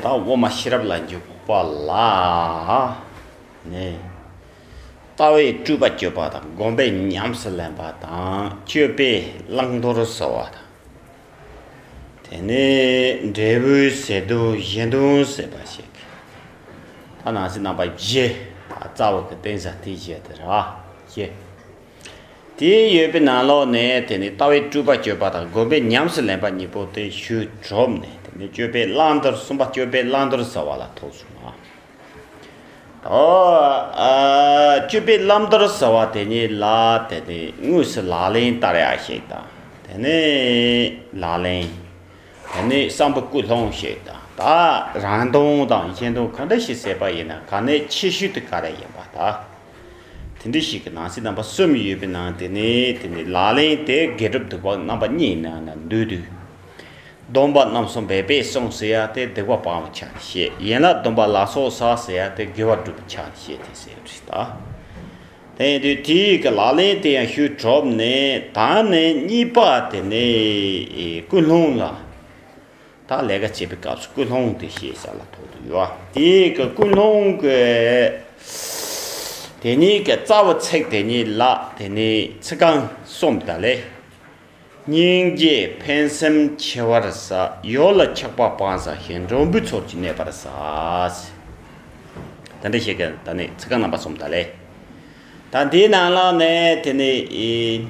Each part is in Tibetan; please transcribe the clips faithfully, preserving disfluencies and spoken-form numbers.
ད་དབུ་མ་ཤེས་རབ་ལ་འཇུག་པ་ལ་ནི། ལྟ་བས་སྤྲུལ་པ་གཅོད་པ་དང་། སྒོམ་པས་ཉམས་སུ་ལེན་པ་དང་། སྤྱོད་པས་བླང་དོར་བཟོ་བ་དང་། དེ་ནས་འབྲས་བུའི་ཟད་དོན་གཞན་དོན་ཟད་པ་ཞིག་ད་ནང་གསེས་རྣམ་པ་བཞི། རྩ་བ་གི་རྟེན་ས་དེ་བཞི་དེ་ར་བཞི། དེ་ཡོད་པའི་ནང་ལོགས་ནས་དེ་ནི་ལྟ་བས་སྤྲུལ་པ་གཅོད་པ་དང་། སྒོམ་པས་ཉམས་སུ་ལེན་པ་གཉིས་པོ་དེ་ཞུས་གྲུབ་ནས། དེ་ནི་སྤྱོད་པས་བླང་དོར། གསུམ་པ་སྤྱོད་པས་བླང་དོར་བཟོ་བ་ལ་ཐུག་སོང་ང་། ཨོ། ཨ། སྤྱོད་པས་བླང་དོར་བཟོ་བ་དེ་ཉིད་ལ་དེ་ནི་དངོས་སུ་ལག་ལེན་བསྟར་ཡ་ཞིག་དང་། དེ་ནི་ལག་ལེན། དེ་ནི་བསམ་པའི་ཀུན་སློང་ཞིག་དང་། ད་རང་དོན་དང་གཞན་དོན་ག་འདྲ་ཞིག་ཟད་པ་ཡིན་ན་ག་ནས་ཆེ་ཤོས་དེ་ག་རེ་ཡིན་པ་ད། དེ་འདྲ་ཞིག་གི་ནང་གསེས་རྣམ་པ་གསུམ་ཡོད་པའི་ནང་དེ་ནི་དེ་ནི་ལག་ལེན་དེ་དགེ་སྒྲུབ་སྡིག་པ་རྣམ་པ་གཉིས་ནང་ན་འདུས་དུས། སྡོམ་པ་རྣམ་གསུམ་འབད་པས་བསྲུང་ཟེར་ཡ་དེ་སྡིག་པ་སྤང་བའི་ཆ་ནས་བཤད། ཡན་ལག་སྡོམ་པ་ལ་སོགས་བསགས་ཟེར་ཡ་དེ་དགེ་བ་སྒྲུབ་པའི་ཆ་ནས་བཤད་དེ་ཟེར་བ་རེད་ད། དེ་ཡིན་དུས་དེའི་གི་ལག་ལེན་དེ་ཡང་ཞུས་གྲུབ་ནས། ད་ནི་གཉིས་པ་དེ་ནི་ཀུན་སློང་ལ། ད་ལས་ཀ་བྱེད་པའི་སྐབས་སུ་ཀུན་སློང་དེ་ཤེས་བྱ་ལ་ཐུག་ཏུ་ཡོད། དེའི་གི་ཀུན་སློང་གི་དེ་ཉིད་ཀྱི་རྩ་བའི་ཚིག་དེ་ཉིད་ལ་དེ་ནི་ཚིག་རྐང་གསུམ་ད་ལས། སྙིང་རྗེས་ཕན་སེམས་འཆི་བར་ཟ། ཡུལ་ལ་ཆགས་པ་སྤངས་བྱ་ཞིང་། འགྲོན་པའི་ཚུལ་གྱིས་གནས་པར་བྱ། དེ་འདྲ་ཞིག་གི་ད་ནི་ཚིག་རྐང་རྣམ་པ་གསུམ་ད་ལས། ད་འདིའི་ནང་ལ་ནས་དེ་ནི་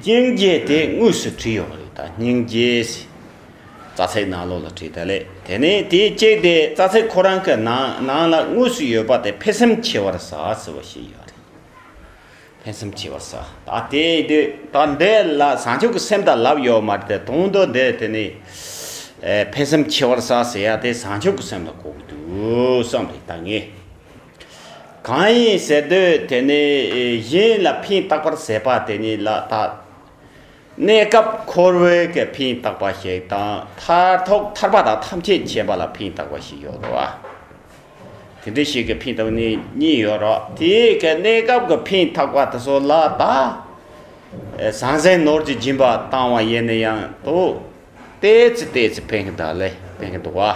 སྙིང་རྗེ་དེ་དངོས་སུ་བྲིས་ཡོད་རེད། ད་སྙིང་རྗེ་རྩ་ཚིག་ནང་ལོགས་ལ་བྲིས་ད་ལས། དེ་ནི་དེའི་གཅིག་དེ་རྩ་ཚིག་ཁོ་རང་གི་ནང་ནང་ལ་དངོས་སུ་ཡོད་པ་དེ་ཕན་སེམས་འཆི་བར་བྱ་ཟེར་བ་ཞིག་ཡོད་རེད། ཕན་སེམས་འཆི་བར་བྱ། ད་དེ་དུས་ད་འདི་ལ་བྱང་ཆུབ་ཀྱི་སེམས་དང་ལབ་ཡོད་མ་རེད་དེ། དོན་དུ་འདི་དེ་ནི་ཨེ་ཕན་སེམས་འཆི་བར་བྱ་ཟེར་ཡ་དེ་བྱང་ཆུབ་ཀྱི་སེམས་ལ་གོ་གི་འདུག་བསམ་རེད་ད་ངས། གང་ཡིན་ཟེར་དུས་དེ་ནི་ཨེ་གཞན་ལ་ཕན་བཏགས་པར་བྱེད་པ་དེ་ཉིད་ལ་ད། གནས་སྐབས་འཁོར་བའི་གི་ཕན་བཏགས་པ་ཞིག་དང་། མཐར་ཐུག་ཐར་པ་དང་ཐམས་ཅད་མཁྱེན་པ་ལ་ཕན་བཏགས་པ་ཞིག་ཡོད་རེད་བ། དེ་འདྲ་ཞིག་གི་ཕན་བཏགས་ནི་གཉིས་ཡོད་རེད། དེའི་གི་གནས་སྐབས་གི་ཕན་བཏགས་པ་དེ་ཚོ་ལ་ད་ཟང་ཟིང་ནོར་གྱི་སྦྱིན་པ་བཏང་བ་ཡིན་ན་ཡང་དུ་ཏོག་ཙམ་ཏོག་ཙམ་ཕན་གི་འདུག་ལེ། ཕན་གི་འདུག་བ།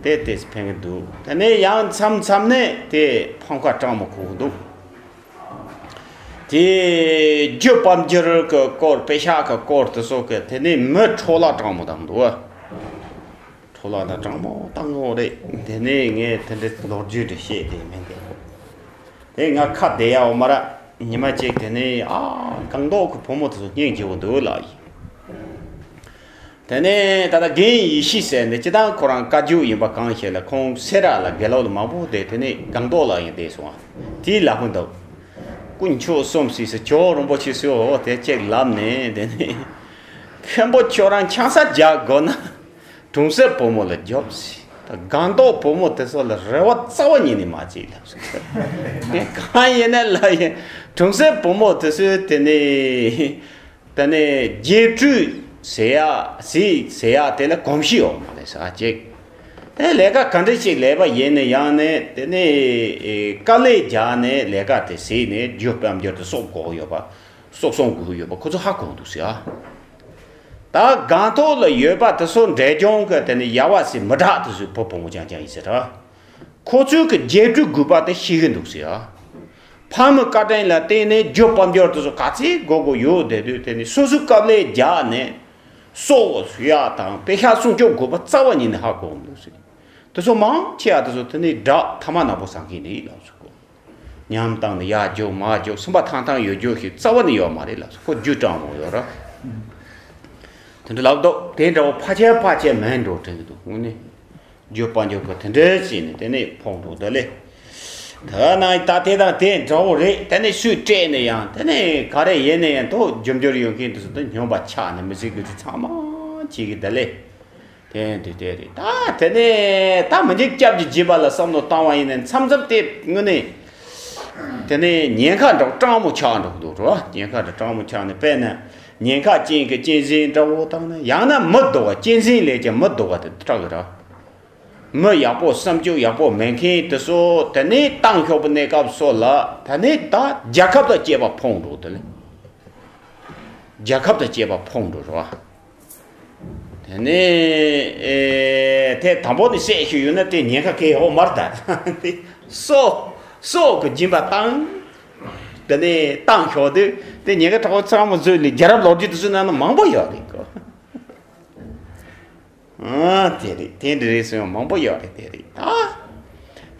ཏོག་ཙམ་ཕན་གི་འདུག་དེ་ནས་ཡང་མཚམས་མཚམས་ནས་དེ་ཕམ་ཁ་སྤྲང་མོ་གོ་གི་འདུག་དེ་རྒྱུ་དཔལ་འབྱོར་གྱི་སྐོར། པེ་ཤག་གི་སྐོར་དེ་ཚོ་གི་དེ་ནས་མི་འཕྲོ་བརླག་སྤྲང་མོ་བཏང་འདུག་འཕྲོ་བརླག་དང་སྤྲང་མོ་བཏང་ངོ་རེད། དེ་ནས་ངས་དེ་འདྲའི་ལོ་རྒྱུས་དེ་བཤད་དེ་མིན་ཏེ། དེ་ང་ཁ་བདེ་ཡ་འོ་མ་ར། ཉི་མ་གཅིག་དེ་ནས་ཨ་སྒང་ཏོག་གི་བུ་མོ་དེ་ཚོ་སྙིང་རྗེ་བོ་འདུག་ལགས་ཡིན། དེ་ནས་ད་ལྟ་རྒན་ཡེ་ཤེས་ཟེར་ནས་སྤྱི་བཏང་ཁོ་རང་བཀའ་བརྒྱུད་ཡིན་པ་གང་ཞིག་ལ། ཁོང་སེ་ར་ལ་དགེ་ལོག་ལ་མང་པོ་བསྡད། དེ་ནས་སྒང་ཏོག་ལ་ཡང་བསྡད་སོང་བ། དེའི་ལ་ཕུག་འདུག་དཀོན་མཆོག་གསུམ་ཟེར་སུ་ཇོ་རིན་པོ་ཆེ་སུ་འོ་དེ་གཅིག་ལབ་ནས། དེ་ནས་མཁན་པོ་ཁྱོད་རང་ཆང་ས་རྒྱག་དགོས་ན་གྲོང་གསེབ་བུ་མོ་ལ་རྒྱོབ་ཟེར། ད་སྒང་ཏོག་བུ་མོ་དེ་ཚོ་ལ་རེ་བ་རྩ་བ་ཉིད་ནས་མ་བྱེད་ལབ་སོང་། དེ་གང་ཡིན་ན་ལ་ཡིན། གྲོང་གསེབ་བུ་མོ་དེ་ཚོས་དེ་ནས། དེ་ནས་རྒྱས་སྤྲོས་ཟེར་ཡ་ཟེར་ཟེར་ཡ་དེ་ལ་གོམས་གཤིས་ཡོད་མ་རེད་ཟེར་ཅིག་དེ་ལས་ཀ་ག་འདྲ་ཞིག་ལས་པ་ཡིན་ན་ཡང་ནས་དེ་ནས་དཀའ་ལས་རྒྱག་ནས་ལས་ཀ་དེ་བྱས་ནས་རྒྱུ་དཔལ་འབྱོར་དེ་གསོག་དགོས་ཡོད་པ། གསོག་སོང་དགོས་ཡོད་པ་ཁོ་ཚོ་ཧ་གོ་འདུག་ཟེར། ད་སྒང་ཏོག་ལ་ཡོད་པ་དེ་ཚོ་འབྲས་ལྗོངས་ཀྱི་དེ་ནས་ཡ་བ་ཟེར་མི་དྲག་དེ་ཚོའི་བུ་བུ་མོ་རྐྱང་རྐྱང་ཡིན་ཟེར་ར། ཁོ་ཚོས་ཀྱི་རྒྱས་སྤྲོས་དགོས་པ་དེ་ཤེས་ཀྱི་འདུག་ཟེར། ཕ་མའི་བཀའ་དྲིན་ལ་བརྟེན་ནས་རྒྱུ་དཔལ་འབྱོར་དེ་ཚོ་ག་ཚད་དགོས་དགོས་ཡོད་བསྡད་དུས། དེ་ནས་སོ་སོའི་དཀའ་ལས་རྒྱག་ནས་གསོག་ཡག་དང་པེ་ཤག་སྲུང་སྐྱོབ་དགོས་པ་རྩ་བ་ཉིད་ནས་ཧ་གོ་མི་འདུག་ཟེར། དེ་ཚོ་མང་ཆེ་བ་དེ་ཚོ་དེ་ནས་དགྲ་ཐ་མག་ནག་པོ་བཟང་མཁན་རེད་ལབ་སོང་། ཉམས་བཏང་ནས་ཡར་རྒྱུག་མར་རྒྱུག་སེམས་པ་ཐང་ཐང་ཡོད་རྒྱུ་ཞིག་རྩ་བ་ནས་ཡོད་མ་རེད་ལབ་སོང་། ཁོ་རྒྱུ་སྤྲང་མོ་ཡོད་ར། དེ་འདྲ་ལབ་འདུག་དེ་འདྲ་བོ་ཕལ་ཆེར་ཕལ་ཆེར་མིན་འགྲོ་དྲན་གྱི་འདུག་དངོས་གནས། རྒྱུ་དཔལ་འབྱོར་གྱི་དེ་འདྲ་བྱས་ནས་དེ་ནས་ཕོག་འགྲོ་ད་ལེ། ད་ནང་ད་དེ་དང་དེ་འདྲ་བོ་རེད། དེ་ནས་སུས་སྤྲད་ནས་ཡང་དེ་ནས་ག་རེ་ཡིན་ནས་ཡང་དོ་རྒྱུ་འབྱོར་ཡོད་མཁན་དེ་ཚོ་དེ་སྨྱོན་པ་ཆགས་ནས་མི་ཚེ་གི་དེ་ཚང་མ་བྱེད་ཀྱི་ད་ལེ། དེ་འདི་དེ་རེད། ད་དེ་ནས་ད་མི་འཇིགས་སྐྱབས་ཀྱི་བྱེད་པ་ལ་བསམ་བློ་བཏང་བ་ཡིན་ན་མཚམས་མཚམས་དེ་དངོས་གནས། དེ་ནས་ཉེན་ཁ་འདྲ་བོ་སྤྲང་མོ་ཆགས་འགྲོ་གི་འདུག་རེད་བ། ཉེན་ཁ་འདྲ་སྤྲང་མོ་ཆགས་ནས་དཔེར་ན་ཉེན་ཁ་ཅན་གྱི་གཅན་གཟན་འདྲ་བོ་དང་ནི་ཡང་ན་མི་སྡུག་པ། གཅན་གཟན་ལས་ཀྱང་མི་སྡུག་པ་དེ་སྐྲག་གི་རེད། མི་ཡག་པོ་བསམ་སྤྱོད་ཡག་པོ་མེད་མཁན་དེ་ཚོ་དེ་ནས་ཏང་ཤོག་པའི་གནས་སྐབས་སོགས་ལ་དེ་ནས་ད་རྒྱལ་ཁབ་དང་བཅས་པ་ཕོག་འགྲོ་དེ་ལས། རྒྱལ་ཁབ་དང་བཅས་པ་ཕོག་འགྲོ་རེད་བ། དེ་ ནས་ཨེ་དེ་དང་པོ་ནས་བཤད་ཞུས་ཡོད་ན་དེ་ཉེན་ཁ་གལ་ཡོད་མ་རེད་ད། དེ་སྲོག་སྲོག་གི་སྦྱིན་པ་བཏང་། དེ་ནས་བཏང་ཞོག་དུས་དེ་ཉེན་ཁ་དྲག་པོ་ཚང་མ་བཟོས་ལས་རྒྱལ་རབས་ལོ་རྒྱུས་དེ་ཚོ་ནང་ན་མང་པོ་ཡོད་རེད་གོ། ཨ་དེ་རེད། དེ་འདྲ་རེད་སོང་མང་པོ་ཡོད་རེད། དེ་རེད་ད།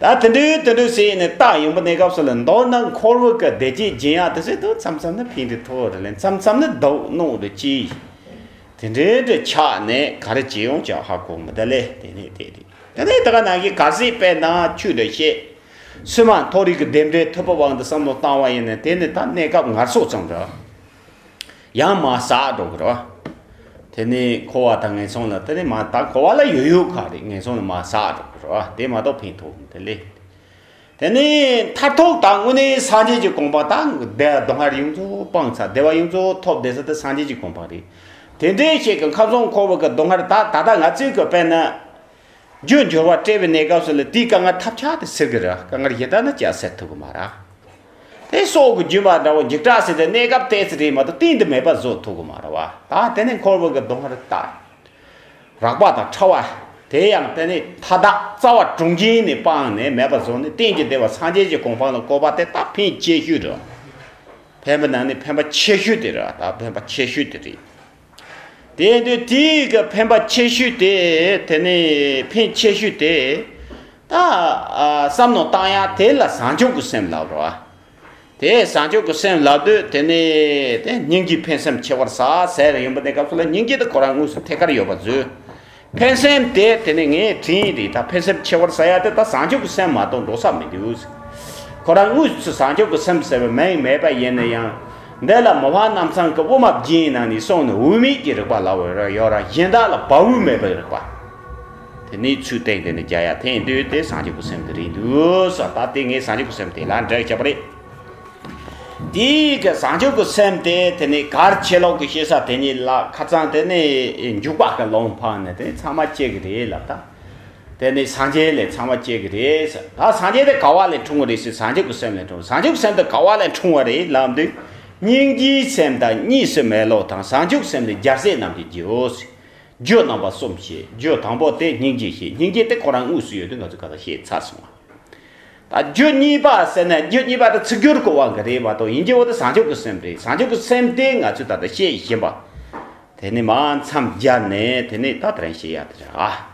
ད་དེ་འདྲའི་དེ་འདྲའི་ཟེར་ནས་ད་ཡོང་པ་གནས་སྐབས་སུ་ལ་མདོར་ན་འཁོར་བ་གི་བདེ་སྐྱིད་སྦྱིན་ཡག་དེ་ཚོ་དུ་མཚམས་མཚམས་ནི་ཕན་འདི་ཐོག་རེ་ལེན་མཚམས་མཚམས་ནི་སྡུག་གནོད་དུ་ཅི། དེ་འདྲའི་འདྲ་ཆགས་ནས་ག་རེ་བྱེད་ཡོང་ཅག་ཧ་གོ་མི་ད་ལེ། དེ་ནས་དེ་རེད། དེ་ནས་ད་ག་ནང་གི་ག་ཟེ་པའི་ནང་ཆུ་འདྲ་བཤད། སུ་མ་མཐོ་རིས་ཀྱི་རྟེན་འབྲེལ་ཐུབ་པ་དབང་དུ་བསམ་བློ་བཏང་བ་ཡིན་ན་དེ་ནི་ད་གནས་སྐབས་ངལ་གསོ་ཙམ་རེད། ཡང་མ་ཟག་འགྲོ་གི་རེད། དེ་ནི་འཁོར་བ་དང་ངན་སོང་ལ་དེ་ནི་མ་ད་འཁོར་བ་ལ་ཡོད་ཡོད་ག་རེ་ངན་སོང་ལ་མ་ཟག་འགྲོ་གི་རེད། དེ་མ་གཏོགས་ཕན་ཐོགས་མི་དེ་ལས། དེ་ནི་མཐར་ཐུག་ད་དངོས་གནས་སངས་རྒྱས་ཀྱི་གོ་འཕང་ད་བདེ་སྡུག་བསྔལ་ཡོངས་རྫོགས་སྤངས་ཚར་བདེ་བ་ཡོངས་རྫོགས་ཐོབ་བསྡད་ས་དེ་སངས་རྒྱས་ཀྱི་གོ་འཕང་རེད། དེ་འདྲའི་ཞིག་གི་ཁམས་གསུམ་འཁོར་བ་གི་སྡུག་བསྔལ་ད་ད་ལྟ་ང་ཚོའི་གི་དཔེར་ན། རྒྱུ་འབྱོར་བ་སྤྲད་པའི་གནས་སྐབས་སུ་ལ་དེའི་དཀའ་ངལ་ཐབས་ཆག་ཏུ་སེལ་གི་རེད། དཀའ་ངལ་ཞེ་དྲག་ནི་ཅག་སེལ་ཐུབ་གི་མ་རེད། དེ་སྲོག་གི་སྦྱིན་པ་འདྲ་བོ་འཇིགས་སྐྲག་ཟེར་ཏེ་གནས་སྐབས་ཏོག་ཙམ་རེད་མ་གཏོགས་གཏན་དུ་མེད་པ་བཟོ་ཐུབ་གི་མ་རེད་བ། ད་དེ་ནས་འཁོར་བ་གི་སྡུག་བསྔལ་ད་རགས་པ་དང་ཕྲ་བ། དེ་ཡང་དེ་ནས་མཐའ་དག་རྩ་བ་གྲོང་ཁྱེར་ནས་སྤངས་ནས་མེད་པ་བཟོ་ནས་གཏན་གྱི་བདེ་བ་སངས་རྒྱས་ཀྱི་གོ་འཕང་ལ་བཀོད་པ་དེ་ད་ཕན་ཆེ་ཤོས་རེད། ཕན་པ་ནང་ནས་ཕན་པ་ཆེ་ཤོས་དེ་རེད། ད་ཕན་པ་ཆེ་ཤོས་དེ་རེད། དེ་དུས་དེའི་གི་ཕན་པ་ཆེ་ཤོས་དེ་དེ་ནི་ཕན་ཆེ་ཤོས་དེ་ད་ཨ་བསམ་མནོ་བཏང་ཡ་དེ་ལ་བཟང་སྤྱོད་ཀྱི་སེམས་ལབ་རོ། དེ་བཟང་སྤྱོད་ཀྱི་སེམས་ལབ་དུས་དེ་ནི་དེ་སྙིང་རྗེ་ཕན་སེམས་ཆེ་བར་ཟ་ཟེར་ཡོང་པ་དེ་སྐབས་སུ་ལ་སྙིང་རྗེ་དེ་ཁོ་རང་དངོས་སུ་ཐད་ཀར་ཡོད་པ་བཟོས། ཕན་སེམས་དེ་དེ་ནི་ངས་དྲིན་རེད། ད་ཕན་སེམས་ཆེ་བར་ཟ་ཡ་དེ་ད་བཟང་སྤྱོད་ཀྱི་སེམས་མ་གཏོགས་འགྲོ་ས་མི་འདུག་ཁོ་རང་དངོས་སུ་བཟང་སྤྱོད་ཀྱི་སེམས་ཟེར་བའི་མིང་མེད་པ་ཡིན་ན་ཡང་། འདི་ལ་མི་ཕམ་རྣམ་ཚང་གི་དབུ་མ་བརྒྱན་ནང་ནས་གསུངས་ནས་དབུ་མེད་ཀྱི་རིག་པ་ལབ་པ་ཡོད་ར། གཞན་དག་ལ་བ་དབུ་མེད་པའི་རིག་པ། དེ་ནས་ཚུལ་བསྟན་དེ་ནས་རྒྱ་ཡ་འཐེན་དུས་དེ་བཟང་སྤྱོད་ཀྱི་སེམས་དེ་རེད་འདུག་ས། ད་དེ་ངས་བཟང་སྤྱོད་ཀྱི་སེམས་དེ་ལ་འགྲེལ་བྱས་པ་རེད། དེའི་གི་བཟང་སྤྱོད་ཀྱི་སེམས་དེ་དེ་ནས་གར་ཆེ་ལོག་གི་ཤེས་ས་དེ་ཉིད་ལ་ཁ་ཚང་དེ་ནས་འཇུག་པ་གི་ལུང་འཕངས་ནས་དེ་ཚང་མ་སྐྱེ་གི་རེད་ལབ་ད། དེ་ནི་སངས་རྒྱས་ལས་ཚང་མ་སྐྱེ་གི་རེད་ཟེར། ད་སངས་རྒྱས་དེ་ག་བ་ལས་འཁྲུངས་པ་རེད་ཟེར། བཟང་སྤྱོད་ཀྱི་སེམས་ལས་འཁྲུངས། བཟང་སྤྱོད་ཀྱི་སེམས་དེ་ག་བ་ལས་འཁྲུངས་པ་རེད་ལབ་དུས། སྙིང་རྗེའི་སེམས་དང་གཉིས་སུ་མེད་བློ་དང་བཟང་སྤྱོད་ཀྱི་སེམས་ལས་རྒྱལ་སྲས་རྣམས་ཀྱི་རྒྱུའོ་ཟེར། རྒྱུ་རྣམ་པ་གསུམ་བཤད། རྒྱུ་དང་པོ་དེ་སྙིང་རྗེ་བཤད། སྙིང་རྗེ་དེ་ཁོ་རང་དངོས་སུ་ཡོད་དུས་ང་ཚོས་ག་ཚོད་བཤད་ཚར་སོང་བ། ད་རྒྱུ་གཉིས་པ་ཟེར་ན་རྒྱུ་གཉིས་པ་དེ་ཚིག་སྦྱོར་གོ་བ་གི་རེད་མ་གཏོགས་ཡིན་གྱི་འོ་དེ་བཟང་སྤྱོད་ཀྱི་སེམས་རེད། བཟང་སྤྱོད་ཀྱི་སེམས་དེ་ང་ཚོས་ད་ལྟ་བཤད་བཞིན་པ། དེ་ནི་མ་མཚམས་སྦྱར་ནས་དེ་ནི་ད་དེ་རིང་བཤད་ཡ་དེ་རེད་ཨ།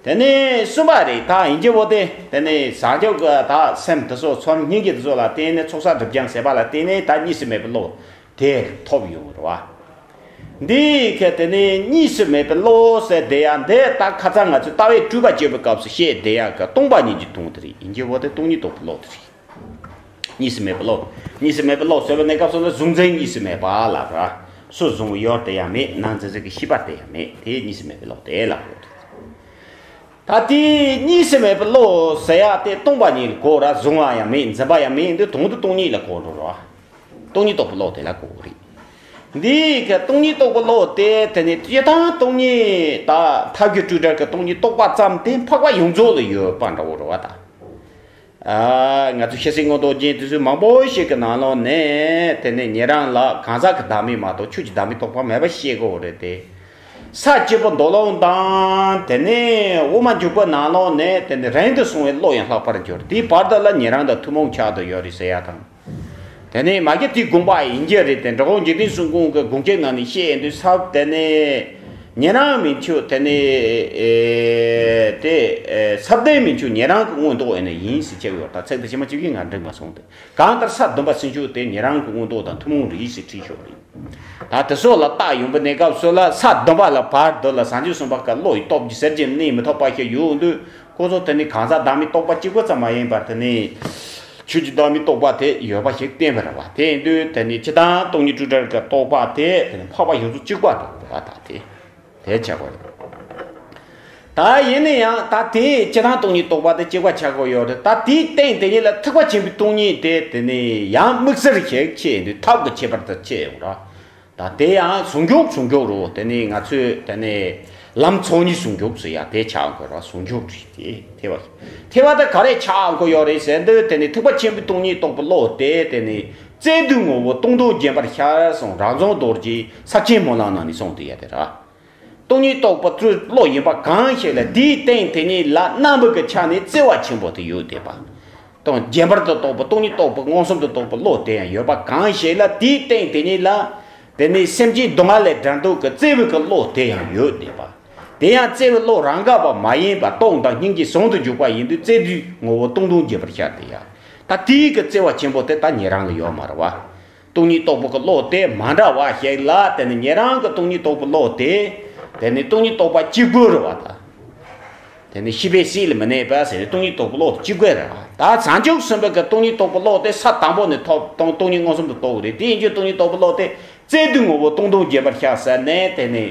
དེ་ནི་གསུམ་པ་རེད། ད་ཡིན་གྱི་འོ་དེ་དེ་ནི་བཟང་སྤྱོད་ཀྱི་ད་སེམས་དེ་ཚོ་ཚོར་སྙིང་རྗེ་དེ་ཚོ་ལ་བརྟེན་ནས་ཚོགས་བསགས་སྒྲིབ་སྦྱང་ཟེར་བ་ལ་བརྟེན་ནས་ད་གཉིས་སུ་མེད་པའི་བློ་དེ་ཐོབ་ཡོང་རེད་བ། འདི་ག་དེ་ནི་གཉིས་སུ་མེད་པའི་བློ་ཟེར་བསྡད་ཡ་འདི་ད་ཁ་ཚ་ང་ཚོས་ལྟ་བའི་སྤྲུལ་པ་སྤྱོད་པའི་སྐབས་སུ་བཤད་བསྡད་ཡ་གི་སྟོང་པ་ཉིད་ཀྱི་དོན་དེ་རེད། ཡིན་གྱི་འོ་དེ་སྟོང་ཉིད་རྟོགས་པའི་བློ་དེ་རེད། གཉིས་སུ་མེད་པའི་བློ། གཉིས་སུ་མེད་པའི་བློ་ཟེར་བའི་གནས་སྐབས་སུ་ནི་གཟུང་འཛིན་གཉིས་སུ་མེད་པ་ལབ་ར། སོ་གཟུང་བའི་ཡུལ་དེ་ཡང་མེད། ནང་འཛིན་ཟེར་གྱི་ཤེས་པ་དེ་ཡང་མེད། དེ་གཉིས་སུ་མེད་པའི་བློ་དེ་ལབ་དགོས། ད་དེ་གཉིས་སུ་མེད་པའི་བློ་ཟེར་ཡ་དེ་སྟོང་པ་ཉིད་ལ་གོ་ར། གཟུང་བ་ཡང་མེད། འཛིན་པ་ཡང་མེད། འདི་དོན་དུ་སྟོང་ཉིད་ལ་གོ་འགྲོ་ར། སྟོང་ཉིད་རྟོགས་པའི་བློ་དེ་ལ་གོ་གི་རེད། འདི་ག་སྟོང་ཉིད་རྟོགས་པའི་བློ་དེ་དེ་ནི་སྤྱིར་བཏང་སྟོང་ཉིད་ད་ཐབས་ཀྱི་སྤྲོས་བྲལ་གྱི་སྟོང་ཉིད་རྟོགས་པ་ཙམ་དེ་འཕགས་པ་ཡོངས་རྫོགས་ལ་ཡོད་པ་འདྲ་བོ་རེད་བ་ད། ཨ། ང་ཚོ་ཤེས་ཚད་མངོན་རྟོགས་ཅན་དེ་ཚོའི་མང་པོ་ཞིག་གི་ནང་ལོགས་ནས་དེ་ནས་ཉན་རང་ལ་གང་ཟག་གི་བདག་མེད་མ་གཏོགས་ཆོས་ཀྱི་བདག་མེད་རྟོགས་པ་མེད་པ་ཤེས་དགོས་རེད་དེ། ས་བཅུ་པོ་མདོ་ལུང་དང་དེ་ནས་དབུ་མ་འཇུག་པའི་ནང་ལོགས་ནས་དེ་ནས་རིང་དུ་སོང་བའི་བློ་ཡང་ལྷག་པར་འགྱུར། དེའི་བར་དུ་ལ་ཉན་རང་དང་ཐུན་མོང་ཆགས་སུ་ཡོད་རེད་ཟེར་ཡ་དང་། དེ་ནས་མ་གི་དེའི་དགོངས་པ་ཡིན་གྱི་རེད་དེ། འགྲོ་བ་འཇིག་རྟེན་གསུམ་མགོན་གྱི་དགོངས་འགལ་ནང་ནས་བཤད་ཡོང་དུས་ས་དེ་ནས། ཉན་རང་མི་འཆུག་དེ་ནི། ཨེ། དེ། ཨེ། ས་བདུན་མི་འཆུག་ཉན་རང་གི་མངོན་རྟོགས་ཡིན་ན་ཡིན་ཟེར་བྱས་ཡོད། ད་ཚིག་དེ་ཕྱི་མ་གཅིག་གིས་ང་འགྲིག་མ་སོང་སྟེ། གང་ལྟར་ས་བདུན་པ་ཚུན་ཆད་དེ་ཉན་རང་གི་མངོན་རྟོགས་དང་ཐུན་མོང་རེད་ཟེར་བྲིས་ཤོག་རེད། ད་དེ་སོགས་ལ་བརྟག་ཡོང་པའི་གནས་སྐབས་སུ་ལ་ས་བདུན་པ་ལ་བར་དུ་ལ་བཟང་སྤྱོད་གསུམ་པ་ཀ་བློ་ཡི་སྟོབས་ཀྱིས་ཟེར་གྱི་གནས་མི་ཐོབ་པ་ཞིག་ཡོང་དུས། ཁོ་ཚོ་དེ་ནི་གང་ཟག་བདག་མེད་རྟོགས་པ་གཅིག་པུ་ཙམ་མ་ཡིན་པར་དེ་ནི། ཆོས་ཀྱི་བདག་མེད་རྟོགས་པ་དེ་ཡོད་པ་ཞིག་བསྟན་པ་རེད་བ། དེ་ཡིན་དུས་དེ་ནི་སྤྱིར་བཏང་སྟོང་ཉིད་སྤྲོས་བྲལ་གྱི་རྟོགས་པ་དེ་དེ་ནི་འཕགས་པ་ཡོངས་རྫོགས་གཅིག་པ་རེད་བ། ད་དེ་དེ་ཆགས་པ་རེད། ད་ཡིན་ན་ཡང་ད་དེ་སྤྱིར་བཏང་སྟོང་ཉིད་རྟོགས་པ་དེ་གཅིག་པ་ཆགས་དགོས་ཡོད་རེད། ད་དེའི་སྟེང་དེ་ཉིད་ལ་ཐེག་པ་ཆེན་པོའི་སྟོང་ཉིད་དེ་དེ་ནི་ཡང་དམིགས་བསལ་ཞིག་ཕྱེ་ཡིན་དུས་ཐབས་ཀྱི་ཁྱད་པར་དུ་ཕྱེ་ཡོང་ར། ད་དེ་ཡང་ཟུང་འཇུག་ཟུང་འཇུག་རུ་དེ་ནི་ང་ཚོས་དེ་ནི་ལམ་ཚོགས་གཉིས་ཟུང་འཇུག་ཟེར་ཡ་དེ་ཆགས་དགོས་ར། ཟུང་འཇུག་རེད་དེ། ཐེག་པ་ཐེག་པ་དེ་ག་རེ་ཆགས་དགོས་ཡོད་རེད་ཟེར་དུས་དེ་ནི་ཐེག་པ་ཆེན་པོའི་སྟོང་ཉིད་རྟོགས་པའི་བློ་དེ་དེ་ནི་བརྩེ་གདུང་ངོ་བོ་སྟོང་དུ་བརྒྱན་པར་ཤར་གསུངས། རང་རྫོང་རྡོ་རྗེ་ས་ཆེན་སྨོན་ལམ་ནང་ནས་གསུངས་དེ་ཡ་དེ་ར། སྟོང་ཉིད་རྟོགས་པ་ཚུར་བློ་ཡིན་པ་གང་ཞིག་ལ། དེའི་སྟེང་དེ་ཉིད་ལ་རྣམ་པ་གི་ཆ་ནས་བརྩེ་བ་ཆེན་པོ་དེ་ཡོད་བསྡད་པ། དང་རྗེན་པར་དུ་རྟོགས་པ། སྟོང་ཉིད་རྟོགས་པ་མངོན་སུམ་དུ་རྟོགས་པའི་བློ་དེ་ཡང་ཡོད་པ་གང་ཞིག་ལ། དེའི་སྟེང་དེ་ཉིད་ལ། དེ་ནི་སེམས་ཅན་སྡུག་བསྔལ་ལས་བསྒྲལ་འདོད་ཀྱི་བརྩེ་བའི་གི་བློ་དེ་ཡང་ཡོད་བསྡད་པ། དེ་ཡང་བརྩེ་བའི་བློ་རང་འགགས་པ་མ་ཡིན་པ། སྟོང་དང་སྙིང་རྗེ་ཟུང་དུ་འཇུག་པ་ཡིན་དུས་བརྩེ་དུས་ངོ་བོ་སྟོང་སྟོང་རྒྱས་པར་ཤར་དེ་ཡང་། ད་དེའི་གི་བརྩེ་བ་ཆེན་པོ་དེ་ད་ཉན་རང་ལ་ཡོད་མ་རེད་བ། སྟོང་ཉིད་རྟོགས་པའི་གི་བློ་དེ་མ་འདྲ་བ་ཞིག་ལ། དེ་ནི་ཉན་རང་གི་སྟོང་ཉིད་རྟོགས་པའི་བློ་དེ། དེ་ནི་སྟོང་ཉིད་རྟོགས་པ་གཅིག་པུ་རེད་བ་ད། དེ་ནི་ཤེས་པས་སྲིད་ལ་མི་གནས་པ་ཟེར་ནས་སྟོང་ཉིད་རྟོགས་པའི་བློ་དེ་གཅིག་པུ་རེད་བ། ད་བྱང་ཆུབ་སེམས་དཔའི་གི་སྟོང་ཉིད་རྟོགས་པའི་བློ་དེ་ས་དང་པོ་ནས་ཐོབ་སྟོང་སྟོང་ཉིད་མངོན་སུམ་དུ་རྟོགས་རེད། དེ་ཡིན་རྒྱུ་སྟོང་ཉིད་རྟོགས་པའི་བློ་དེ་བརྩེ་དུས་ངོ་བོ་སྟོང་སྟོང་རྒྱས་པར་ཤར་ཟེར་ནས། དེ་ནི་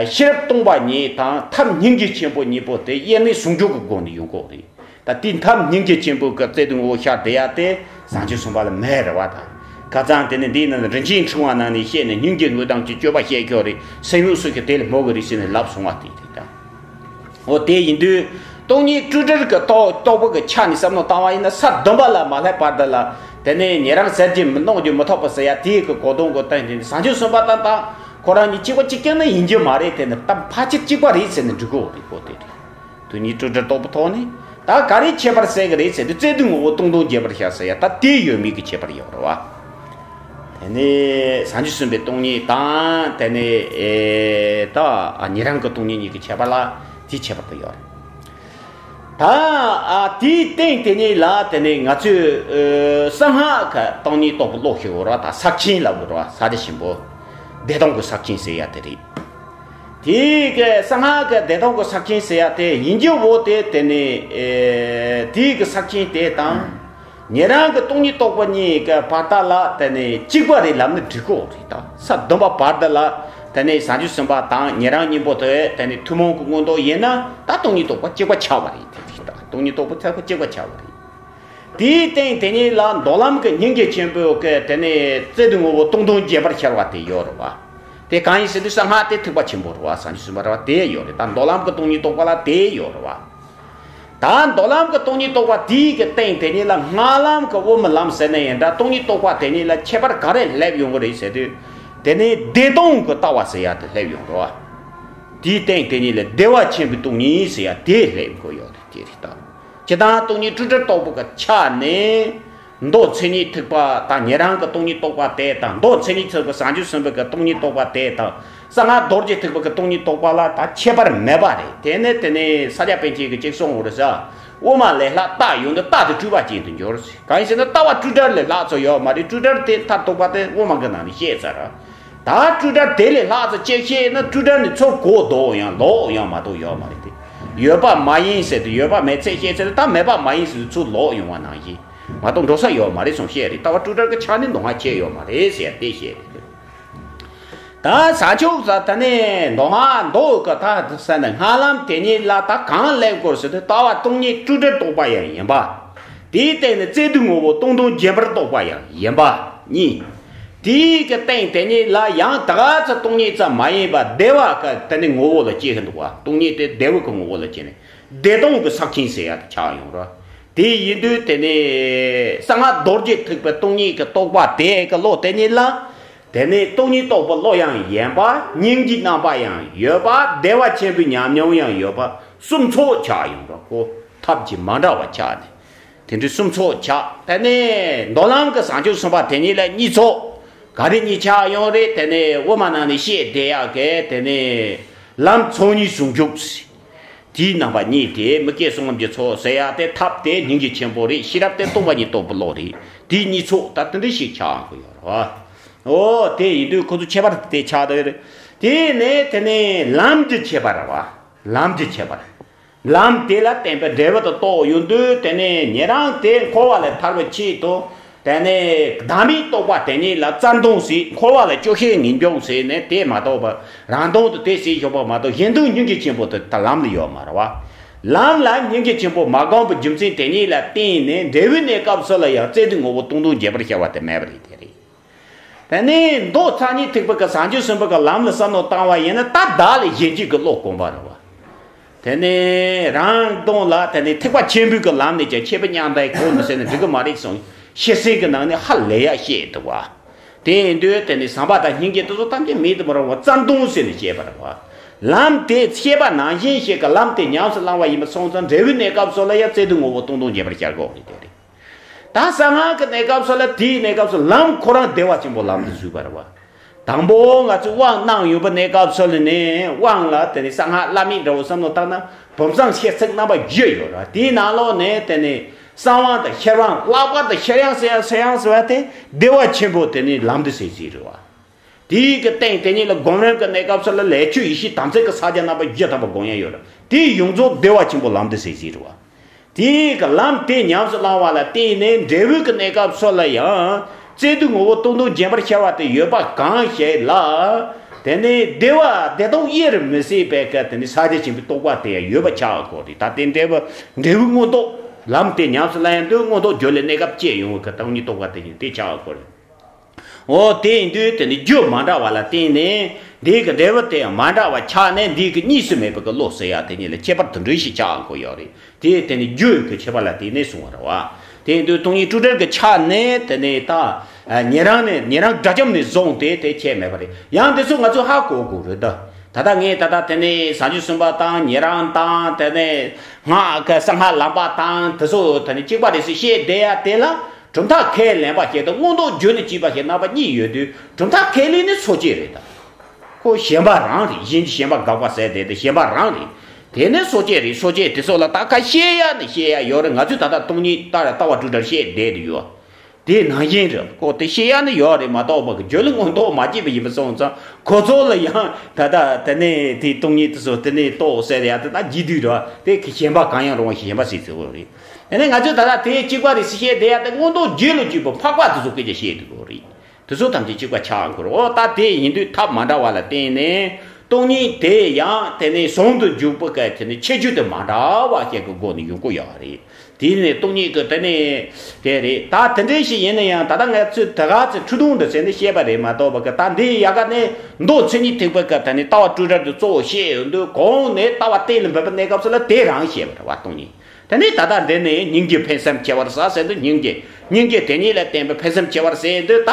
ཤེས་རབ་སྟོང་པ་ཉིད་དང་ཐབས་སྙིང་རྗེ་ཆེན་པོ་གཉིས་པོ་དེ་དབྱེར་མེད་ཟུང་འཇུག་གི་སྒོ་ནས་ཡོང་གི་རེད། ད་དེའི་ཐབས་སྙིང་རྗེ་ཆེན་པོའི་གི་བརྩེ་དུས་ངོ་བོ་ཤར་བསྡད་ཡ་དེ་བྱང་ཆུབ་སེམས་དཔའ་ལ་མེད་རེད་བ་ད། ཁ་སང་དེ་ནི་འདིའི་ནང་ན་རིན་ཆེན་ཕྲེང་བ་ནང་ནས་བཤད་ནས་སྙིང་རྗེ་དངོས་དང་གཅིག་སྤྱོད་པ་བཤད་ཁྱོད་རེད། སེམས་ཡོད་སུ་ཞིག་དེ་ལ་སྨོ་གི་རེད་ཟེར་ནས་ལབ་སོང་བ་དེ་རེད་ད། འོ་དེ་ཡིན་དུས་སྟོང་ཉིད་སྤྲོས་བྲལ་གྱི་རྟོགས་རྟོགས་པ་གི་ཆ་ནས་བསམ་བློ་བཏང་བ་ཡིན་ན། ས་བདུན་པ་ལ་མ་སླེབས་བར་དུ་ལ་དེ་ནས་ཉན་རང་ཟེར་གྱི་མི་གནོང་རྒྱུ་མི་ཐོབ་པ་ཟེར་ཡ་དེའི་གི་གོ་དོན་གོ་སྟངས་དེ་ནི་བྱང་ཆུབ་སེམས་དཔའ་དང་དང་ཁོ་རང་གཉིས་གཅིག་པ་གཅིག་རྐྱང་ནི་ཡིན་རྒྱུ་མ་རེད། དེ་ནི་ད་ཕལ་ཆེར་གཅིག་པ་རེད་ཟེར་ནས་འགྲིག་གོ་རེད་གོ་དེ་རེད། སྟོང་ཉིད་སྤྲོས་བྲལ་རྟོགས་པའི་ཐོག་ནས་ད་ག་རེ་ཁྱད་པར་གསལ་གི་རེད་ཟེར་དུས་བརྩེ་དུས་ངོ་བོ་སྟོང་སྟོང་རྒྱས་པར་ཤར་ཟེར་ཡ་ད་དེ་ཡོད་མེད་ཀྱི་ཁྱད་པར་ཡོད་རེད་བ། དེ་ནས་བྱང་ཆུབ་སེམས་དཔའི་སྟོང་ཉིད་དང་དེ་ནས་ཨེ་ད་ཉན་རང་གི་སྟོང་ཉིད་གཉིས་ཀྱི་ཁྱད་པར་ལ་དེའི་ཁྱད་པར་དུ་ཡོད་རེད། ད་ཨ་དེའི་སྟེང་དེ་ཉིད་ལ་དེ་ནས་ང་ཚོས་ཨེ་གསང་སྔགས་ཀྱི་སྟོང་ཉིད་རྟོགས་པའི་བློ་ཞིག་ཡོད་རེད་བ། ད་ས་ཆེན་ལབ་དགོས་རེད་བ། ས་ཆ་ཆེན་པོ་བདེ་སྟོང་གི་ས་ཆེན་ཟེར་ཡ་དེ་རེད། དེའི་གི་གསང་སྔགས་ཀྱི་བདེ་སྟོང་གི་ས་ཆེན་ཟེར་ཡ་དེ་ཡིན་རྒྱུ་བོ་དེ་དེ་ནི་ཨེ་དེའི་གི་ས་ཆེན་དེ་དང་ཉན་རང་གི་སྟོང་ཉིད་རྟོགས་པ་གཉིས་ཀྱི་བར་དག་ལ་དེ་ནི་གཅིག་པ་རེད་ལབ་ན་འགྲིག་གོ་རེད། ད་ས་བདུན་པ་བར་དུ་ལ་དེ་ནི་བྱང་ཆུབ་སེམས་དཔའ་དང་ཉན་རང་གཉིས་པོ་དེ་དེ་ནི་ཐུན་མོང་གི་མངོན་རྟོགས་ཡིན་ན་ད་སྟོང་ཉིད་རྟོགས་པ་གཅིག་པ་ཆགས་པ་རེད། དེ་རེད། ད་སྟོང་ཉིད་རྟོགས་པ་ཚད་པ་གཅིག་པ་ཆགས་པ་རེད། དེའི་སྟེང་དེ་ཉིད་ལ་མདོ་ལམ་གྱི་སྙིང་རྗེ་ཆེན་པོའི་གི་དེ་ནས་བརྩེ་དུས་ངོ་བོ་སྟོང་སྟོང་རྒྱས་པར་ཤར་བ་དེ་ཡོད་རེད་བ། དེ་གང་ཡིན་ཟེར་དུས་གསང་སྔགས་དེ་ཐེག་པ་ཆེན་པོ་རེད་བ། བྱང་ཆུབ་སེམས་དཔའ་རེད་བ། དེ་ཡོད་རེད། ད་མདོ་ལམ་གྱི་སྟོང་ཉིད་རྟོགས་པ་ལ་དེ་ཡོད་རེད་བ། ད་མདོ་ལམ་གྱི་སྟོང་ཉིད་རྟོགས་པ་དེའི་གི་སྟེང་དེ་ཉིད་ལ་སྔགས་ལམ་གྱི་དབུ་མའི་ལམ་ཟེར་ན་ཡིན་འདྲ། སྟོང་ཉིད་རྟོགས་པ་དེ་ཉིད་ལ་ཁྱད་པར་ག་རེ་སླེབས་ཡོང་གི་རེད་ཟེར་དུས། དེ་ནས་བདེ་སྟོང་གི་ལྟ་བ་ཟེར་ཡ་དེ་སླེབས་ཡོང་རེད་བ། དེའི་སྟེང་དེ་ཉིད་ལ་བདེ་བ་ཆེན་པོའི་སྟོང་ཉིད་ཟེར་ཡ་དེ་སླེབས་དགོས་ཡོད་རེད། དེ་རེད་ད། སྤྱིར་བཏང་སྟོང་ཉིད་སྤྲོས་བྲལ་རྟོགས་པ་གི་ཆ་ནས་མདོ་མཚན་ཉིད་ཐེག་པ་དང་ཉན་རང་གི་སྟོང་ཉིད་རྟོགས་པ་དེ་དང་། མདོ་མཚན་ཉིད་ཐེག་པ་བྱང་ཆུབ་སེམས་དཔའི་གི་སྟོང་ཉིད་རྟོགས་པ་དེ་དང་། གསང་སྔགས་རྡོ་རྗེ་ཐེག་པ་གི་སྟོང་ཉིད་རྟོགས་པ་ལ་ད་ཁྱད་པར་མེད་པ་རེད། དེ་ནས་དེ་ནས་ས་སྐྱ་པཎ་ཆེན་གྱིས་ཅིག་གསུངས་ཡོད་རེད་ཟེར། དབུ་མ་ལས་ལྷག་རྟགས་ཡོད་འདི་རྟག་ཏུ་སྤྲོས་པ་ཅན་དུ་འགྱུར་ཟེར། གང་ཡིན་ཟེར་ན་ལྟ་བ་སྤྲོས་བྲལ་ལས་ལྷག་ཙམ་ཡོད་མ་རེད། སྤྲོས་བྲལ་དེ་མཐར་ཐུག་པ་དེ་དབུ་མ་གི་ནང་ནས་བཤད་ཚར། ད་སྤྲོས་བྲལ་དེ་ལས་ལྷག་ཙམ་ཅིག་བཤད་ན་སྤྲོས་བྲལ་ནི་ཚུར་གོ་ལྡོག་ཡང་ལོག་ཡང་མ་གཏོགས་ཡོད་མ་རེད་དེ། ཡོད་པ་མ་ཡིན་ཟེར་དུས་ཡོད་པ་མེད་ཚད་བཤད་ཚར། ད་མེད་པ་མ་ཡིན་ཟེར་དུས་ཚུར་ལོག་ཡོང་བ་ནང་བཞིན་མ་གཏོགས་འགྲོ་ས་ཡོད་མ་རེད་གསུངས་བཤད་རེད། ལྟ་བ་སྤྲོས་བྲལ་གྱི་ཆ་ནས་མདོ་སྔགས་ཁྱད་ཡོད་མ་རེད་ཟེར་ཡ་དེ་བཤད་རེད། ད་བྱང་ཆུབ་ས་ད་ནས་མདོ་སྔགས་མདོ་གི་ད་ཟེར་ན་སྔགས་ལམ་དེ་ཉིད་ལ་ད་གང་སླེབས་དགོས་ཟེར་དུས། ལྟ་བ་སྟོང་ཉིད་སྤྲོས་བྲལ་རྟོགས་པ་ཡང་ཡིན་པ། དེའི་སྟེང་ནས་བརྩེ་དུས་ངོ་བོ་སྟོང་སྟོང་རྒྱས་པར་རྟོགས་པ་ཡང་ཡིན་པ་གཉིས། དེའི་གི་སྟེང་དེ་ཉིད་ལ་ཡང་ད་ག་ཚོད་སྟོང་ཉིད་ཙམ་མ་ཡིན་པ་བདེ་བ་གི་དེ་ནི་ངོ་བོ་ལ་སྐྱེ་གི་འདུག་བ། སྟོང་ཉིད་དེ་བདེ་བ་གི་ངོ་བོ་ལ་སྐྱེ་ནས་བདེ་སྟོང་གི་ས་ཆེན་ཟེར་ཡ་དེ་ཆགས་ཡོང་རོ། དེ་ཡིན་དུས་དེ་ནི་གསང་སྔགས་རྡོ་རྗེ་ཐེག་པའི་སྟོང་ཉིད་ཀྱི་རྟོགས་པ་དེ་གི་བློ་དེ་ཉིད་ལ། དེ་ནས་སྟོང་ཉིད་རྟོགས་པའི་བློ་ཡང་ཡིན་པ། སྙིང་རྗེའི་རྣམ་པ་ཡང་ཡོད་པ། བདེ་བ་ཆེན་པོའི་ཉམས་མྱོང་ཡང་ཡོད་པ། གསུམ་ཚོགས་ཆགས་ཡོང་རོ། ཁོ་ཐབས་ཀྱིས་མ་འདྲ་བ་ཆགས་ནས། དེ་འདྲའི་གསུམ་ཚོགས་ཆགས། དེ་ནས་མདོ་ལམ་གྱི་བྱང་ཆུབ་སེམས་དཔའ་དེ་ཉིད་ལ་གཉིས་ཚོགས། ག་རེ་གཉིས་ཆགས་ཡོང་རེད། དེ་ནས་དབུ་མ་ནང་ནས་བཤད་བསྡད་ཡག་གི་དེ་ནས་ལམ་ཚོགས་གཉིས་ཟུང་འཇུག་ཟེར། དེའི་རྣམ་པ་གཉིས་དེ་མི་སྐྱེ་གསུམ་ལམ་གྱི་ཚོགས་ཟེར་ཡ་དེ། ཐབས་དེ་སྙིང་རྗེ་ཆེན་པོ་རེད། ཤེས་རབ་དེ་སྟོང་པ་ཉིད་རྟོགས་པའི་བློ་རེད། དེ་གཉིས་ཚོགས་ད་དེ་འདྲ་ཞིག་ཆགས་ཡོང་གི་ཡོད་རེད་བ། འོ་དེ་ཡིན་དུས་ཁོ་ཚོ་ཁྱད་པར་དེ་ཆགས་བསྡད་ཡོད་རེད། དེ་ནས་དེ་ནས་ལམ་གྱི་ཁྱད་པར་རེད་བ། ལམ་གྱི་ཁྱད་པར། ལམ་དེ་ལ་བརྟེན་པའི་འབྲས་བུ་དེ་རྟོགས་ཡོང་དུས། དེ་ནས་ཉན་རང་དེ་འཁོར་བ་ལས་ཐར་བའི་ཆེད་དུ། དེ་ནས་བདག་མེད་རྟོགས་པ་དེ་ཉིད་ལ་རྩ་ལྟུང་ཟེར། འཁོར་བ་ལ་སྐྱོ་ཤས་ངེས་འབྱུང་ཟེར་ནས་དེ་མ་གཏོགས་པ་རང་དོན་དུ་དེ་ཟེར་ཞོག་པ་མ་གཏོགས། གཞན་དོན་སྙིང་རྗེ་ཆེན་པོ་དེ་ད་ལམ་ལ་ཡོད་མ་རེད་བ། ལམ་ལ་སྙིང་རྗེ་ཆེན་པོ་མ་བསྒོམས་པའི་རྒྱུ་མཚན་དེ་ཉིད་ལ་བརྟེན་ནས་འབྲས་བུའི་གནས་སྐབས་སུ་ལ་ཡང་བརྩེ་དུས་ངོ་བོ་སྟོང་སྟོང་རྒྱས་པར་ཤར་བ་དེ་མེད་པ་རེད། དེ་རེད། དེ་ནས་མདོ་མཚན་ཉིད་ཐེག་པ་གི་བྱང་ཆུབ་སེམས་དཔའ་གི་ལམ་ལ་བསམ་བློ་བཏང་བ་ཡིན་ན། ད་བདག་ལས་གཞན་གཅེས་ཀྱི་བློ་གོམས་པ་རེད་བ། དེ་ནས་རང་དོན་ལ་དེ་ནས་ཐེག་པ་ཆེན་པོའི་གི་ལམ་ནས་ཀྱང་ཆད་པ་མཉམ་ལྡན་གོ་མི་ཟེར་ན་འགྲིག་གི་མ་རེད་གསུངས། ཤེས་ཚད་ཀྱི་ནང་ནས་ཧ་ལས་ཡག་བཤད་འདུག་བ། དེ་ཡིན་དུས་དེ་ནས་བསམ་པ་དང་སྙིང་རྗེ་དེ་ཚོ་ཐམས་ཅད་མེད་དུ་མི་རུང་བ། རྩ་ལྟུང་ཟེར་ནས་བཤད་པ་རེད་བ། ལམ་དེ་བཤད་པ་ནང་བཞིན་ཞིག་གི་ལམ་དེ་ཉམས་སུ་བླང་བ་ཡིན་པ་སོང་ཙང་འབྲས་བུའི་གནས་སྐབས་སུ་ལ་ཡང་བརྩེ་དུང་ངོ་བོ་སྟོང་སྟོང་རྒྱས་པར་ཤར་དགོས་རེད་དེ་རེད། ད་གསང་སྔགས་ཀྱི་གནས་སྐབས་སུ་ལ་དེའི་གནས་སྐབས་སུ་ལམ་ཁོ་རང་བདེ་བ་ཆེན་པོ་ལམ་དུ་བཟོས་པ་རེད་བ། དང་པོ་ང་ཚོས་དབང་གནང་ཡོད་པའི་གནས་སྐབས་སུ་ལ་ནས་དབང་ལ་དེ་ནས་གསང་སྔགས་བླ་མེད་འདྲ་བོ་བསམ་བློ་བཏང་ན་བུམ་གསང་ཞེས་ཚིག་རྣམ་པ་བཞི་ཡོད་རེད་བ། དེའི་ནང་ལོགས་ནས་དེ་ནས་གསང་དབང་དང་ཤེར་དབང་ལྷག་པར་དུ་ཤེར་དབྱངས་ཟེར་ཡ་ཤེར་དབྱངས་ཟེར་བ་དེ་བདེ་བ་ཆེན་པོ་དེ་ནས་ལམ་དུ་ཟེར་ཟིག་རེད་བ། དེའི་གི་སྟེང་དེ་ཉིད་ལ་སྒོམ་རིམ་གྱི་གནས་སྐབས་སུ་ལ་ལས་ཆོས་ཡེ་ཤེས་དམ་ཚིག་གི་ཕྱག་རྒྱ་རྣམ་པ་བཞི་ཐམ་པ་སྒོམ་ཡ་ཡོད་རེད། དེའི་ཡོངས་རྫོགས་བདེ་བ་ཆེན་པོ་ལམ་དུ་ཟེར་ཟིག་རེད་བ། དེའི་གི་ལམ་དེ་ཉམས་སུ་བླང་བ་ལ་བརྟེན་ནས་འབྲས་བུའི་གི་གནས་སྐབས་སུ་ལ་ཡང་བརྩེ་དུང་ངོ་བོ་སྟོང་སྟོང་རྒྱས་པར་ཤར་བ་དེ་ཡོད་པ་གང་ཞིག་ལ། དེ་ནས་བདེ་བ་བདེ་སྟོང་དབྱེར་མི་ཕྱེད་པའི་གི་དེ་ནས་ཕྱག་རྒྱ་ཆེན་པོའི་རྟོགས་པ་དེ་ཡང་ཡོད་པ་ཆགས་དགོས་རེད། ད་དེ་འབྲས་བུ་འབྲས་བུ་མངོན་རྟོགས་ལམ་དེ་ཉམས་སུ་བླང་ཡ་དུས་མངོན་རྟོགས་རྒྱུད་ལ་གནས་སྐབས་སྐྱེ་ཡོང་བའི་གི་སྟོང་ཉིད་རྟོགས་པ་དེ་ཡིན་དེ་ཆགས་དགོས་རེད། འོ་དེ་ཡིན་དུས་དེ་ནི་རྒྱུ་མ་འདྲ་བ་ལ་བརྟེན་ནས་འདིའི་གི་འབྲས་བུ་དེ་མ་འདྲ་བ་ཆགས་ནས་འདིའི་གི་གཉིས་སུ་མེད་པའི་གི་བློ་ཟེར་ཡ་དེ་གཉིས་ལ་ཁྱད་པར་དུ་འདྲ་ཞིག་ཆགས་དགོས་ཡོད་རེད། དེ་དེ་ནི་རྒྱུ་ཡི་གི་ཁྱད་པར་ལ་བརྟེན་ནས་བྱུང་བ་རེད་བ། དེ་ཡིན་དུས་སྟོང་ཉིད་སྤྲོས་བྲལ་གི་ཆ་ནས་དེ་ནི་ད་ཉན་རང་ནས་ཉན་རང་དགྲ་བཅོམ་ནས་བཟུང་སྟེ་དེ་ཁྱད་མེད་པ་རེད། ཡང་དེ་ཚོ་ང་ཚོས་ཧ་གོ་དགོས་རེད་ད། ད་ལྟ་ངས་ད་ལྟ་དེ་ནི་བྱང་ཆུབ་སེམས་དཔའ་དང་ཉན་རང་དང་དེ་ནི་སྔགས་གི་གསང་སྔགས་ལམ་པ་དང་དེ་ཚོ་དེ་ནི་གཅིག་པ་རེད་ཟེར་བཤད་བསྡད་ཡ་དེ་ལ། གྲུབ་མཐའ་ཁས་ལེན་པ་ཞིག་དང་མངོན་རྟོགས་རྒྱུད་ལ་སྐྱེས་པ་ཞིག་རྣམ་པ་གཉིས་ཡོད་དུས་གྲུབ་མཐའ་ཁས་ལེན་ནི་སོ་སྐྱེ་རེད་ད། ཁོ་ཞེན་པ་རང་རེད། གཞན་གྱི་ཞེན་པ་དགག་པ་ཟེར་དེ་དེ་ཞེན་པ་རང་རེད། དེ་ནི་སོ་སྐྱེ་རེད། སོ་སྐྱེ་དེ་ཚོ་ལ་ད་ཁ་བཤད་ཡ་ནི་བཤད་ཡ་ཡོད་རེད། ང་ཚོས་ད་ལྟ་སྟོང་ཉིད་ལྟར་ལྟ་བ་སྤྲོས་བྲལ་བཤད་བསྡད་དུ་ཡོད། དེ་ནང་བཞིན་རེད། ཁོ་དེ་བཤད་ཡ་ནི་ཡོད་རེད་མ་གཏོགས་པ་གི་རྒྱུད་ལ་མངོན་རྟོགས་མ་སྐྱེས་པ་ཡིན་པ་སོང་ཙང་ཁོ་ཚོ་ལ་ཡང་ད་ལྟ་དེ་ནི་དེ་སྟོང་ཉིད་དེ་ཚོ་དེ་ནི་རྟོགས་ཟེར་ཡ་དེ་ད་རྒྱུད་དུས་རེད་བ། དེ་གི་ཞེན་པ་གང་ཡང་རུང་བ་ཞེན་པ་ཟེར་ཚུལ་རེད། དེ་ནས་ང་ཚོས་ད་ལྟ་དེ་གཅིག་པ་རེད་ཟེར་བཤད་བསྡད་ཡ་དེ་མངོན་རྟོགས་རྒྱུད་ལ་གྱུར་པའི་འཕགས་པ་དེ་ཚོ་སྐད་ཆ་བཤད་འདུག་གོ་རེད། དེ་ཚོ་ཐམས་ཅད་གཅིག་པ་ཆགས་དགོས་རེད། འོ་ད་དེ་ཡིན་དུས་ཐབས་མ་འདྲ་བ་ལ་བརྟེན་ནས་སྟོང་ཉིད་དེ་ཡང་དེ་ནས་ཟུང་དུ་འཇུག་པ་ག་དེ་ནས་ཁྱད་ཆོས་དེ་མ་འདྲ་བ་ཞིག་གི་སྒོ་ནས་ཡོང་གི་ཡོད་རེད། དེ་ནས་སྟོང་ཉིད་ཀྱི་དེ་ནས་དེ་རེད། ད་དེ་འདྲ་ཞིག་ཡིན་ན་ཡང་ད་ལྟ་ང་ཚོས་དེ་ག་ཚོད་འཁྲུལ་སྡོམ་འདྲ་བྱས་ནས་བཤད་པ་རེད་མ་གཏོགས་པ་གི་ད་འདི་ཡ་ག་ནས་མདོ་མཚན་ཉིད་ཐེག་པ་ག་དེ་ནས་ལྟ་བ་སྤྲོས་བྲལ་དུ་གཙོ་བོ་བཤད་ཡོང་དུས་གོང་ནས་ལྟ་བ་གཏན་ལ་འབེབས་པའི་གནས་སྐབས་སུ་ལ་དེ་རང་བཤད་པ་རེད་བ། སྟོང་ཉིད། དེ་ནས་ད་ལྟ་འདི་ནས་སྙིང་རྗེ་ཕན་སེམས་སྐྱེ་བར་བྱ་ཟེར་དུས་སྙིང་རྗེ། སྙིང་རྗེ་དེ་ཉིད་ལ་བརྟེན་པའི་ཕན་སེམས་སྐྱེ་བར་ཟེར་དུས་ད།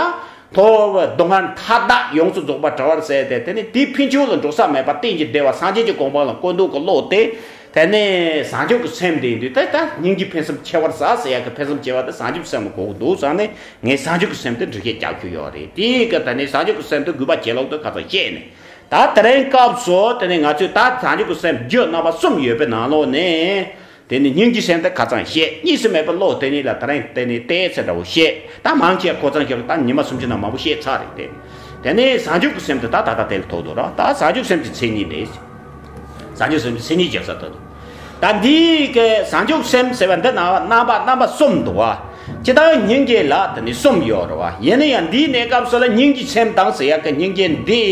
མཐོ་བའི་སྡུག་བསྔལ་མཐའ་དག་ཡོངས་སུ་རྫོགས་པར་བྲལ་བར་ཟེར་ཏེ་དེ་ནི་དེའི་ཕན་ཆད་ལ་འགྲོ་ས་མེད་པར་གཏན་གྱི་བདེ་བ་སངས་རྒྱས་ཀྱི་གོ་འཕང་ལ་བཀོད་འདོད་ཀྱི་བློ་དེ། དེ་ནས་བྱང་ཆུབ་ཀྱི་སེམས་དེ་ཡིན་དུས་ད་ལྟ་སྙིང་རྗེ་ཕན་སེམས་སྐྱེ་བར་བྱ་ཟེར་ཡག་གི་ཕན་སེམས་སྐྱེ་བ་དེ་བྱང་ཆུབ་སེམས་ལ་གོ་དགོས་འདུག་བསམ་ནས་ངས་བྱང་ཆུབ་ཀྱི་སེམས་དེ་འགྲེལ་བཤད་རྒྱག་རྒྱུ་ཡོད་རེད། དེའི་གི་དེ་ནས་བྱང་ཆུབ་ཀྱི་སེམས་དེ་དགོས་པ་བྱེད་ལུགས་དེ་ཁ་ཚང་བཤད་ནས། ད་དེ་རིང་སྐབས་སུ་དེ་ནས་ང་ཚོས་ད་བྱང་ཆུབ་ཀྱི་སེམས་རྒྱུ་རྣམ་པ་གསུམ་ཡོད་པའི་ནང་ལོགས་ནས། དེ་ནི་སྙིང་རྗེ་སེམས་དེ་ཁ་ཚང་བཤད། གཉིས་སུ་མེད་པའི་བློ་དེ་ཉིད་ལ་དེ་རིང་དེ་ནི་ཏོག་ཙམ་འདྲ་བོ་བཤད། ད་མང་ཆེ་ཁོ་ཚང་ཞིག་ལ་ད་ཉི་མ་སུམ་ཅུ་ནང་མང་པོ་བཤད་ཚར་རེད་དེ། དེ་ནི་བྱང་ཆུབ་ཀྱི་སེམས་དེ་ད་ད་ལྟ་དེ་ལ་ཐུག་འདུག་ར། ད་བྱང་ཆུབ་སེམས་ཀྱི་མཚན་ཉིད་རེད། བྱང་ཆུབ་སེམས་ཀྱི་མཚན་ཉིད་རྒྱག་ས་ད་འདུག་ད་འདིའི་གི་བྱང་ཆུབ་སེམས་ཟེར་བ་འདི་ནང་རྣམ་པ་རྣམ་པ་གསུམ་འདུག་བ། ཇི་ལྟར་སྙིང་རྗེ་ལ་དེ་ནི་གསུམ་ཡོད་རེད་བ། ཡིན་ན་ཡང་འདིའི་གནས་སྐབས་སུ་ལ་སྙིང་རྗེ་སེམས་དང་ཟེར་ཡག་གི་སྙིང་རྗེ་འདི་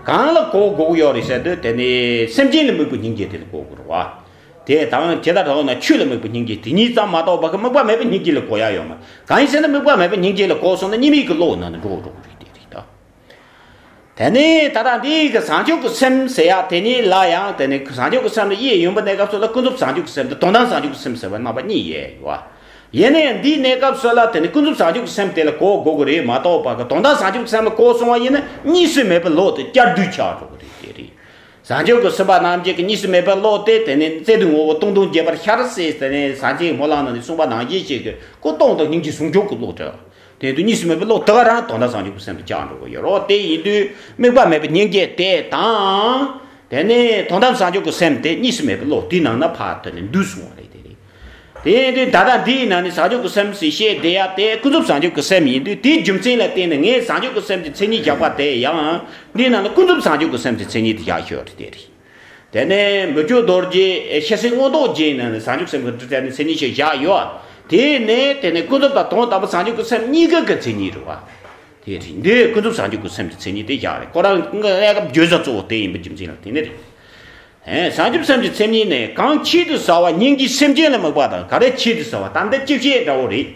གང་ལ་གོ་དགོས་ཀྱི་ཡོད་རེད་ཟེར་དུས་དེ་ནི་སེམས་ཅན་ལ་དམིགས་པའི་སྙིང་རྗེ་དེ་ལ་གོ་དགོས་རེད་བ། དེ་དང་ཇི་ལྟར་འོ་ན་ཆོས་ལ་དམིགས་པའི་སྙིང་རྗེ་དེ་གཉིས་ཙམ་མ་གཏོགས་པ་གི་དམིགས་པ་མེད་པའི་སྙིང་རྗེ་ལ་གོ་ཡ་ཡོད་མ་རེད། གང་ཡིན་ཟེར་ན་དམིགས་པ་མེད་པའི་སྙིང་རྗེ་ལ་གོ་སོང་ན་གཉིས་མེད་ཀྱི་བློ་ནང་ནས་འགྲོ་འགྲོ་གི་རེད། དེ་རེད་ད། དེ་ནས་ད་ལྟ་འདི་གི་བྱང་ཆུབ་ཀྱི་སེམས་ཟེར་ཡ་དེ་ཉིད་ལ་ཡང་དེ་ནས་བྱང་ཆུབ་ཀྱི་སེམས་ལ་དབྱེ་ཡོང་བའི་གནས་སྐབས་སུ་ལ་ཀུན་རྫོབ་བྱང་ཆུབ་ཀྱི་སེམས་དང་དོན་དམ་བྱང་ཆུབ་ཀྱི་སེམས་ཟེར་བའི་རྣམ་པ་གཉིས་དབྱེ་ཡོད། ཡིན་ན་ཡང་འདིའི་གནས་སྐབས་སུ་ལ་དེ་ནི་ཀུན་རྫོབ་བྱང་ཆུབ་ཀྱི་སེམས་དེ་ལ་གོ་དགོས་ཀྱི་རེད་མ་གཏོགས་པ་གི་དོན་དམ་བྱང་ཆུབ་ཀྱི་སེམས་ལ་གོ་སོང་བ་ཡིན་ན་གཉིས་སུ་མེད་པའི་བློ་དེ་བསྐྱར་ཟློས་ཆགས་འགྲོ་གི་རེད། དེ་རེད། བྱང་ཆུབ་ཀྱི་སེམས་དཔའ་རྣམས་ཀྱི་གཉིས་སུ་མེད་པའི་བློ་དེ་དེ་ནི་བརྩེ་དུང་ངོ་བོ་སྟོང་སྟོང་རྒྱས་པར་ཤར་ཟེར་དེ་ནི་སངས་རྒྱས་སྨོན་ལམ་ནང་ནས་གསུངས་པ་ནང་བཞིན་ཞིག་གི་སྐུ་སྟོང་དང་སྙིང་རྗེ་ཟུང་འཇུག་གི་བློ་འདྲ། དེ་དུས་གཉིས་སུ་མེད་པའི་བློ་དེ་ག་རང་དོན་དམ་བྱང་ཆུབ་ཀྱི་སེམས་དུ་བཅའ་འགྲོ་གི་ཡོད་རེད། དེ་ཡིན་དུས་དམིགས་པ་མེད་པའི་སྙིང་རྗེ་དེ་དང་། དེ་ནས་དོན་དམ་བྱང་ཆུབ་ཀྱི་སེམས་དེ་གཉིས་སུ་མེད་པའི་བློ་དེའི་ནང་ན་ཕར་དེ་ནས་འདུས་སོང་བ་རེད། དེ་རེད། དེ་ཡིན་དུས་ད་ལྟ་འདིའི་ནང་ནས་བྱང་ཆུབ་ཀྱི་སེམས་ཟེར་བཤད་བསྡད་ཡ་དེ་ཀུན་རྫོབ་བྱང་ཆུབ་ཀྱི་སེམས་ཡིན་དུས་དེའི་རྒྱུ་མཚན་ལ་བརྟེན་ནས་ངས་བྱང་ཆུབ་ཀྱི་སེམས་ཀྱི་མཚན་ཉིད་བཞག་པ་དེ་ཡང་འདིའི་ནང་ནས་ཀུན་རྫོབ་བྱང་ཆུབ་ཀྱི་སེམས་ཀྱི་མཚན་ཉིད་དེ་བཞག་ཤོག་རེད། དེ་རེད། དེ་ནས་མི་བསྐྱོད་རྡོ་རྗེ་ཤེར་ཕྱིན་མངོན་རྟོགས་རྒྱན་ནང་ནས་བྱང་ཆུབ་སེམས་ཀྱི་འདྲི་དེ་ནས་མཚན་ཉིད་ཞིག་བཞག་ཡོད། དེ་ནས་དེ་ནས་ཀུན་རྫོབ་དང་དོན་དམ་པའི་བྱང་ཆུབ་ཀྱི་སེམས་གཉིས་ཀ་གི་མཚན་ཉིད་རེད་བ། དེ་རེད། འདི་ཀུན་རྫོབ་བྱང་ཆུབ་ཀྱི་སེམས་ཀྱི་མཚན་ཉིད་དེ་བཞག་རེད། ཁོ་རང་གི་གནས་སྐབས་བརྗོད་བྱ་གཙོ་བོ་དེ་ཡིན་པའི་རྒྱུ་མཚན་ལ་དེ་ནི་རེད། ཨེ། བྱང་ཆུབ་སེམས་ཀྱི་མཚན་ཉིད་ནི་གང་ཆེད་དུ་བྱ་བ་སྙིང་རྗེ་སེམས་ཅན་ལ་དམིགས་པ་དང་ག་རེ་ཆེད་དུ་བྱ་བ་ད་འདི་ཅི་བཤད་འདྲ་བོ་རེད།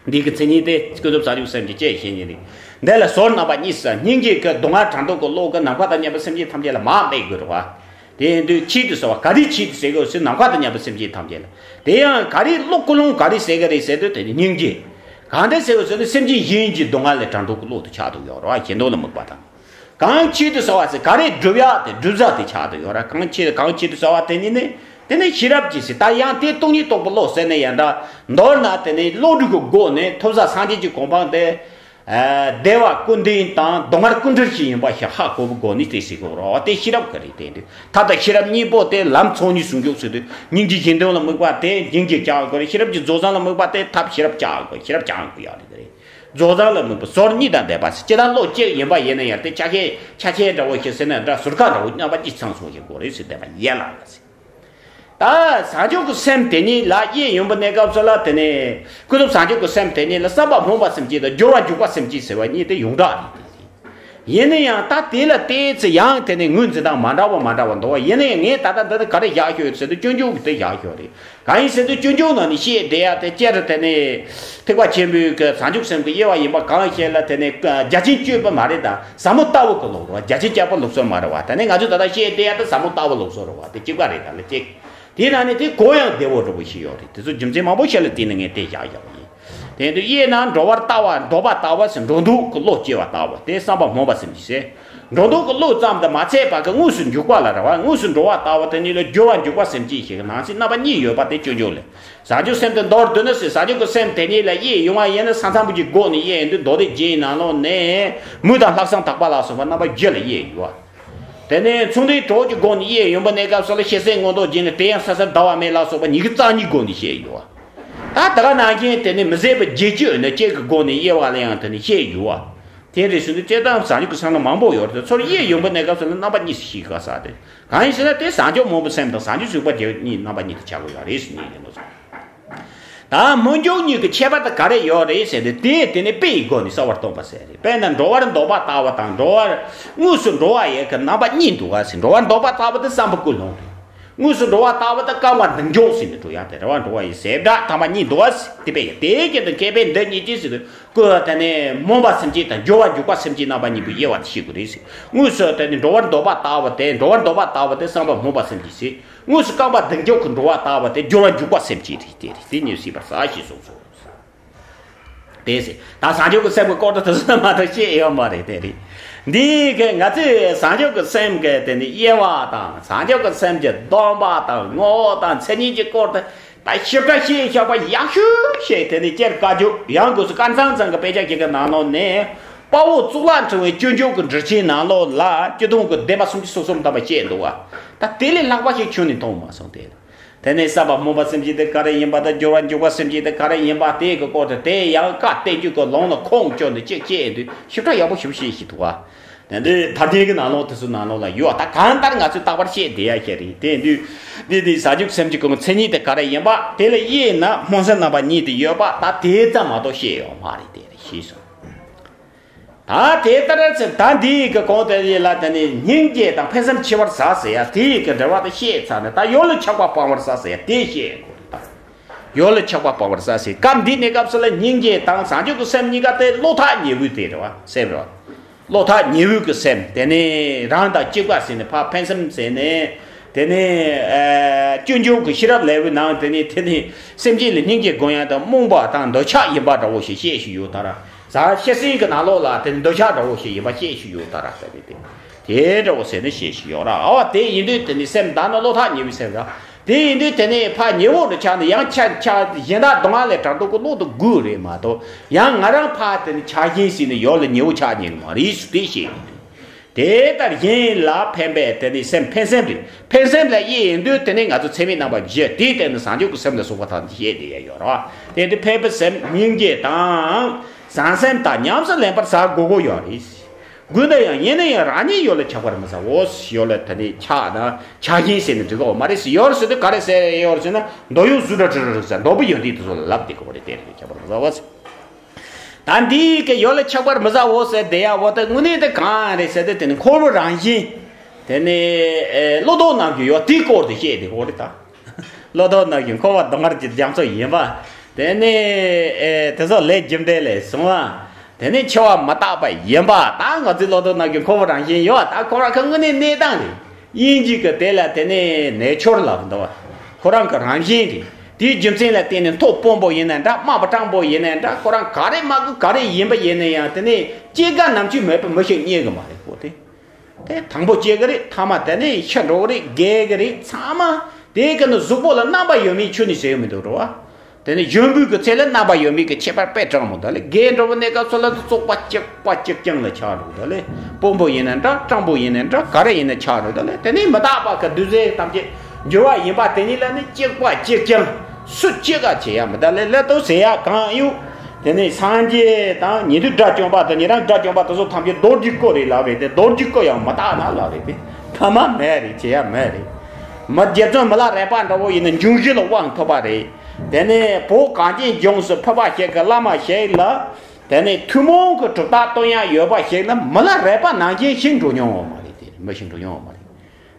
འདི་གི་མཚན་ཉིད་དེ་ཀུན་རྫོབ་བྱང་ཆུབ་སེམས་ཀྱི་བཅས་བཤད་ཉིད་རེད། འདི་ལ་ཟུར་རྣམ་པ་གཉིས་སུ་སྙིང་རྗེ་གི་སྡུག་བསྔལ་བྲལ་འདོད་ཀྱི་བློ་གིས་ནམ་མཁའ་དང་མཉམ་པའི་སེམས་ཅན་ཐམས་ཅད་ལ་མར་དམིགས་དགོས་རེད་བ། དེ་ཡིན་དུས་ཆེད་དུ་བྱ་བ་ག་རེ་ཆེད་དུ་བྱེད་དགོས་ཟེར་ནམ་མཁའ་དང་མཉམ་པའི་སེམས་ཅན་ཐམས་ཅད་ལ། དེ་ཡང་ག་རེ་བློ་ཀུན་སློང་ག་རེ་ཟེར་གི་རེད་ཟེར་དུས་དེ་ནི་སྙིང་རྗེ། གང་འདྲ་ཟེར་བ་ཟེར་ན་སེམས་ཅན་གཞན་གྱི་སྡུག་བསྔལ་ལས་བྲལ་འདོད་ཀྱི་བློ་དེ་ཆགས་འདུག་ཡོད་རེད་བ། གཞན་དོན་ལ་དམིགས་པ་དང་། གང་ཆེད་དུ་ཟ་བ་ཟེར་ག་རེ་སྒྲུབ་ཡག་དེ་སྒྲུབ་ས་དེ་ཆགས་དུ་ཡོད་ར། གང་ཆེད་གང་ཆེད་དུ་ཟ་བ་དེ་ནི་ནི་དེ་ནི་ཤེས་རབ་ཀྱིས་ཟེར། ད་ཡང་དེ་སྟོང་ཉིད་རྟོགས་པའི་བློ་ཟེར་ནས་ཡང་འདྲ། མདོར་ན་དེ་ནི་བློ་གྲོས་ཀྱི་སྒོ་ནས་ཐོབ་ས་སངས་རྒྱས་ཀྱི་གོ་འཕང་དེ། བདེ་བ་ཀུན་ལྡན་དང་གདོང་དམར་ཀུན་གྲོལ་ཞིག་ཡིན་པ་ཞིག་ཧ་གོ་བའི་སྒོ་ནས་དེ་ཟེར་དགོས་ར། དེ་ཤེས་རབ་ཀྱི་རེད། དེ་འདུག་ཐབས་དང་ཤེས་རབ་གཉིས་པོ་དེ་ལམ་ཚོགས་གཉིས་ཟུང་འཇུག་ཟེར་དུས་སྙིང་རྗེ་གཞན་དོན་ལ་དམིགས་པ་དེ་སྙིང་རྗེ་བྱ་དགོས་རེད། ཤེས་རབ་ཀྱི་རྫོགས་བྱང་ལ་དམིགས་པ་དེ་ཐབས་ཤེས་རབ་བྱ་དགོས། ཤེས་རབ་བྱ་དགོས་ཡག་རེད། རྫོགས་བྱང་ལ་དམིགས་པ་ཟོར་གཉིས་དང་ལྡན་པ་ཟེར། སྤྱིར་བཏང་བློ་གཅིག་ཡིན་པ་ཡིན་ན་ཡང་དེ་ཆ་ཤས་ཆ་ཤས་འདྲ་བོ་ཞིག་ཟེར་ན་འདྲ། ཟུར་ཁ་འདྲ་བོ་རྣམ་པ་གཉིས་ཚང་སོང་ཞིག་དགོས་རེད་ཟེར་བསྟན་པ་ཡན་ལག་ལ་ཟེར། ད་བྱང་ཆུབ་ཀྱི་སེམས་དེ་ཉིད་ལ་དབྱེ་ཡོང་བའི་གནས་སྐབས་སུ་ལ་དེ་ནས་ཀུན་རྫོབ་བྱང་ཆུབ་ཀྱི་སེམས་དེ་ཉིད་ལ་བསམ་པ་སྨོན་པ་སེམས་བསྐྱེད་དང་སྦྱོར་བ་འཇུག་པ་སེམས་བསྐྱེད་ཟེར་བ་གཉིས་དེ་ཡོངས་གྲགས་རེད། ཡིན་ན་ཡང་ད་དེ་ལ་བལྟས་ཚེ་ཡང་དེ་ནས་ངོས་འཛིན་སྟངས་མ་འདྲ་བ་མ་འདྲ་བ་འདུག་བ། ཡིན་ན་ཡང་ངས་ད་ལྟ་འདི་ནི་ག་རེ་བཞག་ཤོག་ཟེར་དུས་སྤྱོད་འཇུག་གི་དེ་བཞག་ཤོག་རེད། གང་ཡིན་ཟེར་དུས་སྤྱོད་འཇུག་ནང་ནས་བཤད་བསྡད་ཡ་དེ་སྤྱིར་དེ་ནས་ཐེག་པ་ཆེན་པོའི་གི་བྱང་ཆུབ་སེམས་ཀྱི་དབྱེ་བ་ཡིན་པ་གང་བཤད་ལ་དེ་ནས་རྒྱ་ཆེན་སྤྱོད་པ་མ་རེད། ད་ཟབ་མོ་ལྟ་བུ་གི་ལུགས་རེད་བ། རྒྱ་ཆེན་སྤྱོད་པ་ལུགས་སྲོལ་མ་རེད་བ། དེ་ནས་ང་ཚོས་ད་ལྟ་བཤད་བསྡད་ཡ་དེ་ཟབ་མོ་ལྟ་བུ་ལུགས་སྲོལ་རེད་བ། དེ་གཅིག་པ་རེད། ད་ལ་གཅིག་དེའི་ནང་ནས་དེ་གོ་ཡང་བདེ་བོ་འདྲ་པོ་ཞིག་ཡོད་རེད། དེ་ཚོ་རྒྱུ་མཚན་མང་པོ་ཞིག་ལ་བརྟེན་ནས་ངས་དེ་བཞག་བཞག་པ་ཡིན། དེ་དུས་དབྱེ་ན་འགྲོ་བར་ལྟ་བ། འགྲོ་བ་ལྟ་བ་ཟེར་འགྲོ་འདུག་གི་བློ་སྐྱེ་བ་ལྟ་བུ་དེ་བསམ་པ་སྨོན་པ་སེམས་བསྐྱེད་ཟེར། འགྲོ་འདུག་གི་བློ་ཙམ་དུ་མ་ཚད་པ་གི་དངོས་སུ་འཇུག་པ་ལ་རེད་བ། དངོས་སུ་འགྲོ་བ་ལྟ་བུ་དེ་ཉིད་ལ་སྦྱོར་བ་འཇུག་པ་སེམས་བསྐྱེད་ཞེས་རྣམ་གཞག་རྣམ་པ་གཉིས་ཡོད་པ་དེ་སྤྱོད་འཇུག་ལས། བྱང་ཆུབ་སེམས་དེ་མདོར་བསྡུ་ན་ཟེར། བྱང་ཆུབ་ཀྱི་སེམས་དེ་ཉིད་ལ་དབྱེ་ཡོང་བ་ཡིན་ན་ས་མཚམས་པོ་གི་སྒོ་ནས་དབྱེ་ཡོང་དུས་མདོ་སྡེ་རྒྱན་ནང་ལོགས་ནས་མུ་དང་ལྷག་བསམ་དག་པ་ལ་སོགས་པ་རྣམ་པ་བཞི་ལ་དབྱེ་ཡོད་བ། དེ་ནས་མཚུངས་ལྡན་གྲོགས་ཀྱི་སྒོ་ནས་དབྱེ་ཡོང་བའི་གནས་སྐབས་སུ་ལ་ཤེས་བྱའི་མངོན་རྟོགས་རྒྱན་ནི་དེ་ཡང་ས་སར་ཟླ་བ་མེད་ལ་སོགས་པ་ཉི་ཤུ་རྩ་གཉིས་སྒོ་ནས་བཤད་ཡོད། ད་ད་ག་ནང་བཞིན་དེ་ནི་མི་ཟད་པའི་བརྒྱད་ཅུ་ནི་བཅས་ཀྱི་སྒོ་ནས་དབྱེ་བ་ལ་ཡང་དེ་ནི་བཤད་ཡོད་བ། དེ་རེད་ཟེར་དུས་སྤྱིར་བཏང་བྱང་ཆུབ་ཀྱི་སེམས་ལ་མང་པོ་ཡོད་རེད། ཚུར་དབྱེ་ཡོང་བའི་གནས་སྐབས་སུ་ལ་རྣམ་པ་གཉིས་སུ་ཤེས་དགོས་ས་རེད། གང་ཡིན་ཟེར་ན་དེ་བྱང་ཆུབ་སྨོན་པའི་སེམས་དང་བྱང་ཆུབ་སེམས་དཔའ་བརྒྱད་གཉིས་རྣམ་པ་གཉིས་དུ་བྱ་དགོས་ཡོད་རེད་ཟེར་ཉིད་ཡིན་ནོ། ད་སྨོན་འཇུག་གཉིས་ཀྱི་ཁྱད་པར་དེ་ག་རེ་ཡོད་རེད་ཟེར་ཏེ། དེ་དེ་ནི་དཔེ་ཡི་སྒོ་ནས་གསལ་བར་སྟོན་པ་ཟེར་རེད། དཔེར་ན་འགྲོ་བར་འདོད་པ་ལྟ་བུ་དང་། འགྲོ་བར་དངོས་སུ་འགྲོ་བ་ཡི་གི་རྣམ་པ་གཉིས་འདུག་ག་ཟེར། འགྲོ་བར་འདོད་པ་ལྟ་བུ་དེ་བསམ་པ་ཀུན་སློང་རེད། དངོས་སུ་འགྲོ་བ་ལྟ་བུ་དེ་རྐང་པ་འདེགས་འཇོག་ཟེར་ནས་འགྲོ་ཡ་དེ་རེད་བ། འགྲོ་བ་ཡི་ཟད་འགྲོགས་ཐ་མ་གཉིས་འདུག་ག་ཟེར། དེ་དཔེ་ཡི་དེའི་རྐྱེན་དུ་མཁས་པས་འདི་གཉིས་ཀྱིས་ཟེར་དུས་ཀུན་དེ་ནི་སྨོན་པ་སེམས་བསྐྱེད་དང་སྦྱོར་བ་འཇུག་པ་སེམས་བསྐྱེད་རྣམ་པ་གཉིས་པོའི་དབྱེ་བ་དེ་ཤེས་དགོས་རེད་ཟེར། དངོས་སུ་དེ་ནི་འགྲོ་བར་འདོད་པ་ལྟ་བུ་དེ། འགྲོ་བར་འདོད་པ་ལྟ་བུ་དེ་བསམ་པ་སྨོན་པ་སེམས་བསྐྱེད་ཟེར། དངོས་སུ་རྐང་པ་འདེགས་འཇོག་གི་འགྲོ་བ་ལྟ་བུ་དེ་སྦྱོར་བ་འཇུག་པ་སེམས་བསྐྱེད་རེད། དེ་རེད། དེ་གཉིས་སྲིད་པར་གསལ་ཞེས་གསུངས་སོ། དེ་ཟེར། ད་བྱང་ཆུབ་ཀྱི་སེམས་ཀྱི་སྐོར་དུ་དེ་ཚོ་མ་གཏོགས་བཤད་ཡོད་མ་རེད། དེ་རེད། འདི་གི་ང་ཚོས་བྱང་ཆུབ་ཀྱི་སེམས་ཀྱི་དེ་ནི་དབྱེ་བ་དང་། བྱང་ཆུབ་ཀྱི་སེམས་ཀྱི་སྡོམ་པ་དང་། ངོ་བོ་དང་མཚན་ཉིད་ཀྱི་སྐོར་དུ་ད་ཞིབ་ཕྲ་བཤད་བཞག་པ་ཡག་ཤོས་ཤིག་དེ་ནི་སྤྱིར་བཀའ་བརྒྱུད་ཡང་སྒོས་སུ་དཀར་མཛངས་ཚང་གི་དཔེ་ཆ་ཞིག་གི་ནང་ལོགས་ནས། དཔའ་བོ་གཙུག་ལག་ཕྲེང་བའི་སྤྱོད་འཇུག་གི་འགྲེལ་ཆེན་ནང་ལོགས་ལ་སྤྱི་སྡོམ་གྱི་བདེན་པ་སུམ་ཅུ་སོ་གསུམ་དམ་པ་བཤད་འདུག་བ། ད་དེ་ལས་ལྷག་པ་ཞིག་ཁྱོན་ནས་མཐོང་མ་སོང་སྟེ། དེ་ནས་བསམ་པ་སྨོན་པ་སེམས་བསྐྱེད་དེ་ག་རེ་ཡིན་པ་དང་། སྦྱོར་བ་འཇུག་པ་སེམས་བསྐྱེད་དེ་ག་རེ་ཡིན་པ། དེ་གི་སྐོར་དུ་དེ་ཡང་བཀའ་བསྟན་བཅོས་ཀྱི་ལུང་ལ་ཁུངས་བཅོལ་ནས་གཅིག་བཤད་དུས་ཞིབ་ཕྲ་ཡག་པོ་ཞིག་བཤད་ཤིག་འདུག་བ། དེ་འདི་ཐར་རྒྱན་གྱི་ནང་ལོགས་དེ་ཚོའི་ནང་ལོགས་ལ་ཡོད། ད་གང་ལྟར་ང་ཚོས་རྟག་པར་བཤད་བསྡད་ཡ་ཞིག་རེད། དེ་འདི་འདི་འདི་བྱང་ཆུབ་སེམས་བསྐྱེད་ཀྱི་མཚན་ཉིད་དེ་ག་རེ་ཡིན་པ། དེ་ལ་དབྱེ་ན་སྨོན་སེམས་རྣམ་པ་གཉིས་དེ་ཡོད་པ། ད་དེ་ཙམ་མ་གཏོགས་བཤད་ཡོད་མ་རེད། དེ་རེད་ཞེས་གསུངས། ད་དེ་ལྟར་ཚེ་ད་འདིའི་གི་གོང་དེ་ཡི་ལ་དེ་ནི་སྙིང་རྗེ་དང་ཕན་སེམས་ཆེ་བར་བྱ་ཟེར་ཡ་དེའི་གི་འགྲེལ་བ་དེ་བཤད་ཚར་ནས། ད་ཡུལ་ལ་ཆགས་པ་སྤང་བར་བྱ་ཟེར་ཡ་དེ་བཤད་དགོས་རེད། ད་ཡུལ་ལ་ཆགས་པ་སྤང་བར་བྱ་ཟེར་སྐབས་འདིའི་གནས་སྐབས་སུ་ལ་སྙིང་རྗེ་དང་བྱང་ཆུབ་ཀྱི་སེམས་གཉིས་ཀ་དེ་བློ་ཐག་ཉེ་བོའི་དེ་རེད་བ། སེམས་རེད་བ། བློ་ཐག་ཉེ་བོའི་གི་སེམས་དེ་ནི་རང་དང་གཅིག་པ་ཟེར་ནས་ཕར་ཕན་སེམས་ཟེར་ནས། དེ་ནས་ཨ་སྤྱོད་འཇུག་གི་ཤེས་རབ་ལེའུའི་ནང་དེ་ནས་དེ་ནས་སེམས་ཅན་ལ་སྙིང་རྗེ་སྒོམ་ཡ་དང་རྨོངས་པ་དང་འདོད་ཆགས་ཡིན་པ་འདྲ་བོ་ཞིག་བཤད་བཞིན་ཡོད་ད་ར། ཟ་ཤེས་སེམས་ཀྱི་ནང་ལོགས་ལ་དེ་ནས་འདོད་ཆགས་འདྲ་བོ་ཞིག་ཡིན་པ་བཤད་བཞིན་ཡོད་ད་ར། དེ་ནས་དེ་དེ་འདྲ་བོ་ཟེར་ནས་བཤད་བཞིན་ཡོད་ར། ཨ་བ་དེ་ཡིན་དུས་དེ་ནས་སེམས་ད་ནི་བློ་ཐག་ཉེ་བའི་སེམས་ར། དེ་ཡིན་དུས་དེ་ནས་ཕར་ཉེ་བོ་རུ་ཆགས་ནས་ཡང་ཆ་ཆ་གཞན་དག་སྡུག་བསྔལ་ལས་དྲག་སྡུག་གི་བློ་དེ་དགོས་རེད་མ་གཏོགས། ཡང་ང་རང་ཕར་དེ་ནས་ཆགས་ཞེན་ཟེར་ནས་ཡོད་ལ་ཉེ་བོ་ཆགས་ཉེན་གི་མ་རེད་ཟེར་དེ་བཤད་ཡོད་དུས། དེ་ལྟར་གཞན་ལ་ཕན་པའི་དེ་ནི་སེམས་ཕན་སེམས་རེད། ཕན་སེམས་ལ་དབྱེ་ཡིན་དུས་དེ་ནི་ང་ཚོ་ཚད་མའི་རྣམ་པ་བཞི་དེའི་སྟེང་ནས་བྱང་ཆུབ་ཀྱི་སེམས་ལ་སོགས་པ་དག་བཤད་དེ་ཡ་ཡོད་རེད་བ། དེ་དུས་ཕན་པའི་སེམས་སྙིང་རྗེ་དང་བྱང་སེམས་དག་ཉམས་སུ་ལེན་པར་བྱ་དགོས་དགོས་ཡོད་རེད། དགོས་ན་ཡང་ཡིན་ན་ཡང་རང་ཉིད་ཡོད་ལ་ཆགས་པར་མི་བྱའོ། ཡོད་ལ་དེ་ནི་ཆགས་ན་ཆགས་ཞེན་ཟེར་ནས་འགྲིག་གོ་མ་རེད། ཡོད་ཟེར་དུས་ག་རེ་ཟེར་ཡོད་ཟེར་ན་འདོད་ཡོན་གཟུགས་སྒྲ་དྲི་རོ་རེག་བྱ་འདོད་པའི་ཡོན་ཏན་དེ་ཚོ་ལ་ལབ་བསྡད་དགོས་རེད། དེ་རེད་ཆགས་པར་མི་བྱའོ། ད་འདི་གི་ཡོད་ལ་ཆགས་པར་མི་བྱའོ་ཟེར་བསྡད་ཡ་བོ་དེ་དངོས་གནས་དེ་གང་རེད་ཟེར་དུས་དེ་ནི་འཁོར་བའི་རང་བཞིན། དེ་ནི་ཨེ་བློ་ལྡོག་རྣམས་ཀྱི་ཡོད་དེའི་སྐོར་དུ་བཤད་དེ་གོ་རེད་ད། བློ་ལྡོག་རྣམས་ཀྱི་འཁོར་བ་སྡུག་བསྔལ་གྱི་རྒྱ་མཚོ་ཡིན་པ། དེ་ནི་ཨེ་དེ་ཚོ་ལས་རྒྱུ་འབྲས་ལས་བྱུང་བ། དེ་ནི་འཆི་བ་མི་རྟག་པ་ཡིན་པ། ད་ང་ཚོའི་བློ་ལྡོག་རྣམས་ཀྱི་འཁོར་བའི་རང་བཞིན་ཡོད་ད། ཁོ་རང་གི་དངོས་གནས་གནས་སྟངས་རེད། དབྱིན་ཇི་གི་དེ་ལ་དེ་ནི་ནེ་ཆར་ལབ་འདུག་ཁོ་རང་གི་རང་བཞིན་རེད། དེའི་རྒྱུ་མཚན་ལ་བརྟེན་ནས་མཐོ་དཔོན་པོ་ཡིན་ན་འདྲ། དམའ་བ་སྤྲང་པོ་ཡིན་ན་འདྲ། ཁོ་རང་ག་རེ་མ་དགོས་ག་རེ་ཡིན་པ་ཡིན་ན་ཡང་དེ་ནི་སྐྱེ་རྒ་ན་འཆི་མེད་པའི་མི་ཞིག་རྙེད་གི་མ་རེད་ཁོ་དེ། དེ་དང་པོ་སྐྱེ་གི་རེད། ཐ་མ་དེ་ནས་ཤི་འགྲོ་གི་རེད། རྒས་གི་རེད། ཚང་མ་དེ་གི་ནི་གཟུགས་པོ་ལ་རྣམ་པ་ཡོད་མེད་ཁྱོན་ནས་ཟེར་ཡོད་མི་འདུག་རེད་བ། དེ་ནི་གཞོན་པོའི་གི་ཚེ་ལ་རྣམ་པ་ཡོད་མེད་ཀྱི་ཁྱད་པར་དཔེ་དྲག་མོ། ད་ལེ་རྒས་འགྲོ་བའི་གནས་སྐབས་སུ་ལ་བཙོག་པ་གཅིག་པ་གཅིག་རྐྱང་ལ་ཆགས་འགྲོ། ད་ལེ་དཔོན་པོ་ཡིན་ན་འདྲ། སྤྲང་པོ་ཡིན་ན་འདྲ། ག་རེ་ཡིན་ན་ཆགས་འགྲོ། ད་ལེ་དེ་ནི་མི་རྟག་པ་གི་འདུ་འཛི་ཐམས་ཅད་འགྱུར་བ་ཡིན་པ་དེ་ཉིད་ལ་ནི་གཅིག་པ་གཅིག་རྐྱང་སུ་གཅིག་ག་བྱེད་ཡ་མི། ད་ལེ་ལེ་ཏོ་ཟེར་ཡ་གང་ཡོད། དེ་ནི་སངས་རྒྱས་དང་ཉན་ཐོས་དགྲ་བཅོམ་པ་དང་ཉན་རང་དགྲ་བཅོམ་པ་དེ་ཚོ་ཐམས་ཅད་རྡོ་རྗེ་བཀོད་རེད་ལབ་རེད་དེ། རྡོ་རྗེ་བཀོད་ཡང་མི་རྟག་ན་ལབ་རེད་དེ། ཐ་མ་མེད་རེད། བྱེད་ཡ་མེད་རེད། མི་རྗེ་བཙུན་མི་ལ་རས་པ་འདྲ་བོ་ཡིན་ན་འབྱུང་བཞི་ལ་དབང་ཐོབ་པ་རེད། དེ་ནས་བོད་གངས་ཅན་ལྗོངས་སུ་ཕེབས་པ་ཞིག་གི་བླ་མ་ཞིག་ལ། དེ་ནས་ཐུན་མོང་གི་གྲུབ་རྟགས་སྟོན་ཡ་ཡོད་པ་ཞིག་ལ་མི་ལ་རས་པ་ནང་བཞིན་ཞིག་འགྲོ་མྱོང་བ་མ་རེད་དེ། མི་ཞིག་འགྲོ་མྱོང་བ་མ་རེད།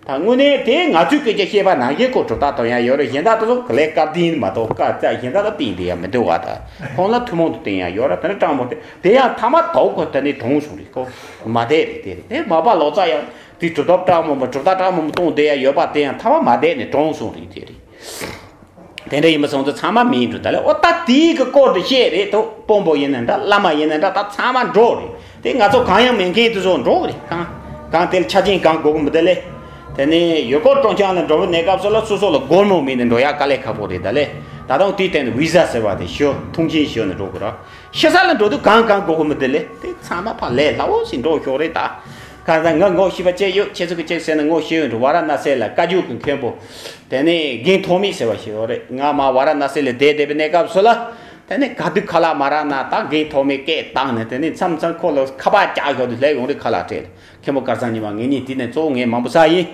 ད་དངོས་གནས་དེ་ང་ཚོའི་སྐད་ཆ་བཤད་པ་ནང་བཞིན་ཁོ་གྲུབ་རྟགས་སྟོན་ཡ་ཡོད་རེད། གཞན་དག་དེ་ཚོ་ག་ལས་སྐབས་དེ་ཡིན་མ་གཏོགས་སྐབས་རྩ་གཞན་དག་ལ་བསྟན་བསྡད་ཡ་མི་འདུག་བ། ད་ཁོང་ལ་ཐུན་མོང་དུ་བསྟན་ཡ་ཡོད་རེད། དེ་ནས་སྤྲང་མོ་དེ་དེ་ཡང་ཐ་མ་དོག་ཁོ་དེ་ནས་གྲོངས་སོང་རེད། ཁོ་མ་བསྡད་རེད། དེ་རེད། དེ་མ་པ་ལོ་ཙཱ་ཡང་དེ་གྲུབ་རྟགས་སྤྲང་མོ་མ་གྲུབ་རྟགས་སྤྲང་མོ་མ་གཏོང་བསྡད་ཡ་ཡོད་པ་དེ་ཡང་ཐ་མ་མ་བསྡད་ནས་གྲོངས་སོང་རེད། དེ་རེད། དེ་འདྲ་ཡིན་པ་སོང་ཙང་ཚང་མ་མིན་འགྲོ། ད་ལེ་ཨོ་ད་དེའི་གི་སྐོར་དུ་བཤད་རེད་དོ། དཔོན་པོ་ཡིན་ན་འདྲ། བླ་མ་ཡིན་ན་འདྲ། ད་ཚང་མ་འགྲོ་རེད། དེ་ང་ཚོ་གང་ཡང་མེད་མཁན་དེ་ཚོ་འགྲོ་གི་རེད། གང་གང་དེ་ལ་ཆ་རྐྱེན་གང་དགོས་གི་མི་འདུག་ལེ། དེ་ནས་ཡུལ་སྐོར་སྤྲོ་འཆམ་ལ་འགྲོ་བའི་གནས་སྐབས་སུ་ལ་སོ་སོ་ལ་སྒོར་མོ་མེད་ནས་འགྲོ་ཡ་དཀའ་ལས་ཁག་པོ་རེད། ད་ལེ་ད་དུང་དེའི་སྟེང་ནས་བི་ཟ་ཟེར་བ་དེ་ཞུ། ཐོངས་མཆན་ཞུ་ནས་འགྲོ་གི་རེད། ཤི་ས་ལ་འགྲོ་དུས་གང་གང་དགོས་གི་མི་འདུག་ལེ། དེ་ཚང་མ་ཕར་ལས་སླ་བོ་ཞིག་འགྲོ་ཤོག་རེད་ད། གང་ཟག་ང་ངོ་ཤེས་པ་ཅིག་ཡོད། ཁྱེད་ཚོ་གི་ཅིག་ཟེར་ན་ངོ་ཤེས་ཡོད་འགྲོ། ཝཱ་ར་ཎ་སི་ལ་བཀའ་བརྒྱུད་ཀྱི་མཁན་པོ། དེ་ནས་རྒན་ཐོགས་མེད་ཟེར་བ་ཞིག་ཡོད་རེད། ང་མ་ཝཱ་ར་ཎ་སི་ལ་བསྡད་བསྡད་པའི་གནས་སྐབས་སུ་ལ། དེ་ནས་ག་དུས་ཁ་ལག་མ་རག་ན་ད་རྒན་ཐོགས་མེད་སྐད་བཏང་ནས། དེ་ནས་མཚམས་མཚམས་ཁོ་ལ་ཁ་པར་བརྒྱབ་ཞོག་དུས་སླེབས་ཡོང་རེད། ཁ་ལག་སྤྲད། མཁན་པོ་སྐལ་བཟང་ཉི་མ། ངེད་གཉིས་དེ་ནས་གཙོ་བོ་ངས་མང་པོ་ཟ་ཡིན།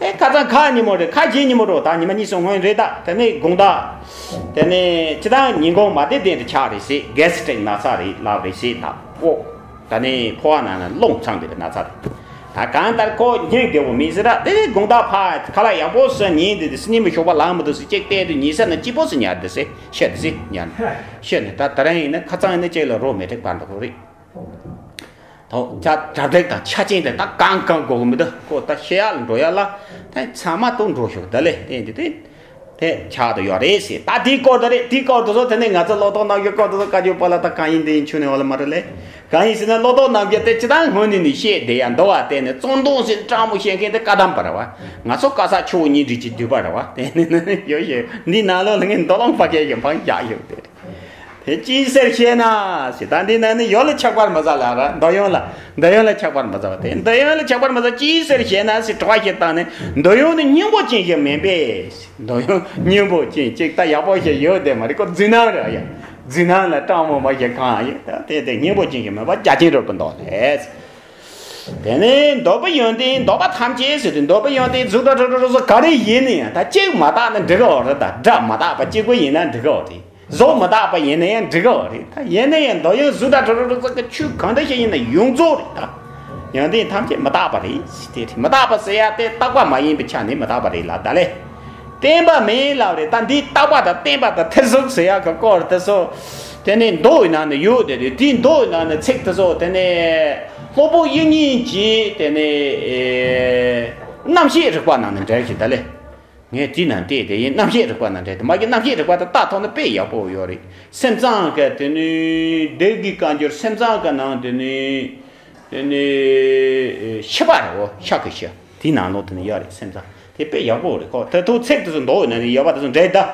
དེ་ཁ་སང་ཁ་ཉིན་མོ་རེད། ཁ་རྗེས་ཉིན་མོ་རེད། ད་ཉི་མ་གཉིས་གསུམ་སྔོན་རེད་ད། དེ་ནས་དགོང་དག་དེ་ནས་སྤྱིར་བཏང་ཉིན་གུང་མ་བདེ་དེ་འདྲ་ཆགས་རེད་ཟེར། གྷེ་སི་ཊིག་ན་ཚ་རེད་ལབ་རེད་ཟེར། ད་ཨོ། ད་ནི་ཕོ་བ་ནང་ན་རླུང་འཚང་བའི་ན་ཚ་རེད། ད་གང་ལྟར་ཁོ་སྙིང་བདེ་བོ་མེད་ཟེར་ར། དེ་ནས་དགོང་དག་ཕར་ཁ་ལག་ཡག་པོ་ཟ་ཉིན་དེ་དེ་སི་ཉིན་མི་ཞོགས་པ་ལངས་མི་འདུག་ཟེར། ཅིག་བལྟས་དུས་ཉལ་ས་ན་སྐྱིད་པོ་ཟེར་ཉལ་འདུག་ཟེར། ཤི་འདུག་ཟེར་ཉལ། ཤི་ནས་ད་དེ་རིང་ཡིན་ན་ཁ་སང་ཡིན་ན་ཅིག་ལ་རོ་མི་འགྲིག་པ་འདུག་རེད། ད་ཆ་གྲ་སྒྲིག་དང་ཆ་རྐྱེན་དེ་ད་གང་གང་དགོས་གི་མི་འདུག་ཁོ་ད་ཤི་ཡག་ལ་འགྲོ་ཡག་ལ་ད་ཚང་མ་ཏོག་འགྲོ་ཤོག་ད་ལེ་དེ་འདི་དེ་དེ་ཆགས་དུ་ཡོད་རེད་ཟེར། ད་དེའི་སྐོར་དུ་རེད། དེའི་སྐོར་དུ་སོ་དེ་ནས་ང་ཚོ་ལོ་ཏོག་རྣམ་རྒྱལ་སྐོར་དུ་སོ་བཀའ་བརྒྱུད་པ་ལ་ད་གང་ཡིན་འདི་ཡིན་ཆུ་ནས་འོ་ལ་མ་རེད་ལེ། གང་ཡིན་ཟེར་ན་ལོ་ཏོག་རྣམ་རྒྱལ་དེ་སྤྱི་བཏང་སྔོན་ནས་ནས་བཤད་བསྡད་ཡ་འདུག་བ། དེ་ནས་བཙོན་དོང་ཟེར་སྤྲང་མོ་བཤད་མཁན་དེ་བཀའ་གདམས་པ་རེད་བ། ང་ཚོ་བཀའ་ས་ཆུ་བོ་གཉིས་འདྲིས་ཀྱི་འདུས་པ་རེད་བ། དེ་ནས་ཡོད་ཤེས་འདི་ནང་ལོགས་ལ་ངས་མདོ་ལོང་ཕ་སྐད་ཀྱི་འཕང་རྒྱག་ཡོད་དེ་རེད། དེ་ཅི་ཟེར་ཤེས་ན་ཟེར། ད་འདི་ན་ནི་ཡོད་ལ་ཆགས་པར་མ་ཟ་ལ་ར། འདོད་ཡོན་ལ་འདོད་ཡོན་ལ་ཆགས་པར་མ་ཟ་བ་དེ། འདོད་ཡོན་ལ་ཆགས་པར་མ་ཟ། ཅི་ཟེར་ཤེས་ན་ཟེར་དྲི་བ་ཞིག་བཏང་ནས། འདོད་ཡོན་ནི་སྙིང་པོ་ཅན་ཞིག་མིན་པས། འདོད་ཡོན་སྙིང་པོ་ཅན་ཅིག་ད་ཡག་པོ་ཞིག་ཡོད་དེ་མ་རེད། ཁོ་འཛིན་སྣང་རེད་ཡ། འཛིན་སྣང་ལ་སྤྲང་མོ་མ་ཞིག་གང་ཡིན་ད། དེ་དེ་སྙིང་པོ་ཅན་ཞིག་མིན་པ་རྒྱ་ཆེན་རབ་ཏུ་འདོགས་ལས། དེ་ནས་འདོད་པའི་ཡོན་ཏན་འདོད་པ་ཐམས་ཅད་ཟེར་དུས་འདོད་པའི་ཡོན་ཏན་གཟུགས་སྒྲ་དྲི་རོ་རོ་སོགས་ག་རེ་ཡིན་ན་ཡང་ད་གཅིག་མ་དག་ན་འགྲིག་གི་ཡོད་རེད། ད་སྒྲ་མ་དག་པ་གཅིག་པུ་ཡིན་ན་འགྲིག་གི་ཡོད་རེད། གཟུགས་མ་དག་པ་ཡིན་ན་ཡང་འགྲིག་གི་ཡོད་རེད། ད་ཡིན་ན་ཡང་འདོད་ཡོན་གཟུགས་སྒྲ་དྲི་རོ་རོ་སོགས་ཀྱི་ཆོས་གང་འདྲ་ཞིག་ཡིན་ན་ཡོངས་རྫོགས་རེད། ད་ཡོན་ཏན་ཐམས་ཅད་མི་རྟག་པ་རེད་ཟེར་དེ་རེད། མི་རྟག་པ་ཟེར་ཡ་དེ་རྟག་པ་མ་ཡིན་པའི་ཆ་ནས་མི་རྟག་པ་རེད་ལབ་ད་ལེ། བརྟན་པ་མིན་ལབ་རེད། ད་འདི་རྟག་པ་དང་བརྟན་པ་དང་ཐེར་ཟུག་ཟེར་ཡག་གི་སྐོར་དེ་ཚོ་དེ་ནས་མདོ་ཡི་ནང་ནས་ཡོད་དེ་རེད། དེའི་མདོ་ཡི་ནང་ནས་ཚིག་དེ་ཚོ་དེ་ནས་སློབ་དཔོན་དབྱིག་གཉེན་གྱིས་དེ་ནས་ཨེ་རྣམ་ཤེས་རིག་པ་ནང་ནས་འགྲེལ་གྱི་ད་ལེ། ངས་དེའི་ནང་བལྟས་དེ་ཡིན། རྣམ་ཤེས་རིག་པ་ནང་འགྲེལ་དེ་མ་གི་རྣམ་ཤེས་རིག་པ་དེ་ལྟ་ཐུབ་ན་དཔེ་ཡག་པོ་ཡོད་རེད། སེམས་ཙམ་གི་དེ་ནས་སྡེ་དགེ་བཀའ་འགྱུར་སེམས་ཙམ་གི་ནང་དེ་ནས། དེ་ནི་ཤི་བ་རེད། འོ་ཤ་གི་ཤི་དེའི་ནང་ལོགས་དེ་ནི་ཡོད་རེད། སེམས་ཙམ་དེ་དཔེ་ཡག་པོ་རེད་ཁོ། དེ་ཐུག་ཚིག་དེ་ཚོ་མདོ་ཡི་ནང་ནས་ཡོད་པ་དེ་ཚོ་འགྲེལ་ད།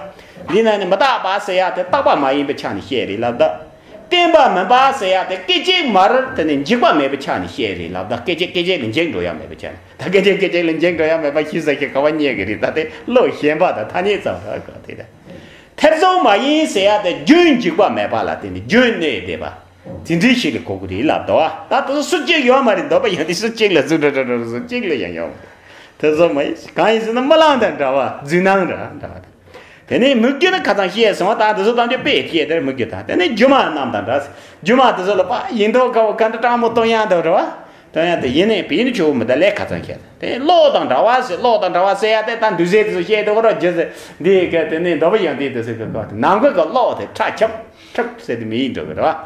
འདི་ནང་ནས་མི་རྟག་པ་ཟེར་ཡ་དེ་རྟག་པ་མ་ཡིན་པའི་ཆ་ནས་བཤད་རེད་ལབ་ད། བརྟན་པ་མིན་པ་ཟེར་ཡ་དེ་སྐད་ཅིག་མར་དེ་ནི་འཇིག་པ་མེད་པའི་ཆ་ནས་བཤད་རེད་ལབ་ད། སྐད་ཅིག་སྐད་ཅིག་ལ་འཇིག་འགྲོ་ཡ་མེད་པའི་ཆ་ནས། ད་སྐད་ཅིག་སྐད་ཅིག་ལ་འཇིག་འགྲོ་ཡ་མེད་པ་ཤེས་ས་ཞིག་ག་བ་རྙེད་གི་རེད། ད་དེ་བློ་ཞན་པ་དང་ཐ་སྙད་ཙམ་རེད་གོ། དེ་ད་ཐེར་ཟུག་མ་ཡིན་ཟེར་ཡ་དེ་རྒྱུན་འཇིག་པ་མེད་པ་ལ་བརྟེན་ནས་རྒྱུན་གནས་བསྡད་པ། དེ་འདྲའི་ཞིག་ལ་གོ་གི་རེད་ལབ་འདུག་བ། ད་དེ་སུ་གཅིག་ཡོད་མ་རེད། འདོད་པ་ཡོད་དེ་སུ་གཅིག་ལ་གཟུགས་སྒྲ་དྲི་རོ་རོ་སུ་གཅིག་ལ་ཡང་ཡོད་མ་རེད། དེ་ཚོ་མ་ཡིན་གང་ཡིན་ཟེར་ན་རྨི་ལམ་དང་འདྲ་བ་འཛིན་སྣང་ར་འདྲ་བ་དང་། དེ་ནས་མིག་རྒྱུ་ནི་ཁ་ཚང་བཤད་སོང་བ། ད་དེ་ཚོ་ཐམས་ཅད་དཔེ་བཤད་དེར་མིག་རྒྱུ་དང་དེ་ནས་སྒྱུ་མ་རྣམས་དང་འདྲ། སྒྱུ་མ་དེ་ཚོ་ལ་པ་ཡིན་མདོག་དཀར་བོ་ག་འདྲ་སྤྲང་མོ་སྟོན་ཡག་འདུག་རེད་བ། སྟོན་ཡག་དེ་ཡིན་ནའི་བེད་ནི་ཆོག་མི་ད་ལས་ཁ་ཚང་བཤད་དེ་གློག་དང་འདྲ་བ་ཟེར། གློག་དང་འདྲ་བ་ཟེར་ཡག་དེ་ད་འདུས་ཚད་དེ་ཚོ་བཤད་དེ་འོ་ར་རྒྱུ་ཟེར་འདི་ག་དེ་ནས་འདོད་པ་ཡོད་དེ་དེ་ཚོ་གི་གོ་དེ་ནམ་མཁའ་གི་གློག་དེ་ཁྲ་ཆབ་ཁྲབ་ཟེར་དེ་མི་ཡིན་འགྲོ་གི་རེད་བ།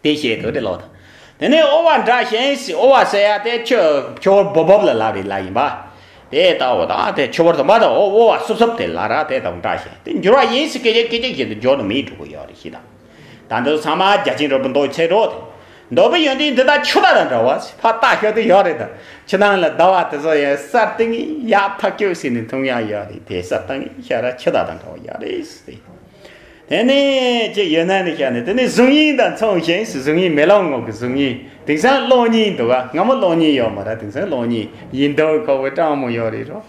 དེ་བཤད་དགོས་དེ་ལོག་དང་། དེ་ནས་ཨོ་བ་འདྲ་ཞན་སི་ཨོ་བ་ཟེར་ཡ་དེ་ཆུ་ཆུ་བུར་བོབ་བོབ་ལ་ལབ་རེད་ལ་ཡིན་པ། དེ་ལྟ་བུ་དང་དེ་ཆུ་བུར་དུ་མ་དང་ཨོ་ཨོ་བ་སུབ་སུབ་དེ་ལ་ར་དེ་དང་འདྲ་ཞན་དེ་འགྱུར་བ་ཡིན་སི་སྐད་ཅིག་སྐད་ཅིག་བཞིན་དུ་འགྱུར་དུ་མི་འགྲོ་གི་ཡོད་རེད་ཤི་དང་། ད་འདི་ཚང་མ་རྒྱ་ཆེན་རབ་ཏུ་མདོ་ཚེ་རོགས་དེ། མདོ་དབུས་ཡོན་ཏན་འདི་དག་ཆུ་དག་དང་འདྲ་བ། ཕར་ལྟ་ཤོག་དེ་ཡོད་རེད་ད། ཆུ་ནང་ལ་ཟླ་བ་དེ་ཚོ་ཡང་གསར་བཏིང་ཡག་ཐག་ཆོད་ཟིན་ནས་འཐུང་ཡག་ཡོད་རེད། དེ་གསར་བཏིང་ཤ་ར་ཆུ་དག་དང་འདྲ་བ་ཡོད་རེད་ཟེར། དེ་ནས་ཅི་ཡོད་ན་ནི་ཤ་ནི་དེ་ནས་གཟུགས་བརྙན་དང་མཚུངས་ཤིང་གཟུགས་བརྙན་མེ་ལོང་ངོགས་ཀྱི་གཟུགས་བརྙན། དེང་སང་གློག་བརྙན་འདུག་ག་སྔ་མོ་གློག་བརྙན་ཡོད་མ་རེད། དེང་སང་གློག་བརྙན་ཡིན་མདོག་ཁ་བོ་སྤྲང་མོ་ཡོད་རེད་རོ།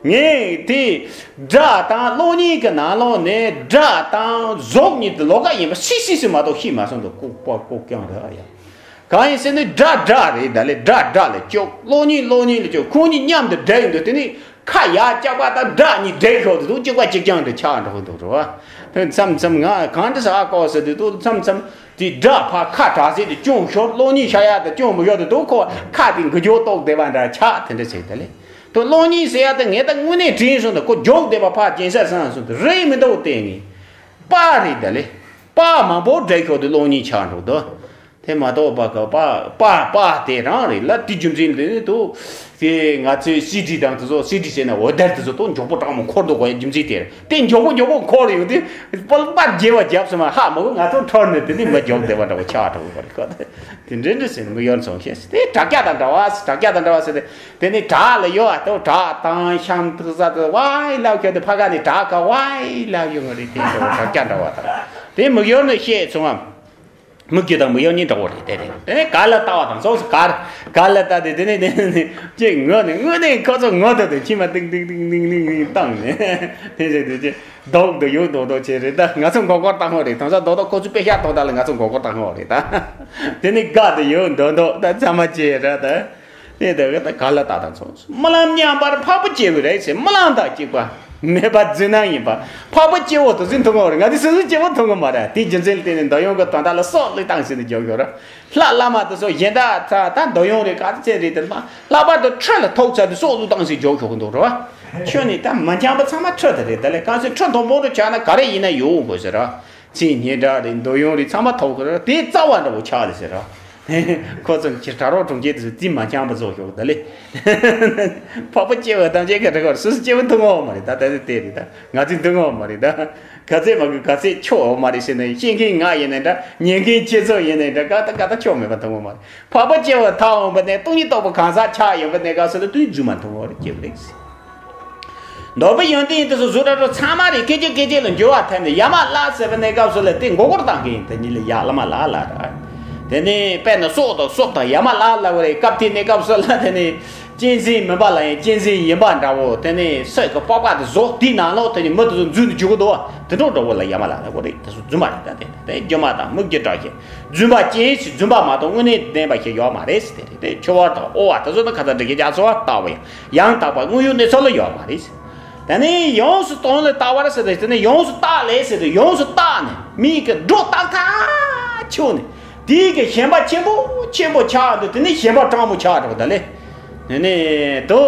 ངས་དེ་སྒྲ་དང་གློག་བརྙན་གྱི་ནང་ལོགས་ནས་སྒྲ་དང་གཟུགས་གཉིས་དེ་ལོགས་ཀ་ཡིན་པ་སིག་སིག་སིག་མ་གཏོགས་ཤེས་མ་སོང་འདུག་ལྐུགས་པ་ལྐུགས་རྐྱང་རེད་ཨ་ཡ། གང་ཡིན་ཟེར་ན་སྒྲ་སྒྲ་རེད། ད་ལས་སྒྲ་སྒྲ་ལ་སྐྱོག་གློག་བརྙན་གློག་བརྙན་ལ་སྐྱོག་ཁོང་གཉིས་མཉམ་དུ་འདྲེས་ཡོང་དུས་དེ་ནི་ཁ་ཡར་བཀྱག་པ་དང་སྒྲ་གཉིས་འདྲེས་ཤོར་དུས་འདུག་གཅིག་པ་གཅིག་རྐྱང་དུ་ཆགས་འགྲོ་གི་འདུག་རེད་བ། དེ་མཚམས་མཚམས་ང་གང་འདྲ་ཟ་ཨ་ཀོ་ཟེར་དུས་འདུག་མཚམས་མཚམས་དེ་སྒྲ་ཕར་ཁ་གྲག་ཟེར་དུས་ཅུང་ཤོར། གློག་བརྙན་ཤ་ཡག་དུ་ཅུང་མི་ཤོར་དུས་འདུག་ཁོ་ཁ་དེ་འགུལ་སྐྱོད་རྟོགས་བསྡད་པ་འདྲ་ཆགས་དེ་འདྲ་བྱས་ད་ལས། དུ་གློག་བརྙན་ཟེར་ཡ་དེ་ངས་ད་དངོས་གནས་དྲན་སོང་དུ་ཁོ་མགྱོགས་བསྡད་པ་ཕར་སྦྱིན་ས་སང་སོང་དུ་རེད་མི་འདུག་བལྟས་ངས། པ་རེད་ད་ལས། པ་མང་པོ་འདྲེས་ཤོག་དུ་གློག་བརྙན་ཆགས་འགྲོ་དོ། དེ་མ་གཏོགས་པ་ག་པ་པ་པ་དེ་རང་རེད་ལ། དེ་རྒྱུ་མཚན་ལས་དུ་དེ་ང་ཚོའི་སི་ཌི་དང་དེ་ཚོ་སི་ཌི་ཟེར་ན་འོ་དར་དེ་ཚོ་དུ་མགྱོགས་པོ་གྲང་མོ་འཁོར་འདུག་གོ་རྒྱུ་མཚན་དེ་རེད། དེ་མགྱོགས་པོ་མགྱོགས་པོ་འཁོར་ཡོང་དུས་པ་པ་རྒྱས་པ་རྒྱབ་སོང་མ་ཧ་མ་གོ་ང་ཚོ་འཁྲོར་ནས་དེ་ནི་མ་མགྱོགས་བསྡད་པ་འདྲ་བོ་ཆགས་འགྲོ་གི་རེད་ཁོ། དེ་འདྲ་འདྲ་ཟེར་ནས་མི་ཡོར་མཚོན་ཤེས་དེ་དྲ་རྒྱ་དང་འདྲ་བ་དྲ་རྒྱ་དང་འདྲ་བ་ཟེར་ཏེ། དེ་ནི་བྲག་ལ་ཡོད་ཨ་ཏོ་བྲག་དང་ཤམ་ཐུག་ས་དུ་ཝའི་ལབ་ཁྱོད་དུ་ཕ་ག་ནི་བྲག་ག་ཝའི་ལབ་ཡོང་གི་རེད། དེ་འདྲ་བ་དྲ་རྒྱ་འདྲ་བ་དང་དེ་མི་ཡོར་ནས་ཤེས་སོང་ཨ། མི་རྒྱུ་དང་མི་ཡོང་གཉིས་འདྲ་བོ་རེད། དེ་རེད། དེ་ནས་ག་ལ་ལྟ་བ་དང་སོགས་སུ་གར་ག་ལ་ལྟ་དེ་དེ་ནས་དེ་ནས་ཅེས་ངོ་ནས་དངོས་གནས་ཁོ་ཚོ་ངོ་ཐོག་ཏུ་མཆི་མ་ཏིང་ཏིང་ཏིང་ཏིང་ཏིང་ཏིང་བཏང་ནས་དེ་བྱས་དུས་ཅེ་རྡོག་ཏུ་ཡོད་རྡོག་རྡོག་བྱས་རེད། ད་ང་ཚོ་མགོ་སྐོར་བཏང་ངོ་རེད། དེང་སང་རྡོག་རྡོག་ཁོ་ཚོས་དཔེ་ཤག་ཐོག་ད་ལ་ང་ཚོ་མགོ་སྐོར་བཏང་ངོ་རེད། ད་དེ་ནས་དགའ་དུ་ཡོད་རྡོག་རྡོག་ད་ཚ་མ་བྱས་ར་ད། དེ་ལྟ་བུ་ད་ག་ལ་ལྟ་དང་མཚུངས། རྨི་ལམ་མཉམ་པར་འཕགས་པ་སྐྱེ་བོའི་རིགས་སུ་རྨི་ལམ་དང་གཅིག་པ་མེད་པར་འཛིན་ན་ཡིན་པ། འཕགས་པ་སྐྱེ་བོ་དུ་ཟིན་ཐུབ་ངོ་རེད། ང་དེ་སུ་སུ་སྐྱེ་བོ་ཐུབ་ངོ་མ་རེད། དེའི་རྒྱུ་མཚན་ལ་བརྟེན་ནས་འདོད་ཡོན་གྱི་དོན་དག་ལ་སྲོག་བློས་བཏང་ཟིན་ནས་འཇོག་ཡོད་རེད། ལྷ་བླ་མ་དུ་སོགས་གཞན་དག་ད་འདོད་ཡོན་རེད་ག་ཚད་རེད་དེ་ལྷག་པར་དུ་ཁྲི་ལ་ཐོག་ཚད་དུ་སྲོག་བློས་བཏང་ཟིན་འཇོག་ཡོད་ཀྱི་འདུག་རེད་བ། ཁྱོད་ནི་ད་མ་འཆམ་པ་ཚང་མ་ཁྲི་དེ་རེད། ད་ལས་གང་ཚེ་ཁྲི་མཐོན་པོ་རུ་ཆགས་ན་ག་རེ་ཡིན་ན་ཡོང་དགོས་ཟེར་ར། མཚན་སྙན་གྲགས་རེད། འདོད་ཡོན་རེད། ཚང་མ་ཐོབ་ཁོ་ར་དེ་རྩ་བ་འདྲ་བོ་ཆགས་རེད་ཟེར་ར། ཁོ་ཚོ་ཁྱེད་གྲྭ་རོགས་གྲོང་ཁྱེར་དུ་རྩིས་མ་འཆམ་པ་བཟོ་ཤོག་ད་ལེ། འཕགས་པ་སྐྱེ་བོ་ཐམས་ཅད་ཀྱི་རེ་བར་སུ་སུ་སྐྱེ་བོ་མཐོང་བ་མ་རེད་ད། ད་དེ་དེ་རེད་ད། ང་ཚོས་མཐོང་བ་མ་རེད་ད། ག་ཚད་མ་གི་ག་ཚད་ཆོག་བ་མ་རེད་ཟེར་ནས་ཤེས་མཁན་ང་ཡིན་ནའི་འདྲ། ཉན་མཁན་ཁྱེད་ཚོ་ཡིན་ནའི་འདྲ། ག་ད་ག་ད་ཆོག་མེད་པ་མཐོང་བ་མ་རེད། འཕགས་པ་སྐྱེ་བོ་ཐར་འོང་པ་ནས་སྟོང་ཉིད་རྟོགས་པ་གང་ཟག་ཆགས་ཡོད་པ་ནས་ག་སོ་ལ་དུས་རྫུན་མ་མཐོང་བ་རེད། སྐྱེ་བོ་རེད་ཟེར། མདོ་དབུས་ཡོན་ཏན་དེ་ཚོ་གཟུགས་སྒྲ་དྲི་རོ་ཚང་མ་རེད། སྐད་ཅིག་སྐད་ཅིག་ལ་འགྱུར་བ་ཐེབས་ནས་ཡ་མ་ལ་ཟེར་བ་ནས་སྐབས་སུ་ལ་དེ་མགོ་སྐོར་བཏང་གི་ཡིན། དེ་ཉིད་ལ་ཡ་ལ་མ་ལ་ལ་ར། དེ་ནས་དཔེར་ན་སྲོག་དང་སྲོག་དང་ཡ་མ་ལ་ལ་བ་རེད། སྐབས་དེ་ནས་སྐབས་སུ་ལ་དེ་ནས་གཅན་གཟན་མིན་པ་ལ་ཡང་གཅན་གཟན་ཡིན་པ་འདྲ་བོ། དེ་ནས་སྲོག་གི་པགས་པ་དེ་ཟོ་དེའི་ནང་ལོགས་དེ་ནས་མི་དེ་ཚོ་འཛུལ་དུ་འཇུག་གི་འདུག་བ། དེ་འདྲ་འདྲ་བོ་ལ་ཡ་མ་ལ་ལ་བ་རེད། དེ་ཚོ་རྫུན་མ་རེད། ད་དེ་དེ་སྒྱུ་མ་དང་མི་སྒྱུ་འདྲ་ཞིག་རྫུན་པ་ཅན་ཞིག་རྫུན་པ་མ་གཏོགས་དངོས་གནས་ལྡན་པ་ཞིག་ཡོད་མ་རེད་ཟེར། དེ་རེད། དེ་འཆི་བ་དང་དབོར་བ་དེ་ཚོ་ནི་ཁ་ཚ་འདྲི་གི་རྒྱ་ཚོ་བ་ལྟ་བུ་ཡང་། ཡང་དག་པ་དངོས་ཡོད་གནས་ཚུལ་ལ་ཡོད་མ་རེད། དེ་ནས་ཡོངས་སུ་དོན་ལ་ལྟ་བར་ཟེར་ཏེ་དེ་ནས་ཡོངས་སུ་བརྟགས་ལས་ཟེར་ཏེ་ཡོངས་སུ་བརྟགས་ནས་མིག་གིས་སྒྲོ་བཏགས་ཐག་ཆོད་ནས་དེའི་གི་ཞེན་པ་ཆེན་པོ་ཆེན་པོ་ཆགས་འདུག་དེ་ནས་ཞེན་པ་དྲང་པོ་ཆགས་འགྲོ་ད་ལེ། དེ་ནས་དོ།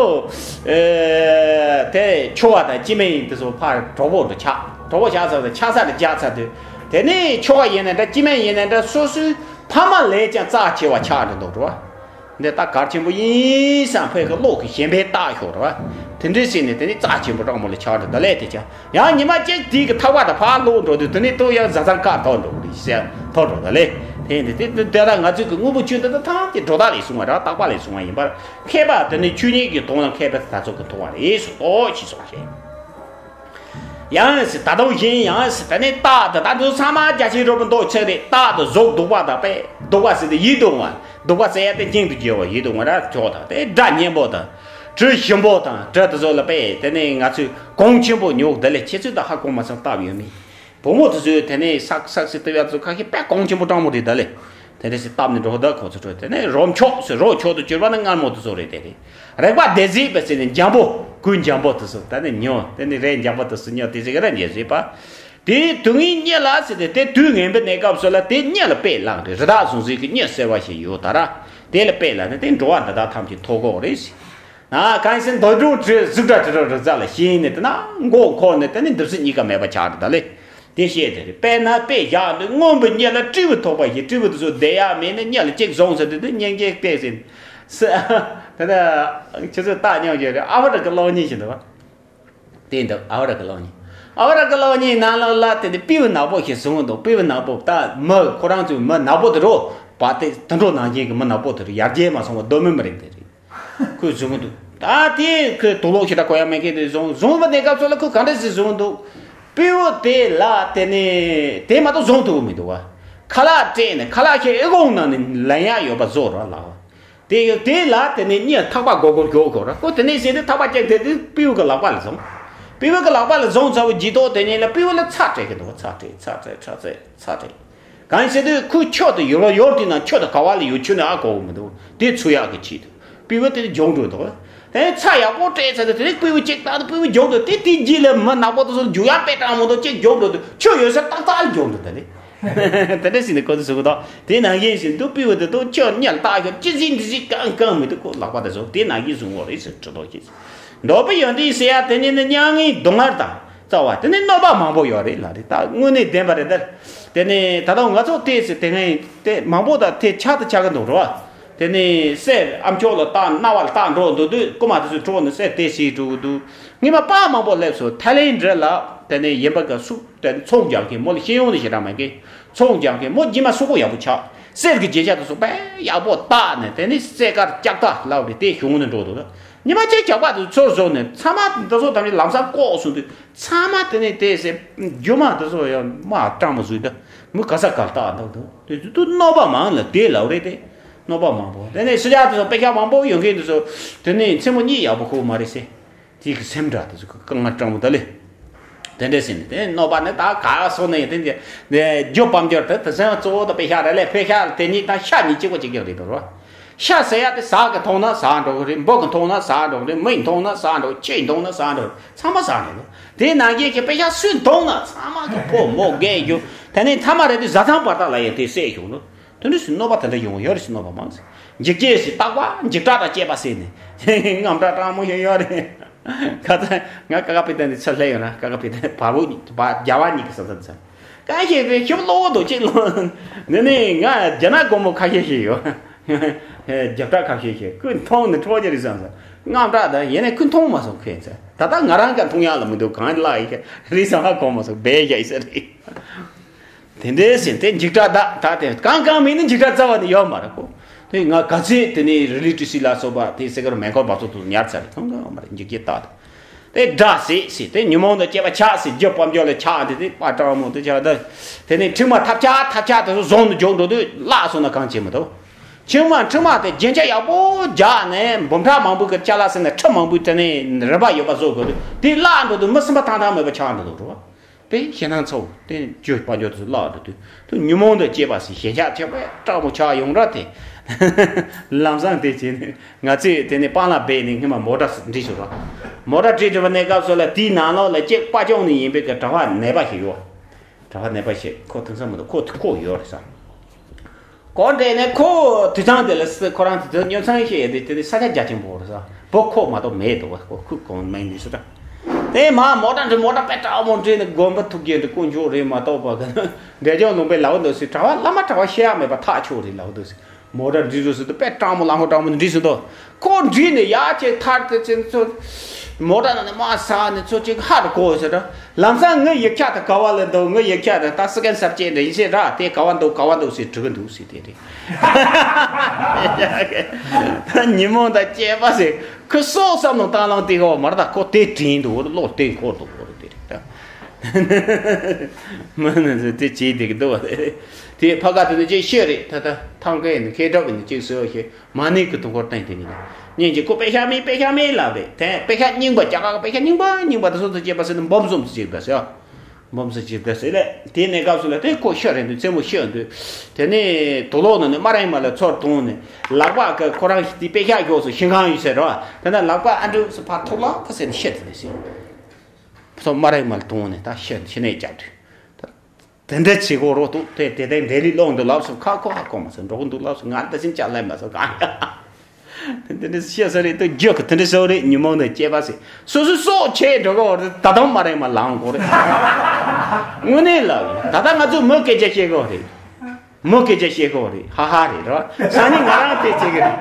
དེ་ཆོ་བ་དང་སྐྱེ་དམན་ཡིན་དེ་ཚོ་ཕར་གྲོགས་པོ་འདྲ་ཆགས། གྲོགས་པོ་ཆགས་ཚར་ཏེ་ཆགས་ས་དེ་རྒྱག་ཚར་དུས། དེ་ནས་ཆོ་བ་ཡིན་ནའི་འདྲ་སྐྱེ་དམན་ཡིན་ནའི་འདྲ་སོ་སོའི་ཕ་མ་ལས་ཀྱང་རྩ་ཆེ་བ་ཆགས་འགྲོ་འདུག་འགྲོ་བ། འདི་ལྟ་གལ་ཆེན་པོ་ཡིན་བསམ་ཕས་ཀྱི་བློ་གི་ཞེན་པས་བཏགས་ཤོག་རེད་བ། དེ་འདྲའི་ཟེར་ནས་དེ་ནི་རྩ་ཆེན་པོ་དྲང་མོ་ལ་ཆགས་འགྲོ་ད་ལས་དེ་ཆགས་ཡང་ཉི་མ་གཅིག་དེའི་གི་ཐག་པ་དང་ཕར་ལོག་འགྲོ་དུས་དེ་ནི་ལྟོ་ཡང་བཟའ་ཚང་ཁ་ཐོར་འགྲོ་གི་རེད་ཟེར་ཐོར་འགྲོ་ད་ལས། དེ་འདི་དེ་དེ་ལྟར་ང་ཚོའི་གི་དངོས་པོ་ཆོས་འདི་དག་ཐམས་ཅད་སྒྲོ་བཏགས་ལས་བྱུང་བ་རེད། བཏགས་པ་ལས་བྱུང་བ་ཡིན་པར་མཁས་པ་དེ་ནི་ཆོས་ཉིད་ཀྱི་དོན་ལ་མཁས་པ་དེ་ཚོ་གི་མཐོང་བ་རེད་ཟེར་ཏོ་ཞེས་གསུངས་པ་རེད། ཡང་ཟེར་ད་དུང་གཞན་ཡང་ཟེར་ད་ནི་རྟགས་དེ་ད་དུང་ཚང་མ་རྒྱ་ཆེན་རོལ་པའི་མདོ་ཚིག་རེད། རྟགས་དེ་གཟུགས་སྡུག་པ་དང་པས་སྡུག་པ་ཟེར་ཏེ་ཡིད་དུ་འོང་བ། སྡུག་པ་ཟེར་ཡ་དེ་སྙིང་དུ་རྗེ་བ་ཡིད་དུ་འོང་ར་ཆོག་དང་དེ་སྒྲ་སྙན་པོ་དང་། དྲི་ཞིམ་པོ་དང་དྲི་དེ་ཚོ་ལ་པས་དེ་ནས་ང་ཚོས་གོང་ཆེན་པོ་ཉོག་དེ་ལས་ཁྱེད་ཚོས་ད་ཧ་གོ་མ་སོང་སྟབས་ཡོད་མེད། བུ་མོ་དེ་ཚོས་དེ་ནས་སག་སག་སེ་ལྟ་བ་ཚོ་ཁ་ཤས་དཔེ་གོང་ཆེན་པོ་དྲང་མོ་རེད་ད་ལེ། དེ་འདྲ་ཞིག་བཏབ་ནས་འགྲོ་ད་ཁོ་ཚོ་འགྲོ་དེ་ནས་རོ་མཆོག་ཟེར་རོ་མཆོག་ཏུ་གྱུར་པ་ནི་མངར་མོ་དེ་ཚོ་རེད། དེ་རེད། རེག་པ་དེ་གཟིགས་པ་ཟེར་ནས་འཇམ་པོ་ཀུན་འཇམ་པོ་དེ་ཚོ་ད་ནི་ཉོ་དེ་ནི་རེད། འཇམ་པོ་དེ་ཚོ་ཉོ་དེ་ཟིག་ར་ཉེ་ཟིག་པ། དེ་དུས་ངན་གཉིད་ལ་ཟེར་ཏེ་དེ་དུས་ངན་པའི་གནས་སྐབས་སུ་ལ་དེ་གཉིད་ལ་དཔེ་བླངས་རེད། རི་དྭགས་ཟུང་ཟིག་གི་གཉིད་སེལ་བ་ཞིག་ཡོད་ད་ར། དེ་ལ་དཔེ་བླངས་ནས་དེ་འགྲོ་བ་འདི་དག་ཐམས་ཅད་ཐོབ་གོ་རེད། ན་གང་ཡིན་ཟེར་འདོད་འགྲོ་དྲི་གཟུགས་སྒྲ་དྲི་རོ་རེག་བྱ་ལ་ཞེན་ནས་དེ་ན་མགོ་འཁོར་ནས་དེ་ནི་འདི་ཕྱི་གཉིས་ཀ་མེད་པ་ཆགས་འདུག་ད་ལེ། དེ་བཤད་དེ་རེད། དཔེར་ན་དཔེ་བཞག་འདུག་སྔོན་པོའི་གཉིད་ལ་སྤྲེའུ་ཐོགས་པ་ཞིག་སྤྲེའུ་དེ་ཚོ་བསྡད་ཡག་མེད་ནས་གཉིད་ལ་གཅིག་བཟུང་ཟེར་དུས་དེ་སྙིང་རྗེ་སྐད་ཟེར། ད་ལྟ་ཁྱེད་ཚོས་བལྟས་མྱོང་རྒྱུ་རེད། ཨ་བ་ར་གི་གློག་བརྙན་ཞིག་འདུག་བ། དེ་འདུག་ཨ་བ་ར་གི་གློག་བརྙན། ཨ་བ་ར་གི་གློག་བརྙན་ནང་ལོགས་ལ་དེ་ནི་སྤྲེའུ་ནག་པོ་ཞིག་བཟུང་འདུག་སྤྲེའུ་ནག་པོ་ད་མི་ཁོ་རང་ཚོའི་མི་ནག་པོ་དེ་རོ། བ་དེ་དུད་འགྲོ་ནང་བཞིན་གྱི་མི་ནག་པོ་དེ་རེད། ཡར་རྒྱས་མ་སོང་བ་གདོད་མའི་མི་རིགས་དེ་རེད། ཁོས་བཟུང་གི་འདུག་ད་དེ་ཁོས་དུག་ལོག་ཞེ་དྲག་གོ་ཡ་མེད་མཁན་དེ་བཟུང་བཟུང་བ་དེ་སྐབས་སུ་ལ་ཁོས་ག་འདྲ་ཞིག་བཟུང་གི་འདུག་སྤྲེའུ་དེ་ལ་དེ་ནས་དེ་མ་གཏོགས་བཟུང་ཐུབ་ཀྱི་མི་འདུག་བ། ཁ་ལག་སྤྲད་ནས་ཁ་ལག་ཁྱེད་ཨེ་ཀོང་ནང་ནས་ལེན་ཡ་ཡོད་པ་བཟོ་རོགས་ལགས། དེ་དེ་ལ་དེ་ནས་གཉིད་ཐག་པ་སྒོར་སྒོར་སྒོར་སྒོར་ར་ཁོ་དེ་ནས་ཟེར་དུས་ཐག་པ་བཅད་དེ་དུས་སྤྲེའུ་གི་ལག་པ་ལ་བཟུང་། སྤྲེའུ་གི་ལག་པ་ལ་བཟུང་ཚར་བའི་རྗེས་ཐོག་དེ་ནས་ལ་སྤྲེའུ་ལ་ཚྭ་སྤྲད་ཀྱི་འདུག་ཚྭ་སྤྲད་ཚྭ་སྤྲད་ཚྭ་སྤྲད་ཚྭ་སྤྲད། གང་ཡིན་ཟེར་དུས་ཁོའི་ཁྱོ་དེ་ཡོར་བ་ཡོར་དེ་ན་ཁྱོ་དེ་ག་བ་ལ་ཡོད་ཁྱོ་ནི་ཨ་གོ་གི་མི་འདུག་དེ་ཚུར་ཡག་གི་ཆེད་དུ་སྤྲེའུ་དེ་རྒྱུག་འགྲོ་འདུག་དེ་ཚྭ་ཡག་པོ་སྤྲད་ཚར་དུས་དེ་ནས་སྤྲེའུ་གཅིག་ལྟ་དུས་སྤྲེའུ་རྒྱུག་འགྲོ་དེ་དེའི་རྗེས་ལ་མི་ནག་པོ་དེ་ཚོ་རྒྱུག་ཡག་དཔེ་དྲག་མོ་འདུག་ཅིག་རྒྱུག་འགྲོ་དུས་ཁྱོ་ཡོད་སར་ཏག་ཏག་རྒྱུག་འགྲོ་དེ་ནས། དེ་འདྲ་ཞིག་ནས་ཁོ་ཚོས་གསུང་གི་འདུག་དེ་ནང་བཞིན་ཞིག་འདུག་སྤྲེའུ་དེ་དུ་ཁྱོད་གཉིད་ལྟ་ཤོག་ཅི་ཟིག་འདི་ཟིག་གང་གང་མི་འདུག་ཁོ་ལག་པ་དེ་བཟུང་དེ་ནང་བཞིན་བཟུང་བ་རེད་ཟེར་འདྲི་དོ་ཞིག་འདོད་པ་ཡོད་འདི་ཟེར་ཡ་དེ་ནི་ནི་མྱ་ངན་སྡུག་བསྔལ་དང་རྩ་བ་དེ་ནི་གནོད་པ་མང་པོ་ཡོད་རེད་ལ་རེད། ད་དངོས་གནས་བདེན་པ་རེད་ད། དེ་ནི་ད་དུང་ང་ཚོ་ལྟས་ཟེར་དེ་ངས་དེ་མང་པོ་དང་དེ་ཆགས་དུ་ཆགས་གི་འདུག་རོ། དེ་ནི་སྲས་ཨ་མཆོག་ལ་བཏང་རྣ་བ་ལ་བཏང་འགྲོ་འདུག་དུས་རྐུ་མ་དེ་ཚོའི་གྲོགས་ནི་སྲས་དེ་ཞིག་འགྲོ་གི་འདུག་ངས་མ་པ་མང་པོ་སླེབས་སོང་། ཐའི་ལེན་ཌི་ལ་དེ་ནས་ཡིན་པ་ག་སུ་དེ་ཚོང་རྒྱག་མཁན་མོ་ལ་ཤེས་ཡོན་ནི་ཞེ་དྲག་མེད་མཁན་ཚོང་རྒྱག་མཁན་མོ་རྗེས་མ་སུ་གོ་ཡག་པོ་ཆགས་གསེར་གྱི་རྒྱན་ཆ་དེ་ཚོ་དཔེ་ཡག་པོ་བཏགས་ནས་དེ་ནས་གསེར་དཀར་ལྕགས་ཐག་ལབ་རེད་དེ་གཞུང་ནས་འགྲོ་འདུག་ལ། ཉི་མ་གཅིག་ཇག་པ་དེ་ཚོ་ཚོར་བཟོ་ནས་ཚང་མ་འདི་ཚོ་དམ་ཞིག་ལམ་སང་བཀོག་སོང་དུས་ཚང་མ་དེ་ནས་དེ་ཟེར་རྒྱུ་མ་དེ་ཚོ་ཡང་མ་སྤྲང་མོ་བཟོས་ད་མི་ག་ས་ག་ལ་བཏགས་འདུག་འདུག་དེ་ཚོ་གནོད་པ་མང་ལ་དེ་ལབ་རེད་དེ། གནོད་པ་མང་པོ་དེ་ནས་སུ་ཇག་དེ་ཚོ་དཔེ་ཆ་མང་པོ་ཡོད་མཁན་དེ་ཚོ་དེ་ནས་མཚན་མོ་གཉིད་ཡག་པོ་ཁུག་མ་རེད་ཟེར། དེ་གི་སེམས་འདྲ་དེ་ཚོ་གི་དཀའ་ངལ་སྤྲང་པོ་ད་ལེ། དེ་འདྲས་ཟེར་ནས་དེ་གནོད་པ་ནི་ད་ག་སོང་ནས་དེ་འདྲས་རྒྱུ་སྤམ་རྒྱུ་དེ་དེ་སེམས་གཙོ་བོ་དང་དཔེ་ཤ་རེད་ལས་དཔེ་ཤ་དེ་གཉིས་དང་ཤ་གཉིས་གཅིག་པ་གཅིག་རྐྱང་རེད་དོ་རོ། ཤ་ཟེར་ཡ་དེ་ཟ་གི་འཐུང་ན་ཟ་འགྲོ་གི་རེད། འབུ་གི་འཐུང་ན་ཟ་འགྲོ་གི་རེད། མི་ཡི་འཐུང་ན་ཟ་འགྲོ་ཁྱི་ཡི་འཐུང་ན་ཟ་འགྲོ་ཚང་མ་ཟ་འགྲོ་གི་རེད། དེ་ནང་བཞིན་གྱི་དཔེ་ཤ་སུས་འཐུང་ན་ཚང་མ་གི་ཕོ་མོ་རྒན་གཞོན་དེ་ནས་མཐའ་མ་རེད་དེ་བཟའ་ཚང་བར་ཐག་ལ་ཡང་དེ་བསད་བྱུང་ནོ། དེ་འདྲ་ཞིག་གནོད་པ་དེ་འདྲ་ཡོང་ཡོད་རེད་ཞིག་གནོད་པ་མང་ཟེར། འཇིགས་བྱེད་ཞིག་རྟག་པ་འཇིགས་སྐྲག་དང་བཅས་པ་ཟེར་ནས་རྔམ་སྐྲག་སྤྲང་མོ་ཞིག་ཡོད་རེད། ཁ་ཚ་ང་ཀ་ཀ་པི་ཏན་དེ་ཚུར་སླེབས་ཡོང་ན་ཀ་ཀ་པི་ཏན་བ་བུ་བརྒྱ་བ་གཉིས་ཀྱི་ས་ཚ་ཚ་གང་ཞིག་རེད་ཞིབ་ལོག་འདུག་གཅིག་ལོག་ནི་ནི་ང་རྒྱ་ནག་སྒོར་མོ་ཁ་ཤས་ཤིག་ཡོད། རྒྱབ་སྐྲག་ཁ་ཤས་ཤིག་ཀུན་མཐོང་ནི་ཁྲོ་རྒྱ་རི་སང་ས་རྔམ་སྐྲག་དང་ཡེ་ནས་ཀུན་མཐོང་མ་སོང་ཁེན་ས་ད་ལྟ་ང་རང་ག་མཐོང་ཡག་ལ་མི་འདུག་གང་ལ་ཡི་རི་སང་ཧ་གོ་མ་སོང་སྦས་བཞག་ཡི་ས་རེད། དེ་འདྲའི་ཟིན་དེ་འཇིགས་སྐྲག་བདག་ད་དེ་གང་གང་མིན་ནི་འཇིགས་སྐྲག་རྩ་བ་ནས་ཡོད་མ་རེད་ཁོ། དེ་ང་ག་ཚོད་དེ་ནས་རི་ལི་ཏི་སི་ལ་སོགས་པ་དེ་སེ་གར་མེ་འཁོར་བ་ཚོ་དུ་ཉར་ཚར་རེད་ཁོང་གང་མ་རེད་འཇིགས་སྐྲག་བདག་དེ་དགྲ་སྲིད་སྲིད་དེ་ཉོན་མོངས་དང་བཅས་པ་ཆགས་སྲིད་རྒྱུ་སྤོམ་རྒྱུ་ལ་ཆགས་འདི་དེ་དཔའ་དྲང་མོ་དེ་ཆགས་ད་དེ་ནས་ཁྲིག་མ་ཐབས་ཆག་ཐབས་ཆག་དེ་ཚོ་བཟུང་དུ་འཇོག་འགྲོ་དུས་བརླག་སོང་ན་གང་བྱེད་མི་ཐུབ། ཁྲིག་མ་ཁྲིག་མ་དེ་རྒྱན་ཆ་ཡག་པོ་རྒྱག་ནས་འབུམ་ཕྲག་མང་པོ་གི་ཅ་ལག་ཟིན་ནས་ཁྲི་མང་པོའི་དེ་ནས་རིམ་པ་ཡོད་པ་བཟོ་དགོས་དུས་དེ་བརླག་འགྲོ་དུས་མི་སེམས་པ་ཐང་ཐང་མེད་པ་ཆགས་འགྲོ་འདུག་རོ། དེ་ཞེ་སྣང་ཚ་བོ་དེ་བཅོས་པ་འཇོག་དུས་བརླག་འགྲོ་དུས་དུ་ཉོན་མོངས་དང་བཅས་པ་སྲིད་ཞེན་ཆགས་ཆགས་པས་སྐྲག་པོ་ཆགས་ཡོང་ར་དེ། ལམ་སང་དེ་བྱས་ནས་ང་ཚོས་དེ་ནས་པང་ལ་སྦས་ནས་སྔོན་མ་མོ་ཊ་འདྲི་ཞུ་ར། མོ་ཊ་འདྲི་འདྲི་བ་གནས་སྐབས་སུ་ལ་དེའི་ནང་ལོགས་ལ་གཅིག་པ་ཅོང་ནས་ཡིན་པའི་གི་གྲྭ་པ་ནད་པ་ཞིག་ཡོད། གྲྭ་པ་ནད་པ་ཞིག་ཁོ་དེང་སང་མི་འདུག་ཁོ་ཁོ་ཡོད་རེད་ས། གོ་འདྲེས་ནས་ཁོ་དུད་ཚང་དེ་ལ་སི་ཁོ་རང་དུད་ཚང་ཉོ་ཚང་ཞེས་ཡོད་དེ་དེ་ནི་ས་ཆ་རྒྱ་ཆེན་པོ་རེད་ས། བུ་ཁོ་མ་གཏོགས་མེད་འདུག་བ་ཁོ་ཁུ་གོང་མེད་འདི་སུ་ད། དེ་མ་མོ་ཊ་འདྲི་མོ་ཊ་དཔེ་དྲག་མོ་འདྲི་ནི་དགོན་པ་ཐུགས་རྗེ་འདྲི་དཀོན་མཆོག་རེད་མ་གཏོགས་པ་ག་ན་འབྲས་ལྗོངས་ལུང་པའི་ལའུ་འདུག་སི་གྲྭ་པ་བླ་མ་གྲྭ་པ་ཤེས་ཡ་མེད་པ་ཐག་ཆོད་རེད་ལའུ་འདུག་སི། མོ་ཊ་འདྲི་རུ་སི་དུ་དཔེ་དྲག་མོ་ལ་ཧོ་དྲག་མོ་འདྲི་སི་དོ། ཁོ་འདྲི་ནི་ཡ་ཆེ་ཐར་དེ་ཆེན་ཚོ། མོ་ཊ་ནང་ནས་མ་ས་ནི་ཚོ་ཅིག་ཧ་རུ་གོ་ཟེར་ར། ལམ་སང་ངའི་ཡིག་ཆ་དང་ག་བ་ལ་འདུག་ངའི་ཡིག་ཆ་དང་ད་སི་ཀན་སབ་ཅེ་འདྲ་ཡིན་ཟེར་ར་དེ་ག་བ་འདུག་ག་བ་འདུག་ཟེར་དྲི་གི་འདུག་ཟེར་དེ་རེད། ད་ཉིན་མོ་ད་སྐྱེས་པ་ཟེར་ཁོ་སོག་བསམ་ནོ་བཏང་ལང་དེ་ག་བ་མར་ད་ཁོ་དེ་དྲིན་འདུག་བློ་བརྟན་འཁོར་འདུག་བོ་རེད་དེ་རེད་ད། མ་ནི་ཟེར་དེ་བྱེད་དེ་གི་འདུག་བ་དེ་རེད། དེ་ཕ་ག་དེ་ནི་ཅེ་ཤེས་རེད་ད་ད་ཐང་ག་ཡིན་ནི་ཁེ་གྲགས་ཡིན་ནི་ཅིག་ཟེར་བ་ཞེས། མ་ཎི་གི་དུས་འཁོར་བསྟན་དེ་ཉིད་ལ། སྙིང་རྗེ་ཁོ་དཔེ་ཤ་མེད་དཔེ་ཤ་མེད་ལབ་རེད་དེ་དཔེ་ཤ་རྙིང་པ་རྒྱ་གར་གི་དཔེ་ཤ་རྙིང་པ་རྙིང་པ་དེ་སོ་སོ་སྐྱེས་པ་ཟེར་ནས་འབུམ་གསུམ་ཞིག་བསྡད་ཟེར། འབུམ་གསུམ་ཞིག་བསྡད་ཟེར་ལས་དེ་གནས་སྐབས་སུ་ལ་དེ་ཁོ་ཤི་རེད་འདུག་མཚན་མོ་ཤི་འདུག་དེ་ནས་དུག་ལོག་ནང་ནས་སྨ་ར་ཧི་མ་ལ་ཚུར་བཏང་ནས་ལག་པ་གི་ཁོ་རང་ཞིག་དེ་དཔེ་ཤ་གྱོགས་སུ་ཤིང་ཁང་ཡོད་ཟེར་རོ། དེ་ན་ལག་པ་ཨ་འདྲ་སུ་ཕར་ཐུག་ལ་ཁ་ཟེར་ནས་ཤི་དེ་ནས་ཟེར། ཚོ་སྨ་ར་ཧི་མ་ལ་བཏང་ནས་ད་ཤི་ཤི་ནས་བཅག་དུས། དེ་འདྲ་བྱེད་དགོས་རོགས་འདུག་དེ་དེ་དེ་འདྲ་ལི་ལོག་འདུག་ལབ་སོང་ཁ་ཁོ་ཧ་གོ་མ་སོང་འགྲོ་གི་འདུག་ལབ་སོང་ང་ད་ཕྱིན་ཅག་ལབ་མ་སོང་གང་ཡང་། དེ་འདྲ་བཤད་ས་རེད་དུ་རྒྱུ་གི་དེ་འདྲ་བཟོ་རེད་ཉིན་མོ་འདི་སྐྱེས་པ་ཟེར་སོ་སོ་སོག་ཆེ་འགྲོ་གི་འོ་རེད་ད་དུང་སྨ་ར་ཧི་མ་ལང་དགོས་རེད། དངོས་གནས་ལབ་ཡིན་ད་ལྟ་ང་ཚོ་མི་སྐད་ཆ་བཤད་གི་འོ་རེད། མི་སྐད་ཆ་བཤད་གི་འོ་རེད་ཧ་ཧ་རེད་ར་སང་ཉིན་ང་རང་དེ་བྱེད་གི་རེད།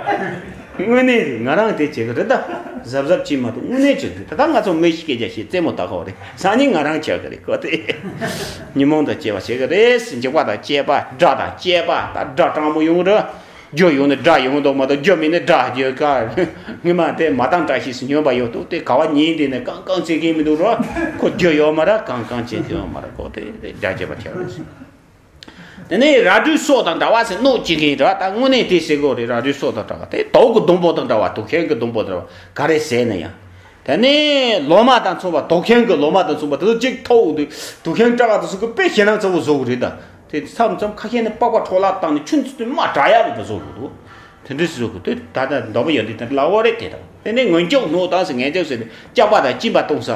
དངོས་གནས་རེད། ང་རང་དེ་བྱེད་གི་རེད་ད། གཟབ་གཟབ་བྱེད་མ་ཐུབ། དངོས་གནས་བྱེད་གི་རེད། ད་ལྟ་ང་ཚོ་མི་ཞིག་སྐད་ཆ་བཤད་རྩེད་མོ་ལྟ་གི་རེད། སང་ཉིན་ང་རང་བྱེད་གི་རེད་ཁོ་དེ། ཉོན་མོངས་དང་བཅས་པ་བྱེད་གི་རེད། འཇིགས་པ་དང་བཅས་པ། དགྲ་དང་བཅས་པ། ད་དགྲ་དྲང་མོ་ཡོང་རེད། རྒྱུ་ཡོང་ནས་དགྲ་ཡོང་འདུག་མ་གཏོགས་རྒྱུ་མེད་ནས་དགྲ་རྒྱུ་ག་ངི་མ་དེ་མ་བཏང་བཀྲ་ཤིས་སུ་སྨྱོན་པ་ཡོད་འདུག་དེ་ག་བ་ཉིན་དེ་ནས་གང་གང་བྱེད་མཁན་མི་འདུག་རོ། ཁོ་རྒྱུ་ཡོད་མ་ར། གང་གང་བྱེད་ཀྱི་ཡོད་མ་ར། ཁོ་དེ་དེ་རྒྱ་བྱེད་པ་ཁྱེར་རེད། དེ་ནས་ར་སྤྲོད་སྲོག་དང་འདྲ་བ་ཟེར་གནོད་བྱེད་མཁན་ར། ད་དངོས་གནས་དེ་ཟེར་གོ་རེད། ར་སྤྲོད་སྲོག་དང་འདྲ་བ་དེ་དོག་གི་སྡོང་པོ་དང་འདྲ་བ། དོག་ཁན་གི་སྡོང་པོ་དང་འདྲ་བ་ག་རེ་ཟེར་ན་ཡང་། དེ་ནས་ལོ་མ་དང་མཚུངས་པ། དོག་ཁན་གི་ལོ་མ་དང་མཚུངས་པ། དེ་ཚོ་གཅིག་ཐོག་དུ་དོག་ཁན་སྐྲག་དུ་སུ་གི་དཔེ་ཞེད་སྣང་ཚ་བོ་བཟོ་གི་རེད་ད། དེ་མཚམས་མཚམས་ཁ་ཤས་ནི་པགས་པ་འཕྲོ་བརླག་བཏང་ནས་ཆུ་འཛུལ་དུས་མ་དྲག་ཡག་རེད་པ་བཟོ་གི་འདུག་དེ་འདྲ་ཞིག་བཟོ་གི་འདུག་ད་ལྟ་མདོ་དབུས་ཡོན་ཏན་དེ་ལ་འོ་རེད་དེ་དང་། དེ་ནས་ངན་སྐྱུག་སྣོད་དང་ཟེར། ངན་སྐྱུག་ཟེར་ནས་སྐྱག་པ་དང་གཅིན་པ་གཏོང་ས་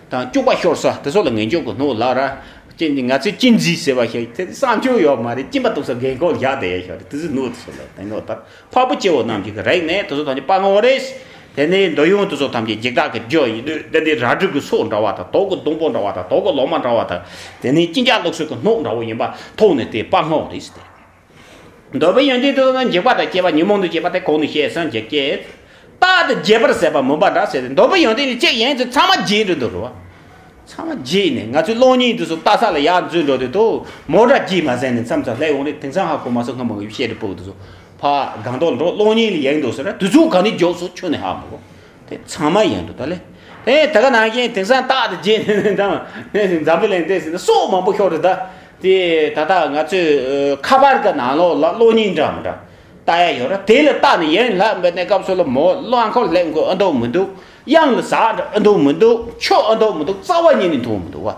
དང་སྐྱུག་པ་ཤོར་ས་དེ་ཚོ་ལ་ངན་སྐྱུག་གི་སྣོད་ལབ་ར། ཅི་ང་ཚོས་གཅིན་རྫས་ཟེར་བ་ཞིག་དེ་བསམ་ཆོས་ཡོད་མ་རེད། གཅིན་པ་གཏོང་ས་རྒན་གོག་བཞག་བསྡད་ཡ་ཞིག་རེད། དེ་ཚོའི་སྣོད་དེ་ཚོ་ལ་དེ་སྣོད་དང་། འཕགས་པ་སྐྱེ་བོ་རྣམས་ཀྱིས་རེག་ནས་དེ་ཚོ་ཐམས་ཅད་སྤང་ངོ་རེད། དེ་ནས་འདོད་ཡོན་དེ་ཚོ་ཐམས་ཅད་འཇིགས་སྐྲག་གི་རྒྱུ་ཡིན་དུས། དེ་འདི་ར་སྤྲོད་ཀྱི་སྲོག་འདྲ་བ་དང་། དོག་གི་སྡོང་པོ་འདྲ་བ་དང་། དོག་གི་ལོ་མ་འདྲ་བ་དང་། དེ་ནས་གཅིན་སྐྱག་བླུགས་སྲོལ་གྱི་སྣོད་འདྲ་བོ་ཡིན་པ་ཐོག་ནས་དེ་སྤང་ངོ་རེད་ཟེར་ཏེ། མདོ་དབུས་ཡོན་ཏན་དུ་ན་འཇིགས་པ་དང་བཅས་པ། ཉོན་མོངས་དང་བཅས་པ་དེ་གོང་ནས་བཤད་ཟིན། འཇིགས་བཅས། རྟག་ཏུ་བརྗེད་པར་ཟད་པ་མུན་པ་འདྲ་ཟེར་ཏེ། མདོ་དབུས་ཡོན་ཏན་ནི་གཅིག་ཡིན་ཚེ་ཚང་མ་བརྗེད་འགྲོ་འདུག་རོ། ཚང་མ་བརྗེད་ནས་ང་ཚོའི་གློག་བརྙན་དེ་ཚོ་ལྟ་ས་ལ་ཡར་འཛུལ་འགྲོ་དུས་དུ་མོ་ཊ་རྒྱུག་མ་ཟིན་ནས་མཚམས་མཚམས་སླེབས་འོང་རེད། དེང་སང་ཧ་གོ་མ་སོང་། སྔ་མོ་ངས་བཤད་དུ་ཕོག་དུས་སུ་ཕ་སྒང་ཏོག་འགྲོ། གློག་བརྙན་ལ་ཡེངས་འདུག་ཟེར་ར། དུས་ཚོད་ག་ནས་མགྱོགས་སོང་ཁྱོན་ནས་ཧ་མ་གོ། དེ་ཚང་མ་ཡེངས་འདུག་ད་ལེ། དེ་ད་ག་ནང་བཞིན་དེང་སང་རྟག་ཏུ་བརྗེད་ནས་དང་འཛམ་བུ་གླིང་འདི་ཟེར་ན་སྲོག་མང་པོ་ཤོར་རེད་ད། དེ་ད་ལྟ་ང་ཚོས་ཁ་པར་གི་ནང་ལོགས་ལ་གློག་བརྙན་འདྲ་མི་འདྲ་ལྟ་ཡ་ཡོད་ར། དེ་ལ་བལྟས་ནས་ཡེངས་ལྷག་པའི་གནས་སྐབས་སུ་ལ་མོ་རླངས་འཁོར་སླེབས་དགོས་ཨ་འདུག་མི་འདུག་གཡང་ལ་ཟག་འདྲ་ཨ་འདུག་མི་འདུག་ཆུ་ཨ་འདུག་མི་འདུག་རྩ་བ་ཉིད་ནས་འཐུང་མི་འདུག་བ།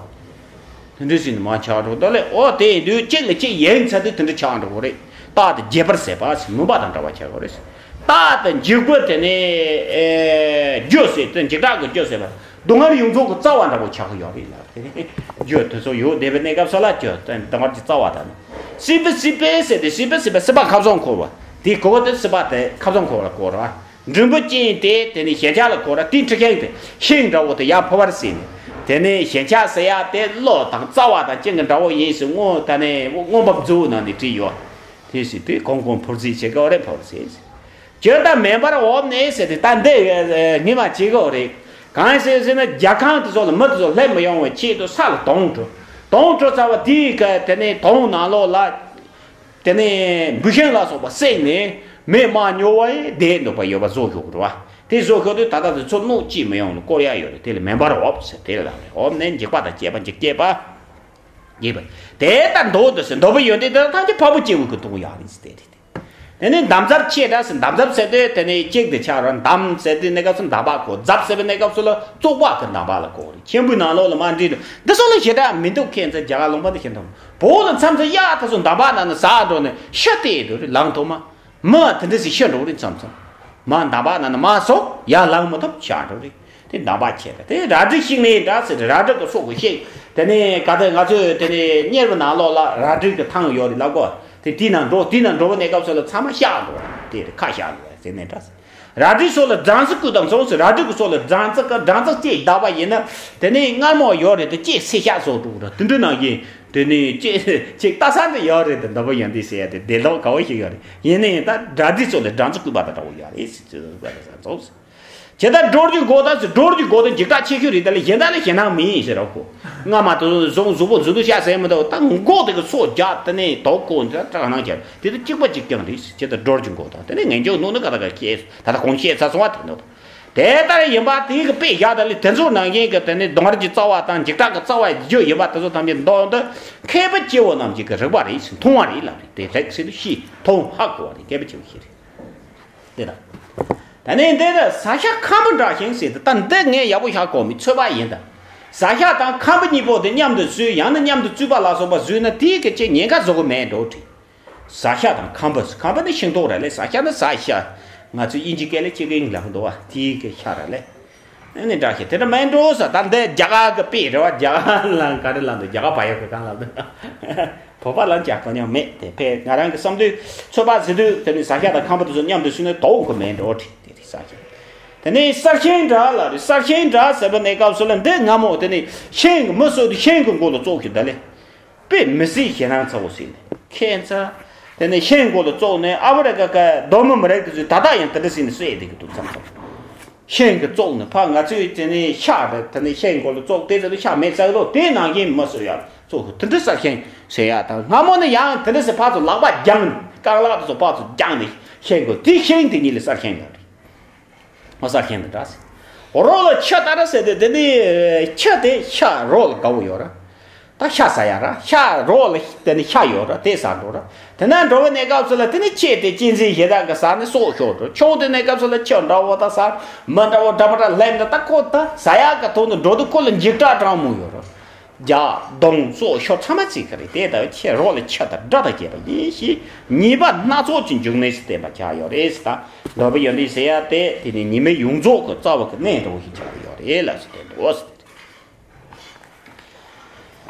དེ་འདྲ་ཟིན་མ་ཆགས་འགྲོ་ད་ལེ། ཨོ་དེ་ཡིན་དུས་གཅིག་ལ་གཅིག་ཡེངས་ཚར་དུས་དེ་འདྲ་ཆགས་འགྲོ་གི་རེད། རྟག་ཏུ་བརྗེད་པར་ཟད་པ་ཟེར་མུན་པ་དང་འདྲ་བ་ཆགས་གི་རེད། རྟག་ཏུ་འཇིགས་པ་དེ་ནས་ཨེ་རྒྱུ་ཟེར་དེ་འཇིགས་སྐྲག་གི་རྒྱུ་ཟེར་བ་སྡུག་བསྔལ་ཡོངས་རྫོགས་ཀྱི་རྩ་བ་འདྲ་བོ་ཆགས་གི་ཡོད་རེད་ལ། དེ་ནས་རྒྱུ་དེ་ཚོ་ཡོད་བསྡད་པའི་གནས་སྐབས་སུ་ལ་རྒྱུ་དེ་སྡུག་བསྔལ་གྱི་རྩ་བ་དང་། སྲིད་པའི་སྲིད་པའི་ཟེར་དེ་སྲིད་པའི་སྲིད་པའི་སྲིད་པ་ཁ་སང་འཁོར་བ་དེ་གོ་བ་དེ་སྲིད་པ་དེ་ཁ་སང་འཁོར་བ་ལ་གོ་ར། འབྲིང་པོ་ཅན་དེ་དེ་ནི་ཞེན་ཆགས་ལ་གོ་ར། དེ་འཁྲི་ཤིང་དེ་ཤིང་འདྲ་བོ་དེ་ཡར་འཕུར་བར་སྲིད་ནས། དེ་ནི་ཞེན་ཆགས་ཟེར་ཡ་དེ་བློ་དང་རྩ་བ་དང་ཅན་གྱི་འདྲ་བོ་ཡིན་ཟེར་མངོན་ད་ནི་མངོན་པ་མཛོད་ནང་ནས་བྲིས་ཡོད། དེ་སྲིད་དུས་གོང་གོང་འཕུར་རྩིས་བྱེད་དགོས་རེད། འཕུར་རྩིས་བྱེད་ད་མེ་འབར་འོབས་ནས་ཟེར་ཏེ་ད་འདི་ངེས་མ་བྱེད་དགོས་རེད། གང་ཟེར་ཟེར་ན་རྒྱ་ཁང་དེ་ཚོ་ལ་མི་དེ་ཚོ་སླེབས་མི་ཡོང་བའི་ཆེད་དུ་ས་ལ་དོང་བྲུ། དོང་བྲུ་ཚར་བ་དེའི་ཀ་དེ་ནི་དོང་ནང་ལོགས་ལ། དེ་ནས་འབུད་ཤིང་ལ་སོགས་པ་བསྲེགས་ནས་མེ་མ་ཉོ་བ་ཡི་བསྡད་འདུག་པ་ཡོད་པ་བཟོ་ཤོག་རེད་བ། དེ་བཟོ་ཤོག་དུས་ད་ལྟ་དེ་ཚོ་གནོད་ཅིས་མི་ཡོང་ལ་སྐོར་ཡ་ཡོད་རེད། དེ་ལ་མེ་འབར་འོབས་ཟེར་དེ་ལ་ལབ་རེད། འོབས་ནས་འཇིགས་པ་དང་བཅས་པ་འཇིགས་བཅས་པ། འཇིགས་པ། དེ་ལྟར་མདོ་དུ་ཟེར་མདོ་དབུས་ཡོན་ཏན་དེ་ལ་ཐམས་ཅད་འཕགས་པ་སྐྱེ་བོ་གི་དོན་ཡག་རེད་ཟེར་དེ་རེད། དེ་ནས་འདམ་རྫབ་ཆེ་དྲགས་ཟེར། འདམ་རྫབ་ཟེར་དུས་དེ་ནས་གཅིག་དེ་ཆགས་ར། འདམ་ཟེར་དུས་གནས་སྐབས་སུ་འདམ་བག་གོ། རྫབ་ཟེར་བའི་གནས་སྐབས་སུ་ལ་བཙོག་པ་གི་འདམ་བག་ལ་གོ་རེད། མཆན་བུའི་ནང་ལོགས་ལ་མ་འདྲེས་དུས་འདི་ཚོ་ལ་ཞེ་དྲག་མི་འདུག་ཁྱེད་ཚོ་རྒྱ་གར་ལུང་པ་འདི་ཤེས་འདུག་བོད་ལ་མཚམས་མཚམས་ཡག་ད་སོ་འདམ་བག་ནང་ན་ཟག་འགྲོ་ནས་ཤི་བསྡད་འགྲོ་རེད། ལངས་ཐུབ་མ། མི་དེ་འདྲ་ཞིག་ཤི་འགྲོ་རེད། མཚམས་མཚམས་མ་འདམ་བག་ནང་ན་མ་ཟོག་ཡར་ལངས་མི་ཐུབ་ཆགས་འགྲོ་རེད། དེ་འདམ་བག་ཆེ་ད། དེ་རལ་གྲི་ཤིག་ནས་འདྲ་ཟེར། རལ་གྲི་གི་སོག་གི་ཤིག་དེ་ནས་ག་དེ་ང་ཚོས་དེ་ནས་གཉེར་བའི་ནང་ལོགས་ལ་རལ་གྲི་གི་ཐང་ཡོད་རེད་ལབ་གོ། དེ་དེའི་ནང་འགྲོ། དེའི་ནང་འགྲོ་བའི་གནས་སྐབས་སུ་ལ་ཚང་མ་གཤགས་འགྲོ་བ་དེ་རེད། ཁ་གཤགས་འགྲོ་བ་ཟེར་ནས་འདྲ་ཟེར། རལ་གྲིའི་སོག་ལ་སྦྲང་རྩི་བསྐུས་དང་མཚུངས་ཟེར། རལ་གྲི་གི་སོག་ལ་སྦྲང་རྩི་གི་སྦྲང་རྩི་ལྕེ་བལྡགས་པ་ཡིན་ན་དེ་ནས་མངར་མོ་ཡོད་རེད་དེ་ལྕེ་སེར་ཤག་བཟོ་འགྲོ་གི་རེད། དེ་འདྲ་ནང་བཞིན་དེ་ནས་ལྕེ་ལྕེ་ལྟ་ས་འདྲ་ཡོད་རེད་དེ། མདོ་དབུས་ཡོན་ཏན་ཟེར་ཡ་དེ་བདེ་ལྡོག་དགའ་བོ་ཞིག་ཡོད་རེད། ཡིན་ན་ཡང་ད་རལ་གྲིའི་སོག་ལ་སྦྲང་རྩི་བསྐུས་པ་དང་འདྲ་བོ་ཡོད་རེད་ཟེར་ཚོད་དགོས་རེད་ཟེར་ཚོད་ཟེར། ཇི་ལྟར་སྒྲོ་རྒྱུའི་མགོ་དང་ཟེར། སྒྲོ་རྒྱུའི་མགོ་དང་འཇིགས་སྐྲག་ཆེ་ཤོས་རེད། དེ་ལས་གཞན་དག་ལ་ཞེད་སྣང་མེད་ཟེར་རོ་ཁོ། སྔ་མ་དེ་ཚོ་གཟུགས་གཟུགས་པོ་མཛུབ་ཏུ་བཞག་ཟེར་མི་འདུག་ད་མགོ་དེ་གི་སོ་རྒྱག་དེ་ནས་དོག་ཁོ་འདི་སྐྲག་སྣང་བྱས་དེ་དུས་གཅིག་པ་གཅིག་རྐྱང་རེད། ཇི་ལྟར་སྒྲོ་རྒྱུའི་མགོ་དང་དེ་ནས་ངན་སྐྱུག་སྣོད་ནི་ག་ད་ག་ཁྱེད་ད་ལྟ་གོང་བཤད་ཚར་སོང་བ་དེ་འདུག་དེ་ལྟར་ཡིན་པ་དེ་གི་དཔེ་བཞག་ད་ལས་དེ་ཚོ་ནང་བཞིན་གི་དེ་ནས་སྡུག་བསྔལ་གྱི་རྩ་བ་དང་འཇིགས་སྐྲག་གི་རྩ་བ་རྒྱུ་ཡིན་པ་དེ་ཚོ་ཐམས་ཅད་མདོ་འདི་མཁས་པ་སྐྱེ་བོ་རྣམས་ཀྱིས་གི་རིག་པ་རེད་ཟེར། མཐོང་བ་རེད་ལབ་རེད། དེ་རིག་ཟེར་དུས་ཤེས་མཐོང་ཧ་གོ་བ་རེད། མཁས་པ་སྐྱེ་བོ་ཤེས་རེད། དེ་དང་། ད་ནི་འདི་ལ་ཟ་ཤ་ཁམ་བུ་འདྲ་ཞིང་ཟེར་ཏེ། ད་འདི་ངས་ཡག་པོ་ཤ་གོ་མི་ཚོད་པ་ཡིན་ད། ཟ་ཤ་དང་ཁམ་བུ་གཉིས་པོ་དེ་མཉམ་དུ་བཟོས། ཡང་ན་མཉམ་དུ་བཙོས་པ་ལ་སོགས་པ་བཟོས་ན་དེའི་གི་ཅི་ཉེན་ཁ་བཟོ་གི་མེད་འགྲོ་དྲི། ཟ་ཤ་དང་ཁམ་བུ། ཁམ་བུ་ནི་ཤིང་ཏོག་རེད་ལས། ཟ་ཤ་ནི་ཟ་ཤ། ང་ཚོས་དབྱིན་ཇི་སྐད་ལ་ཅི་གིན་ལབ་འདུག་བ། དེའི་གི་ཤ་རེད་ལས། ཨ་ནི་འདྲ་ཞིག་དེ་འདྲ་མེད་འགྲོ་ས། ད་འདི་རྒྱ་གར་གི་དཔེ་རེད་བ། རྒྱ་གར་ལ་ག་རེ་ལབ་འདུག་རྒྱ་གར་བ་ཡོད་གི་གང་ལབ་འདུག་བོད་པ་ལ་འཇགས་གོ་མྱོང་མེད་དེ། ཕེ་ང་རང་གི་བསམ་དུས་ཚོད་པ་ཟེར་དུས་དེ་ནི་ཟ་ཤ་དང་ཁམ་བུ་དེ་ཚོ་མཉམ་དུ་བཟོས་ན་དོགས་གི་མེད་འགྲོ་དྲི། དེ་རེད་ཟ་ཤ། དེ་ནས་གསར་ཤིང་འདྲ་ལ་རེད། གསར་ཤིང་འདྲ་ཟེར་བ་ནས་སྐབས་སུ་ལ་འདི་སྔ་མོ་དེ་ནི་ཤིང་གི་མི་གསོད་དུས་ཤིང་གི་མགོ་ལ་བཙོག་ཞིག་ད་ལེ། དཔེ་མི་སྲིད་ཞེད་སྣང་ཚ་བོ་ཟིན་ནས་ཁྱད་མཚར། དེ་ནས་ཤིང་མགོ་ལ་བཙུགས་ནས་ཨ་ཧྥེ་རི་ཁ་གི་རྡོ་མི་མི་རིགས་དེ་ཚོས་ད་ལྟ་ཡང་དེ་འདྲ་ཟེར་ནས་བསད་བསྡད་ཀྱི་འདུག་མཚམས་མཚམས། ཤིང་གི་བཙུགས་ནས་ཕར་ང་ཚོས་དེ་ནས་ཤ་རེད། དེ་ནས་ཤིང་མགོ་ལ་བཙུགས་དེ་ཚོ་ལ་ཤ་མེད་ཟེར་ལོ། དེ་ནང་བཞིན་མི་གསོད་ཡག་བཙུགས། དེ་འདྲ་གསར་ཤིང་ཟེར་ཡག་དང་། སྔ་མོ་ནས་ཡང་དེ་འདྲ་ཟེར་ཕར་ཚུར་ལག་པ་བརྒྱངས་ནས་རྐང་ལག་དེ་ཚོ་ཕར་ཚུར་བརྒྱངས་ནས་ཤིང་མགོ་དེ་ཤིང་དེ་གཉིས་ལ་གསར་ཤིང་ཡོད་རེད། ངོ་ས་ཁེན་དུ་འདྲ་ཟེར། རོ་ལ་ཆུ་ལྟར་ཟེར་ཏེ་དེ་ནི་ཆུ་དེ་ཤ་རོ་ལ་དགའ་བོ་ཡོད་ར། ད་ཤ་ཟ་ཡ་ར། ཤ་རོ་ལ་དེ་ནི་ཤ་ཡོད་ར། དེ་ཟ་འགྲོ་ར། དེ་ན་འགྲོ་བའི་གནས་སྐབས་སུ་ལ་དེ་ནི་ཆེ་དེ་གཅན་གཟན་ཞེ་དྲག་གི་ཟ་ནི་སྲོག་ཤོར་འགྲོ། ཆུང་དེ་གནས་སྐབས་སུ་ལ་ཆུ་འདྲ་བོ་ད་ཟ། མི་འདྲ་བོ་འདྲ་མི་འདྲ་ལེན་ནི་ད་ཁོ་ད་ཟ་ཡག་གི་ཐོག་ནས་འགྲོ་དུས་ཁོ་ལ་འཇིགས་སྐྲག་དྲང་མོ་ཡོད་ར། རྒྱ་གདོང་སོགས་ཤོ་ཚང་མ་བརྩི་གི་རེད། དེ་ལྟ་བུའི་ཆེ་རོགས་ལ་ཆེ་དང་དགྲ་དང་བཅས་པ་ཡིན་ཞེས་ཉེས་པ་སྣ་ཚོགས་ཀྱི་འབྱུང་གནས་སུ་བསྟན་པ་ཆགས་ཡོད་རེད་ཟེར། ད་འདོད་པ་ཡོན་ཏན་ཟེར་ཡ་དེ་དེ་ནི་ཉེས་དམིགས་ཡོངས་རྫོགས་ཀྱི་རྩ་བ་གི་གནས་འདྲ་བོ་ཞིག་ཆགས་ཡོད་རེད་ལ་ཟེར་དེ་འདུག་ཟེར།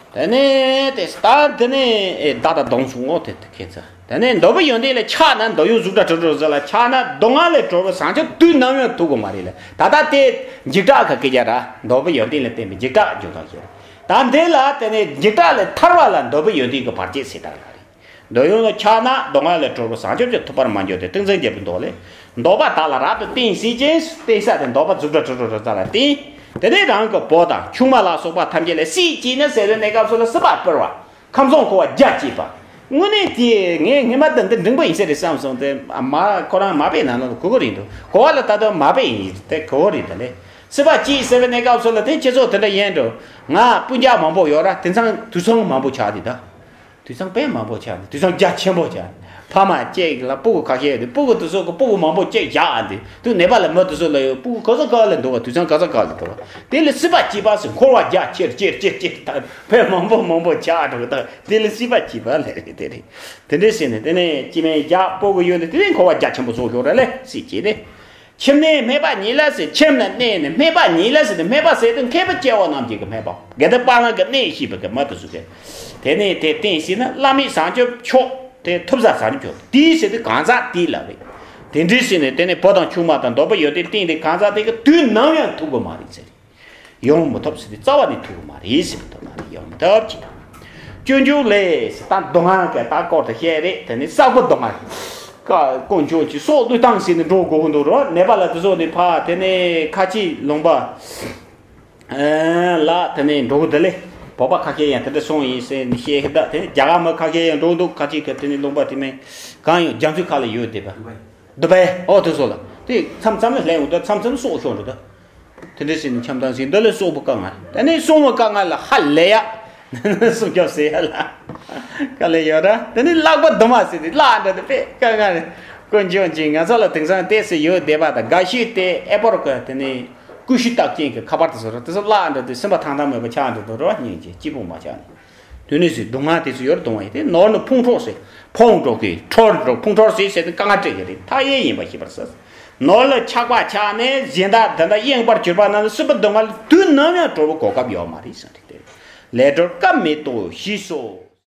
དེ་ནས་དེ་ད་དེ་ནས་ཨེ་མདའ་དང་མདུང་ཟེར་ངོ་དེ་དེ་ཁྱད་མཚར། དེ་ནས་འདོད་པ་ཡོན་ཏན་ལ་ཆགས་ན་འདོད་ཡོན་གཟུགས་སྒྲ་དྲི་རོ་རོ་ཟེར་ལ་ཆགས་ན་སྡུག་བསྔལ་ལས་གྲོལ་བའི་བཟང་སྤྱོད་དུས་ནམ་ཡང་ཐུབ་ཀྱི་མ་རེད་ལ། ད་ལྟ་དེ་འཇིགས་སྐྲག་གི་སྐད་ཆ་ར། འདོད་པ་ཡོན་ཏན་ལ་བརྟེན་པའི་འཇིགས་སྐྲག་འཇུག་སྟངས་ཤིག་རེད། ད་འདི་ལ་དེ་ནས་འཇིགས་སྐྲག་ལས་ཐར་བ་ལ་འདོད་པ་ཡོན་ཏན་གྱི་བར་ཆད་ཟེར་སྟངས་ལ་རེད། འདོད་ཡོན་ལ་ཆགས་ན་སྡུག་བསྔལ་ལས་གྲོལ་བའི་བཟང་སྤྱོད་ཀྱི་ཐུབ་པར་མ་འགྱུར་ཏེ། ཏིང་འཛིན་རྒྱལ་པོའི་མདོ་ལས། འདོད་པ་དག་ལ་རབ་ཏུ་བརྟེན་བྱེད་ཅིང་། བརྟེན་ས་དེ་འདོད་པ་གཟུགས་སྒྲ་དྲི་རོ་རོ་རྩ་ལ་བརྟེན། དེ་ནས་རང་གི་བུ་དང་ཆུང་མ་ལ་སོགས་པ་ཐམས་ཅད་ལ་སྲིད་བྱས་ནས་ཟེར་བའི་གནས་སྐབས་སུ་ལ་སྲིད་པ་སྤེལ་བ། ཁམས་གསུམ་འཁོར་བ་རྒྱ་བསྐྱེད་པ། དངོས་གནས་དེ་ངས་སྔོན་མ་དེ་འདི་འབྲིང་པོ་ཡིན་ས་རེད་བསམ་སོང་སྟེ། མ་ཁོ་རང་མ་དཔེ་ནང་ལ་གོ་གི་རེད་འདུག་གོ་བ་ལ་ད་དུང་མ་དཔེ་ཡིན་དེ་གོ་གི་རེད། ད་ལས་སྲིད་པ་སྐྱེས་ཟེར་བའི་གནས་སྐབས་སུ་ལ་དེ་ཁྱེད་ཚོ་དེ་འདྲ་ཡིན་འགྲོ། ང་སྤུན་ཀྱག་མང་པོ་ཡོད་ར། དེང་སང་དུད་ཚང་མང་པོ་ཆགས་དེ་ད། དུད་ཚང་དཔེ་མང་པོ་ཆགས་ནས་དུད་ཚང་རྒྱ་ཆེན་པོ་ཆགས། ཕ་མ་གཅིག་ལ་སྤུ་གུ་ཁ་ཤས་ཡོད་དུས་སྤུ་གུ་དེ་ཚོ་གི་སྤུ་གུ་མང་པོ་གཅིག་བཞག་ཨ་འདི་དུས་ནད་པ་ལ་མི་དེ་ཚོ་ལ་ཡོད། སྤུ་གུ་ག་ས་ག་ལ་འདུག་བ། དུད་ཚང་ག་ས་ག་ལ་འདུག་བ། དེ་ལ་སྲིད་པ་སྐྱེས་པ་ཟེར། འཁོར་བ་རྒྱ་ཆེར་ཆེར་ཆེར་ཆེར་དང་ཕན་མང་པོ་མང་པོ་ཆགས་འགྲོ་གི། ད་དེ་ལ་སྲིད་པ་སྐྱེས་པ་ལས་རེད། དེ་རེད། དེ་འདྲའི་ཟེར་ནས་དེ་ནས་སྐྱེ་དམན་བཞག་སྤུ་གུ་ཡོད་ནས་དེ་ནས་འཁོར་བ་རྒྱ་ཆེན་པོ་བཟོ་ཞོར་ར་ལས་སྲིད་སྐྱེས་ཏེ། ཁྱིམ་ནས་སྨད་པ་ཉིད་ལ་ཟེར། ཁྱིམ་ནས་གནས་ནས་སྨད་པ་ཉིད་ལ་ཟེར་ཏེ། སྨད་པ་ཟེར་དུས་མཁས་པ་སྐྱེ་བོ་རྣམས་ཀྱི་གི་སྨད་པ། དགེ་འདུན་དཔལ་བླ་གི་གནས་ཤེས་པའི་གི་མི་དེ་ཚོ་གི། དེ་ནས་དེ་བསྟེན་ཟེར་ན་བླ་མེད་བཟང་སྤྱོད་མཆོག་དེ་ཐོབ་ས་བཟང་སྤྱོད་དེའི་ཟེར་དུས་གང་ཟག་དེའི་ལ་རེད། དེ་འདྲའི་ཟེར་ནས་དེ་ནས་བུ་དང་ཆུང་མ་དང་འདོད་པ་ཡོན་ཏན་བསྟེན་ཏེ་གང་ཟག་དེ་གི་དུས་ནམ་ཡང་ཐུབ་གི་མ་རེད་ཟེར། ཡོང་མི་ཐུབ་ཟེར་ཏེ་རྩ་བ་ནས་ཐུབ་ཀྱི་མ་རེད་ཟེར་བ་དོན་དག་རེད། ཡོང་མི་ཐུབ་ཅེས་དང་། སྤྱོད་འཇུག་ལས་ཟེར་ད་སྡུག་བསྔལ་གྱི་ད་སྐོར་དུ་བཤད་རེད། དེ་ནས་བསགས་པའི་སྡུག་བསྔལ། ཀ་དཀོན་མཆོག་གི་སྲོག་བློས་བཏང་ཟེར་ནས་འགྲོ་དགོས་ཀྱི་འདུག་རོ། ནད་པ་ལ་དེ་ཚོ་ནས་ཕ་དེ་ནས་ཁ་ཆེའི་ལུང་པ་ལ་དེ་ནས་འགྲོ་གི་འདུག་ལས། བོད་པ་ཁ་ཤས་ཡང་དེ་འདྲ་སོང་ཡིན་ཟེར་ནས་བཤད་ཀྱི་འདུག་དེ་ནས་རྒྱ་གར་མི་ཁ་ཤས་ཡང་འགྲོ་གི་འདུག་ཁ་ཆེ་གི་དེ་ནས་ལུང་པ་དེ་མིན་གང་ཡོད་རྒྱ་མཚོའི་ཁ་ལ་ཡོད་བསྡད་པ། དུ་བྷེ། ཨོ་དེ་ཚོ་ལ་དེ་མཚམས་མཚམས་ལ་སླེབས་འོང་དུས་མཚམས་མཚམས་སྲོག་ཤོར་འགྲོ་ད། དེ་འདྲ་ཟེར་ནས་འཆམ་ཐང་ཟིན་འདི་ལས་གསུངས་པ་དཀའ་ངལ། དེ་ནས་གསུངས་པ་དཀའ་ངལ་ལ་ཧ་ལས་ཡ། སྲུང་སྐྱོབ་ཟེར་ཡ་ལ་དཀའ་ལས་ཡོད་ར། དེ་ནས་བརླག་པ་དུ་མ་ཟེར་ཏེ་བརླག་འགྲོ་དེ་དཔེ་དཀའ་ངལ་རེད། དཀོན་མཆོག་མཆིས། ང་ཚོ་ལ་དེང་སང་ཏོག་ཙམ་ཡོད་བསྡད་པ་དང་འགའ་ཤས་དེ་ཨེ་པོར་གི་དེ་ནས་ཀུ་ཤུ་རྟགས་ཅན་གྱི་ཁ་པར་དེ་ཚོ་ར། དེ་ཚོ་བརླག་འགྲོ་དུས་སེམས་པ་ཐང་ཐང་མེད་པ་ཆགས་འགྲོ་འདུག་ར། སྙིང་རྗེ་སྐྱིད་པོ་མ་ཆགས་ནས། དེ་ནས་ཟེར་སྡུག་བསྔལ་དེ་ཚོ་ཡོད་རེད་གཏོང་བ་ཡིན་ཏེ། ནོར་ནི་ཕུང་གྲོགས་ཟེར། ཕུང་གྲོགས་ཀྱི་འཕྲོར་འགྲོ། ཕུང་གྲོགས་ཟེར་ཟེར་ཏེ་དཀའ་ངལ་སྤྲད་ཀྱི་རེད། མཐའ་ཡས་ཡིན་པ་ཤེས་པར་གསལ། ནོར་ལ་ཆགས་པ་ཆགས་ནས་གཞན་དག་དེ་འདྲ་གཡེངས་པར་གྱུར་པ་རྣམས་ལ་སྲིད་པའི་སྡུག་བསྔལ་དུས་ནམ་ཡང་གྲོལ་བའི་གོ་སྐབས་ཡོད་མ་རེད་ཟེར་ཏེ། ལས་སྒྲོལ་སྐབས་མེད་དོ། ཞེས་སོ།